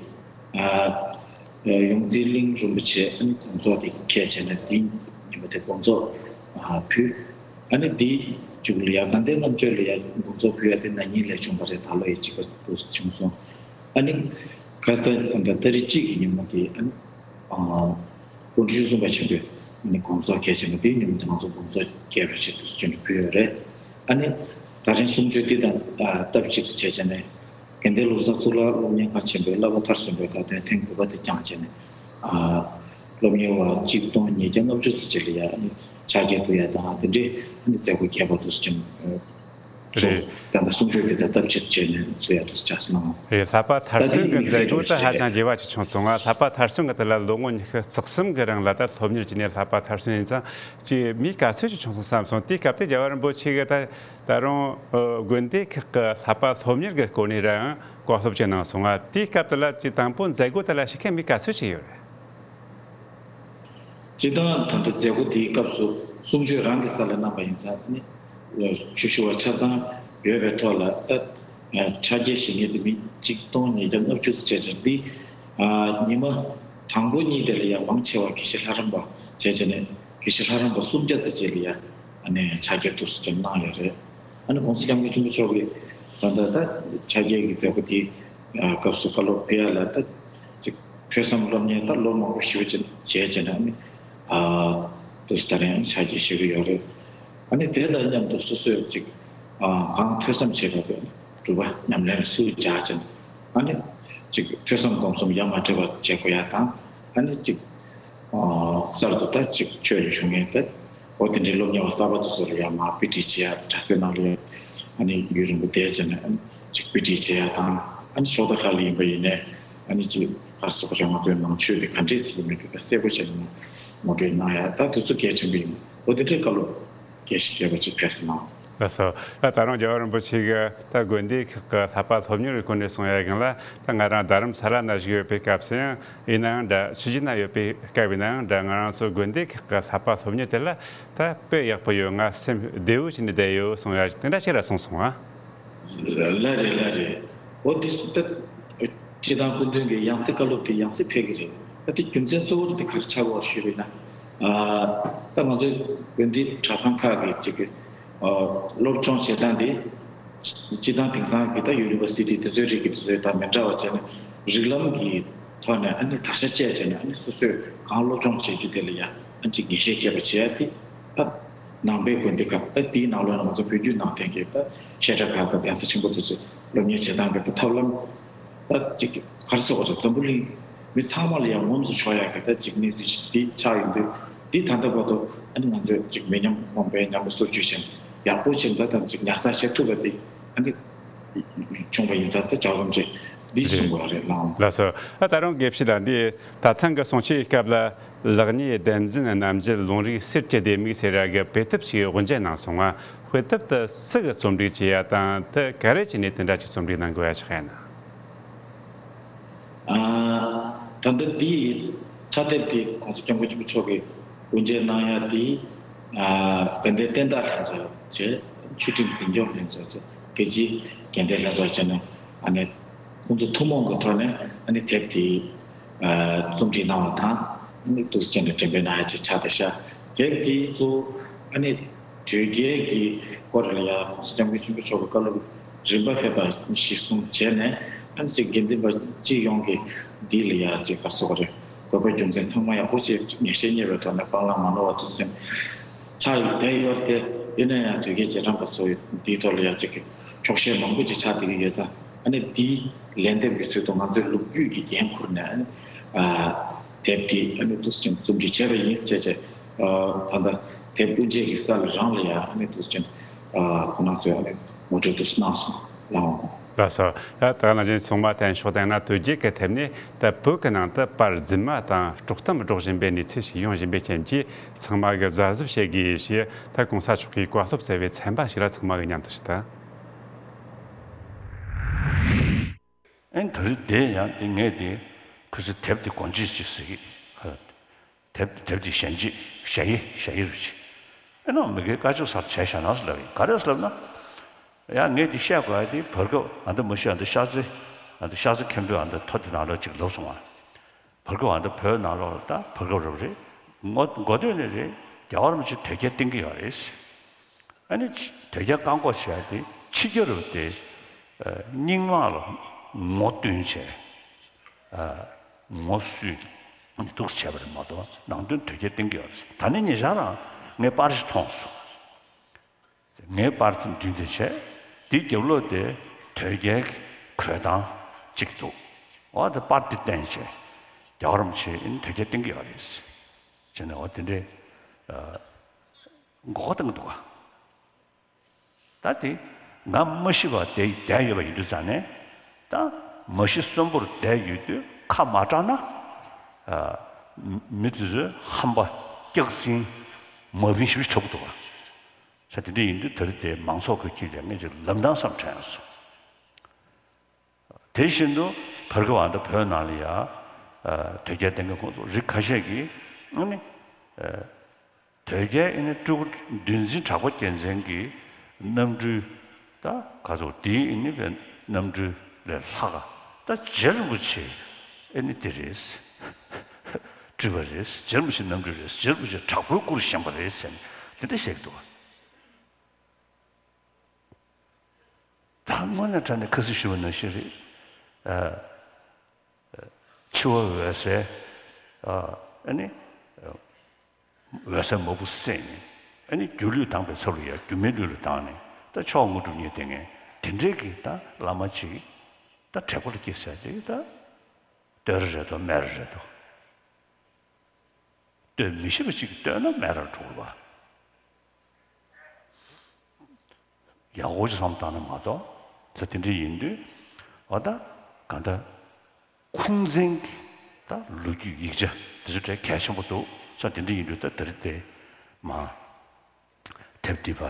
ཨ། ཡོངས་འཛིན་གླིང་རིན་པོ་ཆེ་ཨ་ནི་དགོངས་རྫོགས་དེ་ཁས་བྱས་ནས་དེ་ཉིན་མོ་དེ་དགོངས་རྫོགས་ཨ་ཕུལ། ཨ་ནི་དེའི་མཇུག་ལ་ཡ་དགའ་ལྡན་ལྔ་མཆོད་ལ་ཡ་དགོངས་རྫོགས་ཕུལ་ཡ་དེ་ན་ནིང་ལས་བྱུང་བ་རེད། ད་ལོ་ཡི་གཅིག་པ་དུ་བྱུང་སོང་། ཨ་ནི། ཁ་སང་ད་ལྟ་ཏ་རིག་གཅིག་གི་ཉིན་མོ་དེ་ཨ་ནི། ཨ། སྐུ་ཕྲེང་བཅུ་གསུམ་པ་ཆེན་པོས་ཨ་ནི་དགོངས་རྫོགས་སྐྱེས་ཆེན་པོ་དེའི་ཉིན་མོ་དེ་ང་ཚོ་དགོངས་རྫོགས་སྐྱེས་པའི་ཆེད་དུ་བྱོན་ཕུལ་ཡོད་རེད། ཨ་ནི། ད་རིང་གསུང་ཆོས་འདི་དང་ཨ་སྟབས་གཅིག་ཏུ་བྱས་བྱས་ནས། དགེ་ལྡན་ལོ་གསར་གཙུག་ལག་སློབ་གཉེར་ཁང་ཆེན་པོའི་བསླབ་པ་མཐར་སོན་པའི་དགའ་སྟོན་ཐེངས་དགུ་པ་དེ་བསྐྱངས་བྱས་ནས། ཨ། སློབ་གཉེར་བ་གཅིག་སྟོང་ཉིས་བརྒྱ་ལྔ་བཅུ་ཙམ་ཅིག་ལ་ཡ་ཨ་ནི་ཕྱག་འཁྱེར་ཕུལ་ཡ་དང་དེ་འདྲའི་ཨ་ནི་མཛད་སྒོ་རྒྱས་པ་དུ་བྱུང་། རེད། ད་ལྟ་གསུང་ཆོས་དེ་དང་སྟབས་ཆེར་བྱས་ནས་འཚོལ་ཡ་དུ་ཆགས་སོང་། རེད། ལྷག་པ་མཐར་སོན་གྱི་མཛད་སྒོ་དེ་ཧ་ཅང་རྒྱས་པ་ཞིག་བྱུང་སོང་ང་། ལྷག་པ་མཐར་སོན་གྱི་དེ་ལ་ལོ་ངོ་ཉི་ཤུ་རྩ་གསུམ་གྱི་རིང་ལ་ད་སློབ་གཉེར་བྱས་ནས་ལྷག་པ་མཐར་སོན་ཡིན་ཙང་ཅིག་མིའི་དཀའ་ཚེགས་ཤིག་བྱུང་སོང་བསམ་སོང་། དེའི་སྐབས་དེ་རྒྱལ་བ་རིན་པོ་ཆེ་གིས་ད་ད་རུང་དགོན་སྡེ་ཁག་གི་ལྷག་པ་སློབ་གཉེར་གྱི་སྐོར་ནས་རང་བཀའ་སློབ་ཅིག་གནང་སོང་ང་། དེའི་སྐབས་དེ་ལ་ཅིག་དང་པོ་མཛད་སྒོ་དེ་ལ་ཞུགས་མཁན་མིའི་དཀའ་ཚེགས་ཤིག་ཡོད་རེད། སྤྱིར་བཏང་ད་ལྟ་མཛད་སྒོ་དེའི་སྐབས་སུ་གསུང་ཆོས་རང་གི་ས་ལ་གནང་པ་ཡིན་ཙང་ནི་ཆོས་ཞུ་བ་ཆ་ཚང་ཡོད་པའི་ཐོག་ལ་ད་ཕྱག་འཁྱེར་བཞེས་མཁན་དེ་མི་གཅིག་སྟོང་ཉིས་བརྒྱ་ལྔ་བཅུ་ཙམ་བྱས་ཙང་འདི་ཉི་མ་ དང་པོ་གཉིས་དེ་ལ་ཡང་མང་ཆེ་བ་དགེ་བཤེས་ལྷ་རམས་པ་བྱས་བྱས་ནས་དགེ་བཤེས་ལྷ་རམས་པ་སུམ་བརྒྱ་ཙམ་ཅིག་ལ་ཡང་ཨ་ནི་ཕྱག་འཁྱེར་དུ་སུ་ཅན་གནང་ཡོད་རེད། ཨ་ནི་༸གོང་ས་༸སྐྱབས་མགོན་ཆེན་པོ་མཆོག་གིས་ད་ལྟ་ད་ཕྱག་འཁྱེར་གྱི་མཛད་སྒོ་དེའི་སྐབས་སུ་བཀའ་སློབ་ཕེབས་ཡ་ལ་ད་ཅིག་ཐོས་བསམ་སློབ་གཉེར་ད་ལོ་མང་པོ་ཞེ་པོ་ཅིག་བྱས་བྱས་ནས་ཨ་ནི་དུ་སུ་ད་རིང་ཕྱག་འཁྱེར་ཞུ་གི་ཡོད་རེད། ཨ་ནི་དེ་དང་མཉམ་དུ་སོ་སོས་ཅིག་གང་ཐོས་བསམ་བྱས་པ་དེ་སྒྲུབ་པ་ཉམས་ལེན་ལ་སུ་སྦྱར་བྱས་ནས་ཨ་ནི་ཅིག་ཐོས་བསམ་སྒོམ་གསུམ་ཡ་མ་བྲལ་བ་བྱེད་དགོས་ཡ་དང་ཨ་ནི་ཅིག་གསར་དུ་ད་ཅིག་ཆོས་ལ་ཞུགས་མཁན་ད་འོ་དེ་འདྲའི་སློབ་གཉེར་བ་གསར་པ་དེ་ཚོ་ལ་ཡང་མར་དཔེ་ཁྲིད་བྱེད་ཡ་གྲྭ་སའི་ནང་ལ་ཡང་ཨ་ནི་ཡུན་རིང་པོ་བསྡད་བྱས་ནས་ཨ་ནི་ཅིག་དཔེ་ཁྲིད་བྱེད་ཡ་དང་ཨ་ནི་ཕྱོགས་མཐའ་ཁག་ལ་ཡིན་པ་ཡིན་ནའི་ཨ་ནི་ཅིག་ག་རེ་ཟེར་དགོས་རེད། ང་ཚོའི་ནང་ཆོས་དེ་ག་འདྲས་ཟེར་གྱི་མེད་པའི་གསལ་པོ་བྱས་ནས་ངོ་སྤྲོད་གནང་ཡ་ད་དེ་ཚོ་གལ་ཆེན་པོ་ཡིན། འོ་དེ་འདྲའི་བཀའ་སློབ་རྒྱས་ཤིང་རྒྱས་པ་ཅིག་ཕེབས་སུ་གནང་། ལགས་སོ། ད་ད་རུང་རྒྱལ་བ་རིན་པོ་ཆེ་གིས་ད་དགོན་སྡེ་ཁག་གི་བསླབ་པ་སློབ་གཉེར་གྱི་སྐོར་ནས་གསུང་ཡ་སྒང་ལ་ད་ང་རང་རྡ་རམ་ས་ལ་ན་བཞུགས་ཡོད་པའི་སྐབས་སུ་ཡང་ཡིན་ནའང་འདྲ་ཕྱི་རྒྱལ་ན་ཡོད་པའི་སྐབས་ཡིན་ནའང་འདྲ་ང་རང་ཚོ་དགོན་སྡེ་ཁག་གི་བསླབ་པ་སློབ་གཉེར་དེ་ལ་ད་དཔེ་ཡག་པོ་ཡོད། ང་སེམས་བདེ་བོ་བྱས་ནས་བསྡད་ཡོད་གསུང་ཡ་དེ་འདྲ་ཅིག་ར་གསུངས་སོང་ཨ། ལ་རེད་ལ་རེད། འོ་དེ་ད་སྤྱི་བཏང་སྐུ་མདུན་གྱི་ཡང་སྲིད་བཀའ་སློབ་དེ་ཡང་སྲིད་ཕེབས་ཀྱི་རེད། ད་དེ་རྒྱུ་མཚན་གཙོ་བོ་དེ་ག་རེ་ཆགས་པ་ཞུས་པ་ཡིན་ན། ད་ང་ཚོའི་དགོན་སྡེ་གྲྭ་ཚང་ཁག་གི་ཅིག་གི་སློབ་སྦྱོང་བྱེད་སྟངས་དེ་སྤྱི་བཏང་དེང་སང་གི་ད་ཡུ་ནི་ཝར་སི་ཊི་དེ་ཚོའི་རིགས་ཀྱི་དེ་ཚོའི་དང་མི་འདྲ་བ་བྱས་ནས་རིགས་ལམ་གྱི་ཐོག་ནས་ཨ་ནི་དར་ཆ་བཅད་བྱས་ནས་ཨ་ནི་སོ་སོས་གང་སློབ་སྦྱོང་བྱེད་རྒྱུ་དེ་ལ་ཡང་ཨ་ཅིག་ངེས་ཤེས་སྐྱེས་པ་བྱེད་ཡ་དེ་ད་ནང་པའི་དགོན་སྡེ་ཁག་ད་དེའི་ནང་ལོགས་ནས་ང་ཚོ་བོད་བརྒྱུད་ནང་བསྟན་གྱི་ད་བཤད་གྲྭ་ཁག་དང་གདན་ས་ཆེན་པོ་དེ་ཚོས་སློབ་གཉེར་བྱེད་སྟངས་ཀྱི་ད་ཐབས་ལམ་ད་ཅིག་ག་རེ་ཟེར་དགོས་རེད། འཛམ་བུ་གླིང་མི་ཚང་མ་ལ་ཡང་ངོམས་སུ་ཆོག་ཡག་གི་ད་ཅིག་གནས་ཚུལ་ཅིག་འདི་ཆགས་ཡོང་དུས་འདི་ད་ལྟ་བར་དུ་ཨ་ནི་ང་ཚོས་ཅིག་མི་ཉམས་རྨོངས་པའི་ཉམས་པ་སོར་ཆུད་བྱས་ཡག་པོ་བྱས་ད་ད་ཅིག་ཉར་ཚགས་བྱེད་ཐུབ་པ་དེ་ཨ་ནི་བྱུང་བ་ཡིན་ཙང་ད་ལྕགས་རོམ་ཅིག་འདི་གསུང་དགོས་རེད་ལགས། ལགས་སོ། ཨ་ད་རུང་དགེ་བཤེས་ལགས་འདི་ད་ཐེངས་ཀྱི་གསུང་ཆོས་སྐབས་ལ་ལེགས་ཉེས་བདེན་རྫུན་རྣམ་འབྱེད་ལུང་རིགས་གསེར་གྱི་ལྡེ་མིག་ཟེར་ཡག་གི་དཔེ་དེབ་ཅིག་དབུ་འབྱེད་གནང་སོང་ང་། དཔེ་དེབ་དེ་སུ་གིས་རྩོམ་སྒྲིག་བྱས་ཡ་དང་དེ་ག་རེ་བྱས་ནས་དེ་འདྲ་ཅིག་རྩོམ་སྒྲིག་གནང་དགོས་ཡ་ཆགས་ཡ་ན། ཨ། ད་ལྟ་འདི་ཕྱག་དེབ་འདི་༸གོང་ས་༸སྐྱབས་མགོན་ཆེན་པོ་མཆོག་གིས་དབུ་འབྱེད་གནང་ཡ་འདི། ཨ། དགའ་ལྡན་བསྟན་བདག་ལྷན་ཚོགས་བྱས། ཆོས་ཁྲིམས་འཛིན་སྐྱོང་ལྷན་ཚོགས་བྱས། རྒྱལ་སྤྱིའི་དགའ་ལྡན་ལྷན་ཚོགས་བྱས་ནས་ཨ་ནི་ཁོང་ཚོ་ཐུན་མོང་གི་ཐོག་ནས་ཨ་ནི་དེབ་དེ་ཨ། རྩོམ་སྒྲིག་གནང་བ་དང་ཨ་ནི་འདུག་སེ་བྱས་ནས་འགྲེམས་སྤེལ་གནང་ཡ་ཅིག་ཆགས་བསྡད་ཤག་དེབ་དེ་གཙོ་བོ་ཨ་ནི། དོལ་རྒྱལ་གྱི་སྐོར་ལ་ཡང་༸གོང་ས་༸སྐྱབས་མགོན་ཆེན་པོ་མཆོག་གི་བཀའ་སློབ་རིམ་པ་ཕེབས་པ་གཞིར་བཟུང་བྱས་ནས་ཨ་ནི་ཅིག་དགེ་འདུན་པ་སྤྱི་ཡོངས་ཀྱི་འདི་ལ་ཡང་ཅིག་ག་རེ་ཟེར་དགོས་རེད། དགོས་པ་རྒྱུ་མཚན་ཚང་མ་ཡག་པོ་ཅིག་ངེས་ཤེས་རྙེད་པའི་ཐོག་ནས་སྤང་བླང་མ་ནོར་བ་ཚུལ་ཆེན་ཆགས་ཡོད་བསྡད་ཡོད་རེད་དེ། ཡིན་ན་ཡང་དོལ་རྒྱལ་རྗེས་འབྲང་པ་ཚོ་འདིའི་ཐོག་ལ་ཡང་ཅིག་གི་འཁྱོག་བཤད་མང་པོ་ཅིག་ཆགས་བསྡད་ཀྱི་ཡོད་ཙང་ཨ་ནི་འདིའི་ལན་འདེབས་ཀྱི་ཚུལ་དུ་ང་ཚོས་ལོ་རྒྱུས་ཀྱི་འགན་ཁུར་ནས་ཨ་ནི་དེབ་དེ་ཨ་ནི་འདུག་སེ་བྱས་རྩོམ་སྒྲིག་བྱས་པ་ཡིན་ཟེར་བྱས་བྱས། ད་ལྟ་དེབ་དབུ་འབྱེད་ཀྱི་ས་ལ་རང་ལ་ཡང་ཨ་ནི་འདུག་ཅིང་ཁོང་རྣམ་ཚོས་ཨ་ནི་ངོ་སྤྲོད་དུ་གནང་སོང་ལགས། ལགས་སོ། ད་ལྟ་ནང་བཞིན་ཚང་མ་བསྟན་ཕྱོགས་བསྟན་ན་དོལ་རྒྱལ་གྱི་ཐེབས་ནས་ད་བོད་ཀྱི་ནང་དུ་པར་རྫུན་མ་དང་དཀྲོག་གཏམ་སྒྲོག་བཞིན་པའི་གནས་ཚུལ་ཞིག་ཡོང་བཞིན་པའི་རྐྱེན་གྱིས་ཚང་མ་གིས་གཟབ་གཟབ་བྱེད་དགོས་ཞེས་ད་གོང་ས་མཆོག་གིས་བཀའ་སློབ་སྩལ་བའི་ཚན་པ་ཞིག་ལ་ཚང་མ་གིས་མཉམ་དུ་ཞུ་ད། ཨེ་ད་རེས་དེ་ཡང་དེ་ངས་དེ་ཁུ་སི་དེབ་དེ་གོང་ཆེ་ཅིག་ཟེར་གི། དེབ་དེབ་དེ་ཞལ་འབྱེད་ཞལ་ཡི་ཞལ་ཡི་རུ་ཆེ། ཨེ་ན་མི་གའི་བཀའ་ཆོས་སར་བྱས་བཞག་ན་ཟེར་ལབ་ཡིན། ག་རེ་ཟེར་ལབ་ན། ཡང་ངས་དེ་བཤད་དགོས་ཡ་དེ་བར་སྐབས་ཨ་འདི་མ་གཞི་ཨ་འདི་ཤར་རྩེ་ཨ་འདི་ཤར་རྩེ་མཁན་པོའི་ཨ་འདི་ཐོ་དེ་ནང་ལ་ཅིག་ལབ་སོང་བ། བར་སྐབས་ཨ་འདི་བོད་ནང་ལོགས་ལ་ད་བར་སྐབས་རབ་རེད། ངོ་འགོ་སྟོད་ནས་རེད། རྒྱལ་བ་རིན་པོ་ཆེ་དོལ་རྒྱལ་བསྟེན་གྱི་ཡོད་རེད། ཨ་ནི་དོལ་རྒྱལ་བཀག་འགོག་བྱས་ཏེ་ཕྱི་རྒྱལ་རུ་དེ་རྙིང་མ་ལ་ངོ་སྟོན་བྱས། ངོ་བསུས་འདུག་བྱས་པ་རེད་མ་གཏོགས་ནང་དོན་དོལ་རྒྱལ་བསྟེན་གྱི་ཡོད་རེད། ད་ནི་ཉེ་ཆར་རང་ངས་པར་ཞིག་མཐོང་སོང་། ངས་པར་མདུན་དེ་བྱས། དེའི་རྒྱབ་ལོགས་དེ་དོལ་རྒྱལ་གྱི་གོས་ཐང་གཅིག་འདུག་འོ་དེ་པར་དེ་བསྟན་བྱས། རྒྱལ་བ་རིན་པོ་ཆེ་ཨ་ནི་དོལ་རྒྱལ་བསྟེན་གྱི་ཡོད་རེད། བྱས་ནས་འོ་དེ་འདྲའི་མགོ་སྐོར་བཏང་གི་འདུག་ག་ད་དེ་ང་མ་ཤི་བར་བསྡད་བསྡད་ཡོད་པ་ཡིན་དུས་ཙང་ནས་ད་མ་ཤི་གསོན་པོར་བསྡད་ཡོད་དུས་ཁ་མ་གྲགས་ན་མི་དེ་ཚོས་ཧམ་པ་སྐྱག་རྫུན་མ་བིན་ཞིབ་ཞིབ་འཁྲབ་གི་འདུག་ག་ས་དེ་འདྲ་ཡིན་དུས་ད་རེས་དེ་མང་ཚོགས་ཀྱི་དཀྱིལ་ལ་ངས་ཅིག་ལབ་ན་བསམ་དྲན་སོང་། དེ་བཞིན་དུ་བར་སྐབས་ཨ་ད་བོད་ནང་ལ་ཡ་དོལ་རྒྱལ་བསྟེན་མཁན་ཁོང་ཚོ་རིགས་ཁ་ཤས་ཀྱིས་ཨ་ནི་དོལ་རྒྱལ་ཨ་ནི་སྤྲུལ་སྐུ་འདུལ་འཛིན་གྲགས་པ་རྒྱལ་མཚན་གྱི་རྣམ་སྤྲུལ་ད་ག་ཚོད་དེའི་ཨ་ནི་བའི་རྣམ་སྤྲུལ་ལས་ལྷག་ག་ད་རྗེ་རིན་པོ་ཆེ་ཨ་ནི་དེ་རེད། སྤྲུལ་པ་རེད། རྗེ་རིན་པོ་ཆེ་རྣམ་སྤྲུལ་རེད། རྗེ་རིན་པོ་ཆེ་དྲག་པོའི་སྐུ་རུ་བཞེངས་པ་རེད་ཟེར་ནས་དེ་འདྲ་བཤད་ཀྱི་འདུག་བ། ད་དངོས་གནས་དྲང་གནས་ཁ་སང་ཞུས་པ་ནང་བཞིན་རེད། ཨ། འཆི་བ་འོད་གསལ། ཨ་ནི་འོད་གསལ་མ་བུ་སད་ནས། ཨ་ནི་སྒྱུ་ལུས་དྭངས་པའི་ཚབ་ལ་ཡ་སྒྱུ་མའི་ལུས་ལ་དྭངས་ནས། ད་མཆོག་དངོས་གྲུབ་བརྙེས་དེ་ངས་དེ་འདྲའི་གི་ད་བླ་མ་ཅིག་ད་དྲེགས་པ་ལ་སྐྱེས་ཟེར་དེ་ད་བསྟོད་ར་རེད་དོ། སྨད་ར་རེད་དོ། བསྟོད་མི་ཤེས་པ་ཅིག་གིས་བསྟོད་ན་སྨད་ར་འགྲོ་གི་རེད་པ། ཡག་པོ་ཅིག་བསམ་བཏང་ན་མ་གཏོགས། ད་དེ་འདྲ་ཡིན་དུས། འོ་ད་གང་ལྟར་ཁུངས་བཙན་གྱི་ད་ལོ་རྒྱུས་ཡིག་ཆ་དེ་ཚོ་གྲས་གལ་ཆེན་པོ་འདུག་ས། དེ་འདྲ་ཡིན་དུས་ད་དེ་རིང་དེ་མ་དེབ་འདི་པ་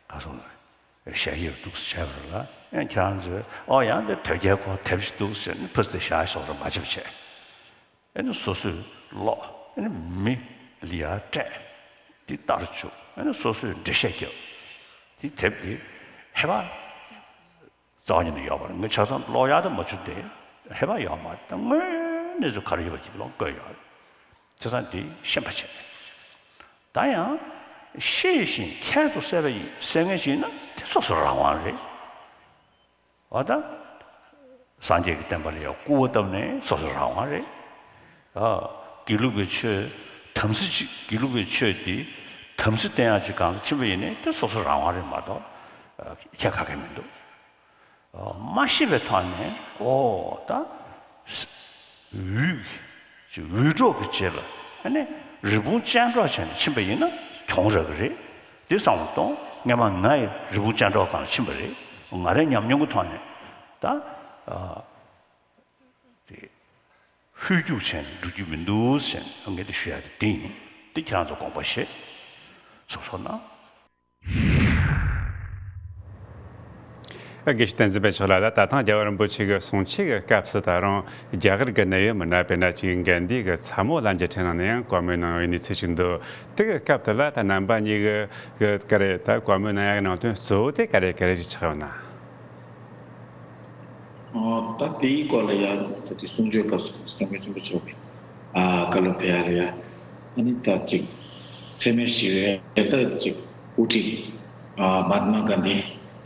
ག་སོང་ལ་ཞལ་ཡིར་འདུག་ཟེར་བྱས་པ་རེད་ལ། ཡང་ཁྱེད་རང་ཚོས་ཨོ་ཡང་དེ་དོལ་རྒྱལ་སྐོར་དེབ་ཞིག་འདུག་ཟེར་ནས་ཕུ་དེ་བཞག་ཤོག་ར་མ་བྱེད་པ་བྱས། ཨ་ནི་སོ་སོས་ཀློག་ཨ་ནི་མི་ལ་ཡ་སྤྲད། དེ་ལྟར་བཅུག་ཨ་ནི་སོ་སོས་འགྲེལ་བཤད་རྒྱབ། དེ་དེབ་དེ་ཧེ་བག་རྩ་བ་ཉིད་ནས་ཡོད་པ་རེད། ངས་ཆ་ཚང་ཀློག་ཡག་ད་མ་བྱུང་སྟེ་ཧེ་བག་ཡོད་མ་རེད། ད་དངོས་གནས་ཚུལ་ག་རེ་ཡོད་པ་ཅིག་ཀློག་དགོས་ཡོད་རེད། བྱས་ཙང་དེ་ཤེས་པ་བྱས། ད་ཡང་ཤེས་བཞིན་ཁྱད་དུ་གསད་པ་ཡིན་གསད་མཁན་ཞིག་ཡིན་ན་དེ་སོ་སོ་རང་དབང་རེད། འོ་ད། སངས་རྒྱས་ཀྱི་བསྟན་པ་ལ་ཡང་སྐུར་བ་བཏབ་ནས་སོ་སོ་རང་དབང་རེད། ཨ། དགེ་ལུགས་པའི་ཆོས་དམ་སྲི་ཅིག་དགེ་ལུགས་པའི་ཆོས་དེ་དམ་སྲི་བསྟན་ཡག་ཅིག་གང་ལ་ཕྱིན་པ་ཡིན་ནའི་དེ་སོ་སོ་རང་དབང་རེད་མ་གཏོགས། ཨ། ཁྱད་ག་གེ་མི་འདུག་ཨ། མ་ཤེས་པའི་ཐོག་ནས་འོ་ད། འུད། ཅིག་འུད་སྒྲོག་གི་རྗེས་ལ་ཨ་ནི་རི་བོང་ཅལ་འདྲོགས་བྱས་ནས་ཕྱིན་པ་ཡིན་ན་གྱོང་རག་གི་རེད། འདི་བསམ་བློ་གཏོང་། སྔན་མ་ང་ཡི་རི་བོང་ཅལ་འདྲོགས་སྒང་ལ་ཕྱིན་པ་རེད། ང་རའི་ཉམས་མྱོང་གི་ཐོག་ནས་ད། ཨ། དེ་ཧོལ་རྒྱུག་བྱས་ནས་འགྲོ་རྒྱུ་མི་འདུག་ཟེར་ནས་ངས་དེ་ཞུ་ཡག་དེ་དེ་ཡིན། དེ་ཁྱེད་རང་ཚོ་དགོངས་པ་བཞེས། སོ་སོ་ན། ཨ། དགེ་བཤེས་བསྟན་འཛིན་དཔལ་མཆོག་ལགས། ད་ད་ཐེངས་རྒྱལ་བ་རིན་པོ་ཆེ་གི་གསུང་ཆོས་ཀྱི་སྐབས་སུ་ད་རུང་རྒྱ་གར་གྱི་གནད་ཡོད་མི་སྣ་དཔེར་ན་ཅིག་གན་དྷི་གི་ཚ་མོ་ལ་མཇལ་འཕྲད་གནང་ནས་ཡང་བཀའ་མོལ་གནང་བའི་གནས་ཚུལ་ཞིག་འདུག་དེ་གི་སྐབས་དེ་ལ་ད་རྣམ་པ་གཉིས་ཀྱི་ག་རེ་ད་བཀའ་མོལ་གནང་ཡག་གི་ནང་དོན་གཙོ་བོ་དེ་ག་རེ་ག་རེ་ཞིག་ཆགས་ཡོད་ན། ཨོ། ད་དེའི་སྐོར་ལ་ཡང་ད་དེ་གསུང་ཆོས་སྐབས་སུ་སྐྱབས་མགོན་ཆེན་པོ་མཆོག་གིས་ཨ་བཀའ་སློབ་ཕེབས་ཡག་ལ་ཡ། ཨ་ནི་ད་ཅིག་འཚེ་མེད་ཞི་བའི་ད་ཅིག་དབུ་ཁྲིད་ཨ་མ་ཧཱ་ཏ་མ་གན་དྷི་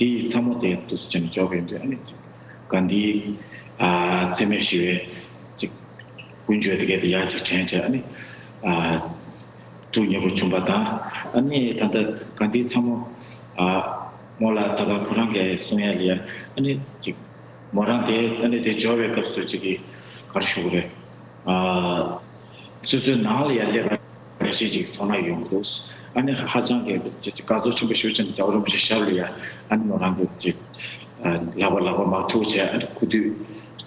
དེའི་ཚ་མོ་དེ་འདུག་སེ་བྱས་ནས་འཇོག་པ་ཡིན་དུས། ཨ་ནི་ཅིག་གན་དྷི་ཨ་འཚེ་མེད་ཞི་བའི་ཅིག་ཀུན་སྤྱོད་དེ་གས་དེ་ཡག་ཅིག་དྲན་བྱས། ཨ་ནི་ཨ་ཐུགས་མཉེས་པོ་བྱུང་པ་དང་། ཨ་ནི་ད་ལྟ་གན་དྷིའི་ཚ་མོ་ཨ་མོ་ལ་ད་ག་ཁོ་རང་གིས་གསུང་ཡག་ལ་ཡ། ཨ་ནི་ཅིག་མོ་རང་དེ་ད་ནི་དེ་འབྱོར་བའི་སྐབས་སུ་ཅིག་གིས་ག་རེ་ཞུ་དགོས་རེད། ཨ། སོ་སོའི་ནང་ལ་ཡ་སླེབས་པ་རེ་ཞིག་ཅིག་ཚོར་སྣང་ཡོང་གི་འདུག་ཨ་ནི་ཧ་ཅང་གི་ཅིག་དགའ་ཚོར་ཆེན་པོ་ཞེ་པོ་ཅིག་རྒྱལ་བ་རིན་པོ་ཆེ་ཞབས་ལ་ཡ། ཨ་ནི་མོ་རང་གི་ཅིག་ལག་པ་ལག་པ་མར་ཐུག་བྱས། ཨ་ནི་གུས་འདུད་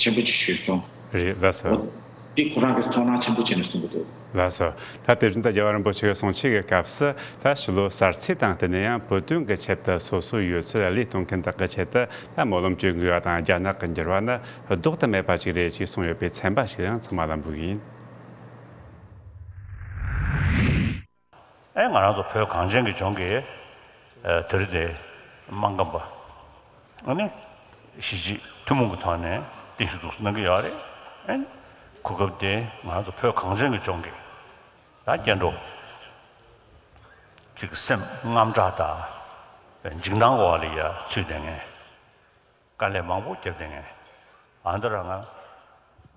ཆེན་པོ་ཅིག་ཞུས་སོང་། རེད། ལགས་སོ། འོ། འདི་ཁོ་རང་གི་ཚོར་སྣང་ཆེན་པོ་བྱས་ནས་གསུང་གི་འདུག་ལགས་སོ། ད་དེ་བཞིན་དུ་རྒྱལ་བ་རིན་པོ་ཆེ་གི་གསུང་ཆོས་ཀྱི་སྐབས་སུ་ད་ཕྱི་ལོ་གསར་ཚེས་དང་དེ་ནས་ཡང་བོད་དོན་གྱི་ཆེད་དུ་སོ་སོའི་ཡོད་ཚད་བློས་གཏོང་མཁན་དག་གི་ཆེད་དུ་ད་སྨོན་ལམ་བཅོལ་དགོས་པ་དང་རྒྱ་ནག་གི་འགྱུར་བ་ནི་ལྡོག་ཏུ་མེད་པ་ཞིག་རེད་ཅེས་གསུངས་ཡོད་པའི་ཚན་པ་ཞིག་ཡང་ཚང་མ་ལ་འབུལ་གྱི་ཡིན། ཨེ། ང་རང་ཚོ་བོད་གངས་ཅན་གྱི་ལྗོངས་ཀྱི་ཨ་དེ་རིང་དེ་སྨར་ཁམས་པ་ཨ་ནི་གཞིས་བྱེས་ཐུན་མོང་གི་ཐོག་ནས་བརྟན་བཞུགས་འདུག་སེ་གནང་གི་ཡོད་རེད། ཨེ། གོ་སྐབས་དེ་ང་རང་ཚོ་བོད་གངས་ཅན་གྱི་ལྗོངས་ཀྱི་ད་སྐྱེ་འགྲོ་ཅིག་སེམས་དངངས་སྐྲག་དང་འཇིགས་སྣང་འོག་ལ་ཡ་ཚུད་བསྡད་མཁན། དཀའ་ལས་མང་པོ་བརྒྱབ་བསྡད་མཁན། ཨ་འདི་རང་ང་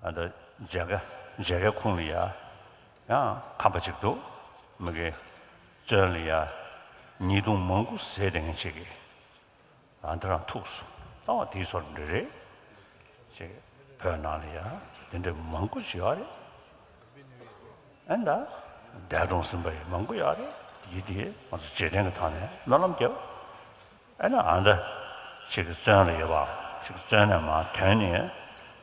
ཨ་འདི་མཇལ་ཁ་མཇལ་ཁའི་ཁུངས་ལ་ཡ་ཡང་ཁམས་པ་ཅིག་འདུག་མི་གི་བཙོན་ལ་ཡ་ཉེས་རྡུང་མང་པོ་བཟས་བསྡད་མཁན་ཅིག་གིས། ཨ་འདི་རང་ཐུག་སོང་། ད་བ་དེའི་སོར་འདྲ་རེད། ཅིག་བོད་ནང་ལ་ཡ་དེ་འདྲ་མང་པོ་ཅིག་ཡོད་རེད། ཨ་ནི་ད་འདས་གྲོངས་ཟིན་པ་ཡང་མང་པོ་ཡོད་རེད། དེ་དེ་ང་ཚོ་རྗེས་དྲན་གྱི་ཐོག་ནས་སྨོན་ལམ་རྒྱབ། ཨ་ནི་ཨ་འདི་ཅིག་བཙོན་ལ་ཡོད་པ་ཅིག་བཙོན་ནས་མར་ཐོན་ནས་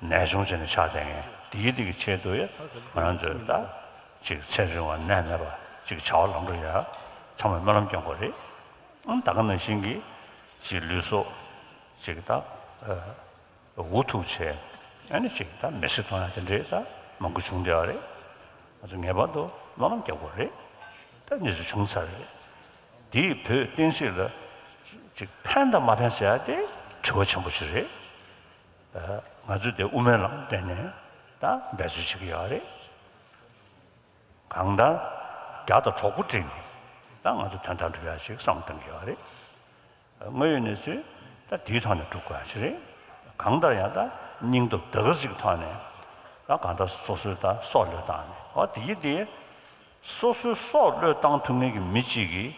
ནད་གཅོང་བྱས་ནས་ཆགས་བསྡད་མཁན་དེ་དེ་གི་ཆེད་དུ་ཡ་ང་རང་ཚོས་ད་ཅིག་ཚེ་རིང་བ་ནད་མེད་པ་ཅིག་བྱ་བ་ལམ་འགྲོ་ཡ་ཚང་མས་སྨོན་ལམ་སྐྱོན་དགོས་རེད། ཨ་ནི་ད་ག་ནང་བཞིན་གྱི་ཅིག་ལུས་སྲོག་ཅིག་ད་ཨ། འུ་ཐུག་བྱས། ཨ་ནི་ཅིག་ད་མི་ཚེ་ཐོང་ཡ་དེ་འདྲའི་ད་མང་པོ་བྱུང་བསྡད་ཡོད་རེད། ང་ཚོ་ངེས་པར་དུ་སྨོན་ལམ་རྒྱག་དགོས་རེད། ད་གནས་ཚུལ་བྱུང་ཚར་རེད། དེས་བོད་བསྟན་སྲིད་ལ་ཅིག་ཕན་དང་མ་ཕན་ཟེར་ཡ་དེ་དྲི་བ་ཆེན་པོ་ཞིག་རེད། ཨ། ང་ཚོས་དེ་དབུ་མའི་ལམ་བསྟན་ནས་ད་འབད་རྩོལ་བྱེད་ཀྱི་ཡོད་རེད། གང་ལྟར་རྒྱ་དང་གྲོགས་པོ་བསྒྲིགས་ནས་ད་ང་ཚོ་དོན་དག་འགྲུབ་ཡག་ཅིག་བསམ་བཏང་གི་ཡོད་རེད། དངོས་ཡོད་གནས་ཚུལ་ད་དེའི་ཐོག་ནས་སྒྲུབ་དགོས་ཡག་ཅིག་རེད། གང་ལྟར་ཡང་ད་སྙིང་སྟོབས་ད་ག་ཅིག་ཐོག་ནས་ད་གང་ལྟར་སོ་སོའི་ད་སྲོག་བློས་བཏང་ནས། འོ་དེ་ཡིན་དེ། སོ་སོའི་སྲོག་བློས་བཏང་ཐུབ་མཁན་གྱི་མི་གཅིག་གིས་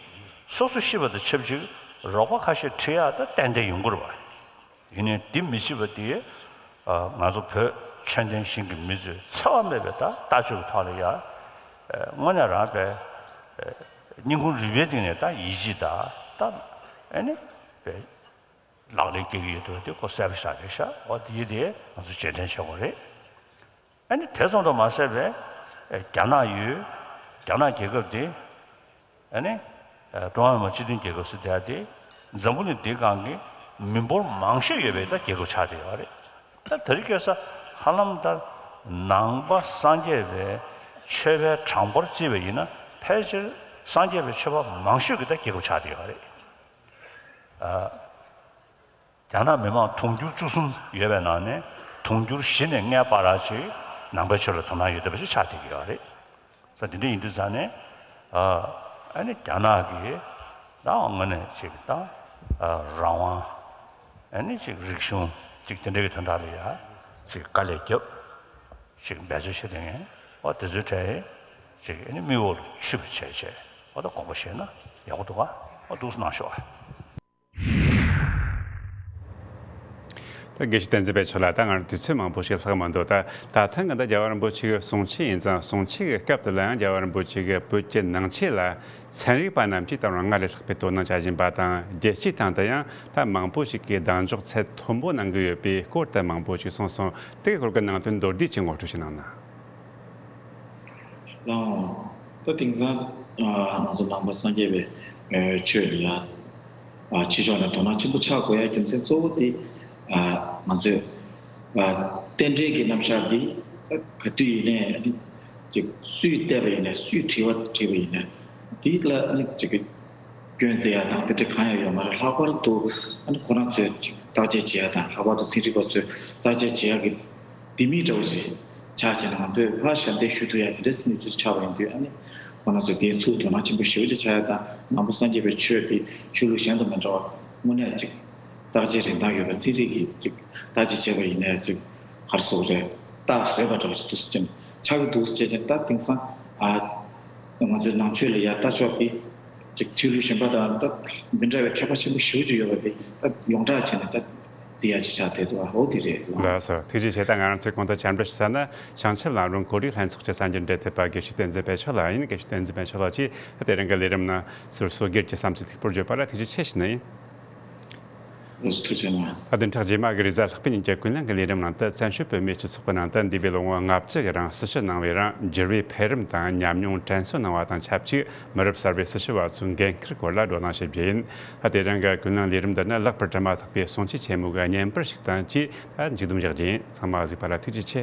སོ་སོ་ཤི་བ་དང་ཆབས་ཅིག་རོགས་པ་ཁ་ཤས་ཁྲིད་ཡག་ད་ཏན་ཏན་ཡོང་གི་རེད་བ། ཡིན་ནའི་དེ་མི་བྱེད་པ་དེ། ཨ། ང་ཚོ་བོད་ཆོས་ལྡན་ཞིང་གི་མི་ཚོས་འཚེ་བ་མེད་པའི་ད་ལྟ་སྤྱོད་ཀྱི་ཐོག་ལ་ཡ། ཨ། དངོས་གནས་རང་པའི། ཨ། སྙིང་ཁུང་རུས་པའི་གཏིང་ནས་ད་ཡིད་ཆེས་ད་ད་ཨ་ནི་པའི་ལག་ལེན་སྐྱེལ་གྱི་ཡོད་འདུག་དེ་ཁོ་གསལ་པོ་ཤར་རེད་ཤག་འོ་དེ་ཡིན་དེ་ང་ཚོ་རྗེས་དྲན་བྱེད་དགོས་རེད། ཨ་ནི་དེ་ཙམ་དུ་མ་ཟད་པའི་རྒྱ་ནག་ཡུལ། རྒྱ་ནག་རྒྱལ་ཁབ་དེ། ཨ་ནི་ཀྲུང་ཧྭ་མི་དམངས་སྤྱི་མཐུན་རྒྱལ་ཁབ་ཟེར་དེ་དེ་འཛམ་བུ་གླིང་འདིའི་སྒང་གི་མི་འབོར་མང་ཤོས་ཡོད་པའི་ད་རྒྱལ་ཁབ་ཆགས་བསྡད་ཡོད་རེད། ད་དེ་རིང་ཁ་སང་ཧ་ལམ་ད་ནང་པ་སངས་རྒྱས་པའི་ཆོས་པའི་གྲངས་འབོར་བརྩིས་པ་ཡིན་ན་ཕལ་ཆེར་སངས་རྒྱས་པའི་ཆོས་པ་མང་ཤོས་ཀྱི་ད་རྒྱལ་ཁབ་ཆགས་བསྡད་ཡོད་རེད། ཨ། རྒྱ་ནག་མི་མང་དུང་ཕྱུར་བཅུ་གསུམ་ཡོད་པའི་ནང་ནས་དུང་ཕྱུར་བཞི་ནས་ལྔའི་བར་ཅིག་ནང་པའི་ཆོས་ལ་དོ་སྣང་ཡོད་བསྡད་པ་ཞིག་ཆགས་བསྡད་ཀྱི་ཡོད་རེད། ས་དེ་འདྲ་ཡིན་དུས་ཙང་ནས། ཨ། ཨ་ནི་རྒྱ་ནག་གིས་ད་དངོས་གནས་ཅིག་ད། ཨ། རང་དབང་། ཨ་ནི་ཅིག་རིག་གཞུང་ཅིག་དེ་འདྲ་གི་དོན་དག་ལ་ཡ་ཅིག་དཀའ་ལས་བརྒྱབ། ཅིག་འབད་རྩོལ་བྱེད་མཁན། འོ་དེ་ཚོའི་གྲས་ཅིག་ཨ་ནི་མིག་འོག་ལ་ཆུད་པ་བྱས་བྱས། འོ་ད་དགོངས་པ་བཞེས་ན་ཡག་པོ་འདུག་ག་འོ་འདུག་སེ་གནང་ཤོག་ཨ། ད་དགེ་བཤེས་བསྟན་འཛིན་དཔལ་མཆོག་ལགས། ད་ང་རང་དུས་ཚོད་མང་པོ་ཞིག་ལྷག་མི་འདུག་ད་ད་ཐེངས་ཀྱི་ད་རྒྱལ་བ་རིན་པོ་ཆེ་གི་གསུང་ཆོས་ཡིན་ཙང་། གསུང་ཆོས་ཀྱི་སྐབས་དེ་ལ་ཡང་རྒྱལ་བ་རིན་པོ་ཆེ་གིས་བོད་ཀྱི་ནང་ཆོས་ལ་ཚན་རིག་པ་རྣམས་ཀྱིས་ད་རུང་སྔར་ལས་ལྷག་པའི་དོ་སྣང་བྱ་བཞིན་པ་དང་། རྒྱལ་སྤྱིའི་སྟེང་དུ་ཡང་ད་མང་པོ་ཞིག་གིས་གདེང་འཇོག་ཚད་མཐོན་པོ་གནང་གི་ཡོད་པའི་སྐོར་དུ་མང་པོ་ཞིག་གསུངས་སོང་། དེ་གི་སྐོར་གྱི་ནང་དོན་མདོར་བསྡུས་ཀྱིས་ངོ་སྤྲོད་ཅིག་གནང་ན། ལགས་འོང་། ད་དེང་སང་ང་ཚོ་ནང་པ་སངས་རྒྱས་པའི་ཆོས་ལ་ཡ། ཕྱི་ཕྱོགས་ནས་དོ་སྣང་ཆེན་པོ་ཆགས་དགོས་ཡ་རྒྱུ་མཚན་གཙོ་བོ་དེ། ང་ཚོས་རྟེན་འབྲེལ་གྱི་རྣམ་གཞག་འདི་ག་དུས་ཡིན་ནའི་ཅིག་སུས་བལྟས་པ་ཡིན་ནའི། སུས་དྲིས་པ་དྲིས་པ་ཡིན་ནའི། འདི་ལ་ཅིག་སྐྱོན་བཙལ་ཡ་དང་དེ་འདྲ་གང་ཡང་ཡོད་མ་རེད། ལྷག་པར་དུ་ཁོ་རང་ཚོས་ཅིག་བརྟག་དཔྱད་བྱེད་ཡ་དང་། ལྷག་པར་དུ་ཚན་རིག་པ་ཚོས་བརྟག་དཔྱད་བྱེད་ཡ་གི་ལྡེ་མིག་འདྲ་བོ་ཞིག་ཆགས་བྱས་ན། ང་ཚོས་ཕར་ཞབས་འདེགས་ཞུ་ཐུབ་ཡ་དེ་འདྲ་ཟེར་ནས་ཚུལ་ཆགས་པ་ཡིན་དུས། ཨ་ནི་ཁོ་རང་ཚོས་དེའི་ཚུལ་དོ་སྣང་ཆེན་པོ་ཞེ་པོ་ཅིག་བྱ་ཡ་དང་། ནང་པ་སངས་རྒྱས་པའི་ཆོས་དེ་ཆོས་ལུགས་གཞན་དང་མི་འདྲ་བ། དངོས་གནས་ཅིག་བརྟག་དཔྱད་རིན་ཐང་ཡོད་པའི་ཚན་རིག་གིས་ཅིག་བརྟག་དཔྱད་བྱས་པ་ཡིན་ནའི་ཅིག་ག་རེ་ཟེར་དགོས་རེད། རྟགས་བཟོས་པ་འདྲ་བོ་ཞིག་ཏུ་ཟེར་ཅིང་ཆགས་ཀྱི་འདུག་ཟེར་བྱས་ཙང་། ད་དེང་སང་ཨ་ང་ཚོའི་ནང་ཆོས་ལ་ཡ་ལྟ་ཕྱོགས་དེ་ཅིག་ཆོས་ལུགས་གཞན་པ་དང་ད་མི་འདྲ་བའི་ཁྱད་པར་ཆེན་པོ་ཞེ་པོ་ཅིག་ཡོད་པ་དེ་ད་ཡོངས་གྲགས་བྱས་ནས་ད། དེ་ཡ་ཅིག་ཆགས་བསྡད་འདུག་ཨ། འོ་དེ་རེད། ལགས་སོ། ཐུགས་རྗེ་ཆེ། ད་ང་རང་ཚོས་གོང་དུ་བཅར་འདྲི་ཞུ་ས་ནི་བྱང་ཆུབ་ལམ་རིམ་ཁོར་ཡུག་ལྷན་ཚོགས་ཀྱི་གསར་འགྱུར་འབྲེལ་མཐུད་པ་དགེ་བཤེས་བསྟན་འཛིན་དཔལ་མཆོག་ལགས་ཡིན། དགེ་བཤེས་བསྟན་འཛིན་དཔལ་མཆོག་ལགས་ཀྱིས་དེ་རིང་གི་ལས་རིམ་ནང་ཟུར་སོ་སྒེར་གྱི་བསམ་ཚུལ་ཐུགས་ཕུལ་བརྗོད་པ་ལ་ཐུགས་རྗེ་ཆེ་ཞུ་ནི་ཡིན། ལགས་སོ། ཐུགས་རྗེ་གནང་། ད་བདུན་ཕྲག་རྗེས་མ་གི་རེས་གཟའ་ལྷག་པའི་ཉིན་གྱི་ཀུན་གླེང་གི་ལས་རིམ་ནང་དུ། བཙན་བྱོལ་བོད་མིའི་སྤྱི་ཚོགས་ཀྱི་ནང་དུ་འདས་པའི་ལོ་ངོ་ལྔ་བཅུ་གི་རིང་སྲི་ཞུ་གནང་བའི་རིང་འགྱུར་བའི་འཕེལ་རིམ་དང་ཉམས་མྱོང་དྲན་གསོ་གནང་བ་དང་ཆབས་ཅིག་མི་རབས་གསར་བའི་སྲི་ཞུ་བ་ཚོའི་འགན་འཁུར་སྐོར་ལ་བགྲོ་གླེང་ཞུ་རྒྱུ་ཡིན། ད་དེ་རིང་གི་ཀུན་གླེང་ལས་རིམ་འདི་ནི་ལེགས་པར་གྲུབ་མ་ཐག་པའི་གསུང་ཆོས་ཆེན་མོ་གི་བརྙན་པར་ཞིག་དང་བཅས། ད་མཇུག་བསྡོམས་བཞག་རྒྱུ་ཡིན། ཚང་མ་གཟིགས་པ་ལ་ཐུགས་རྗེ་ཆེ།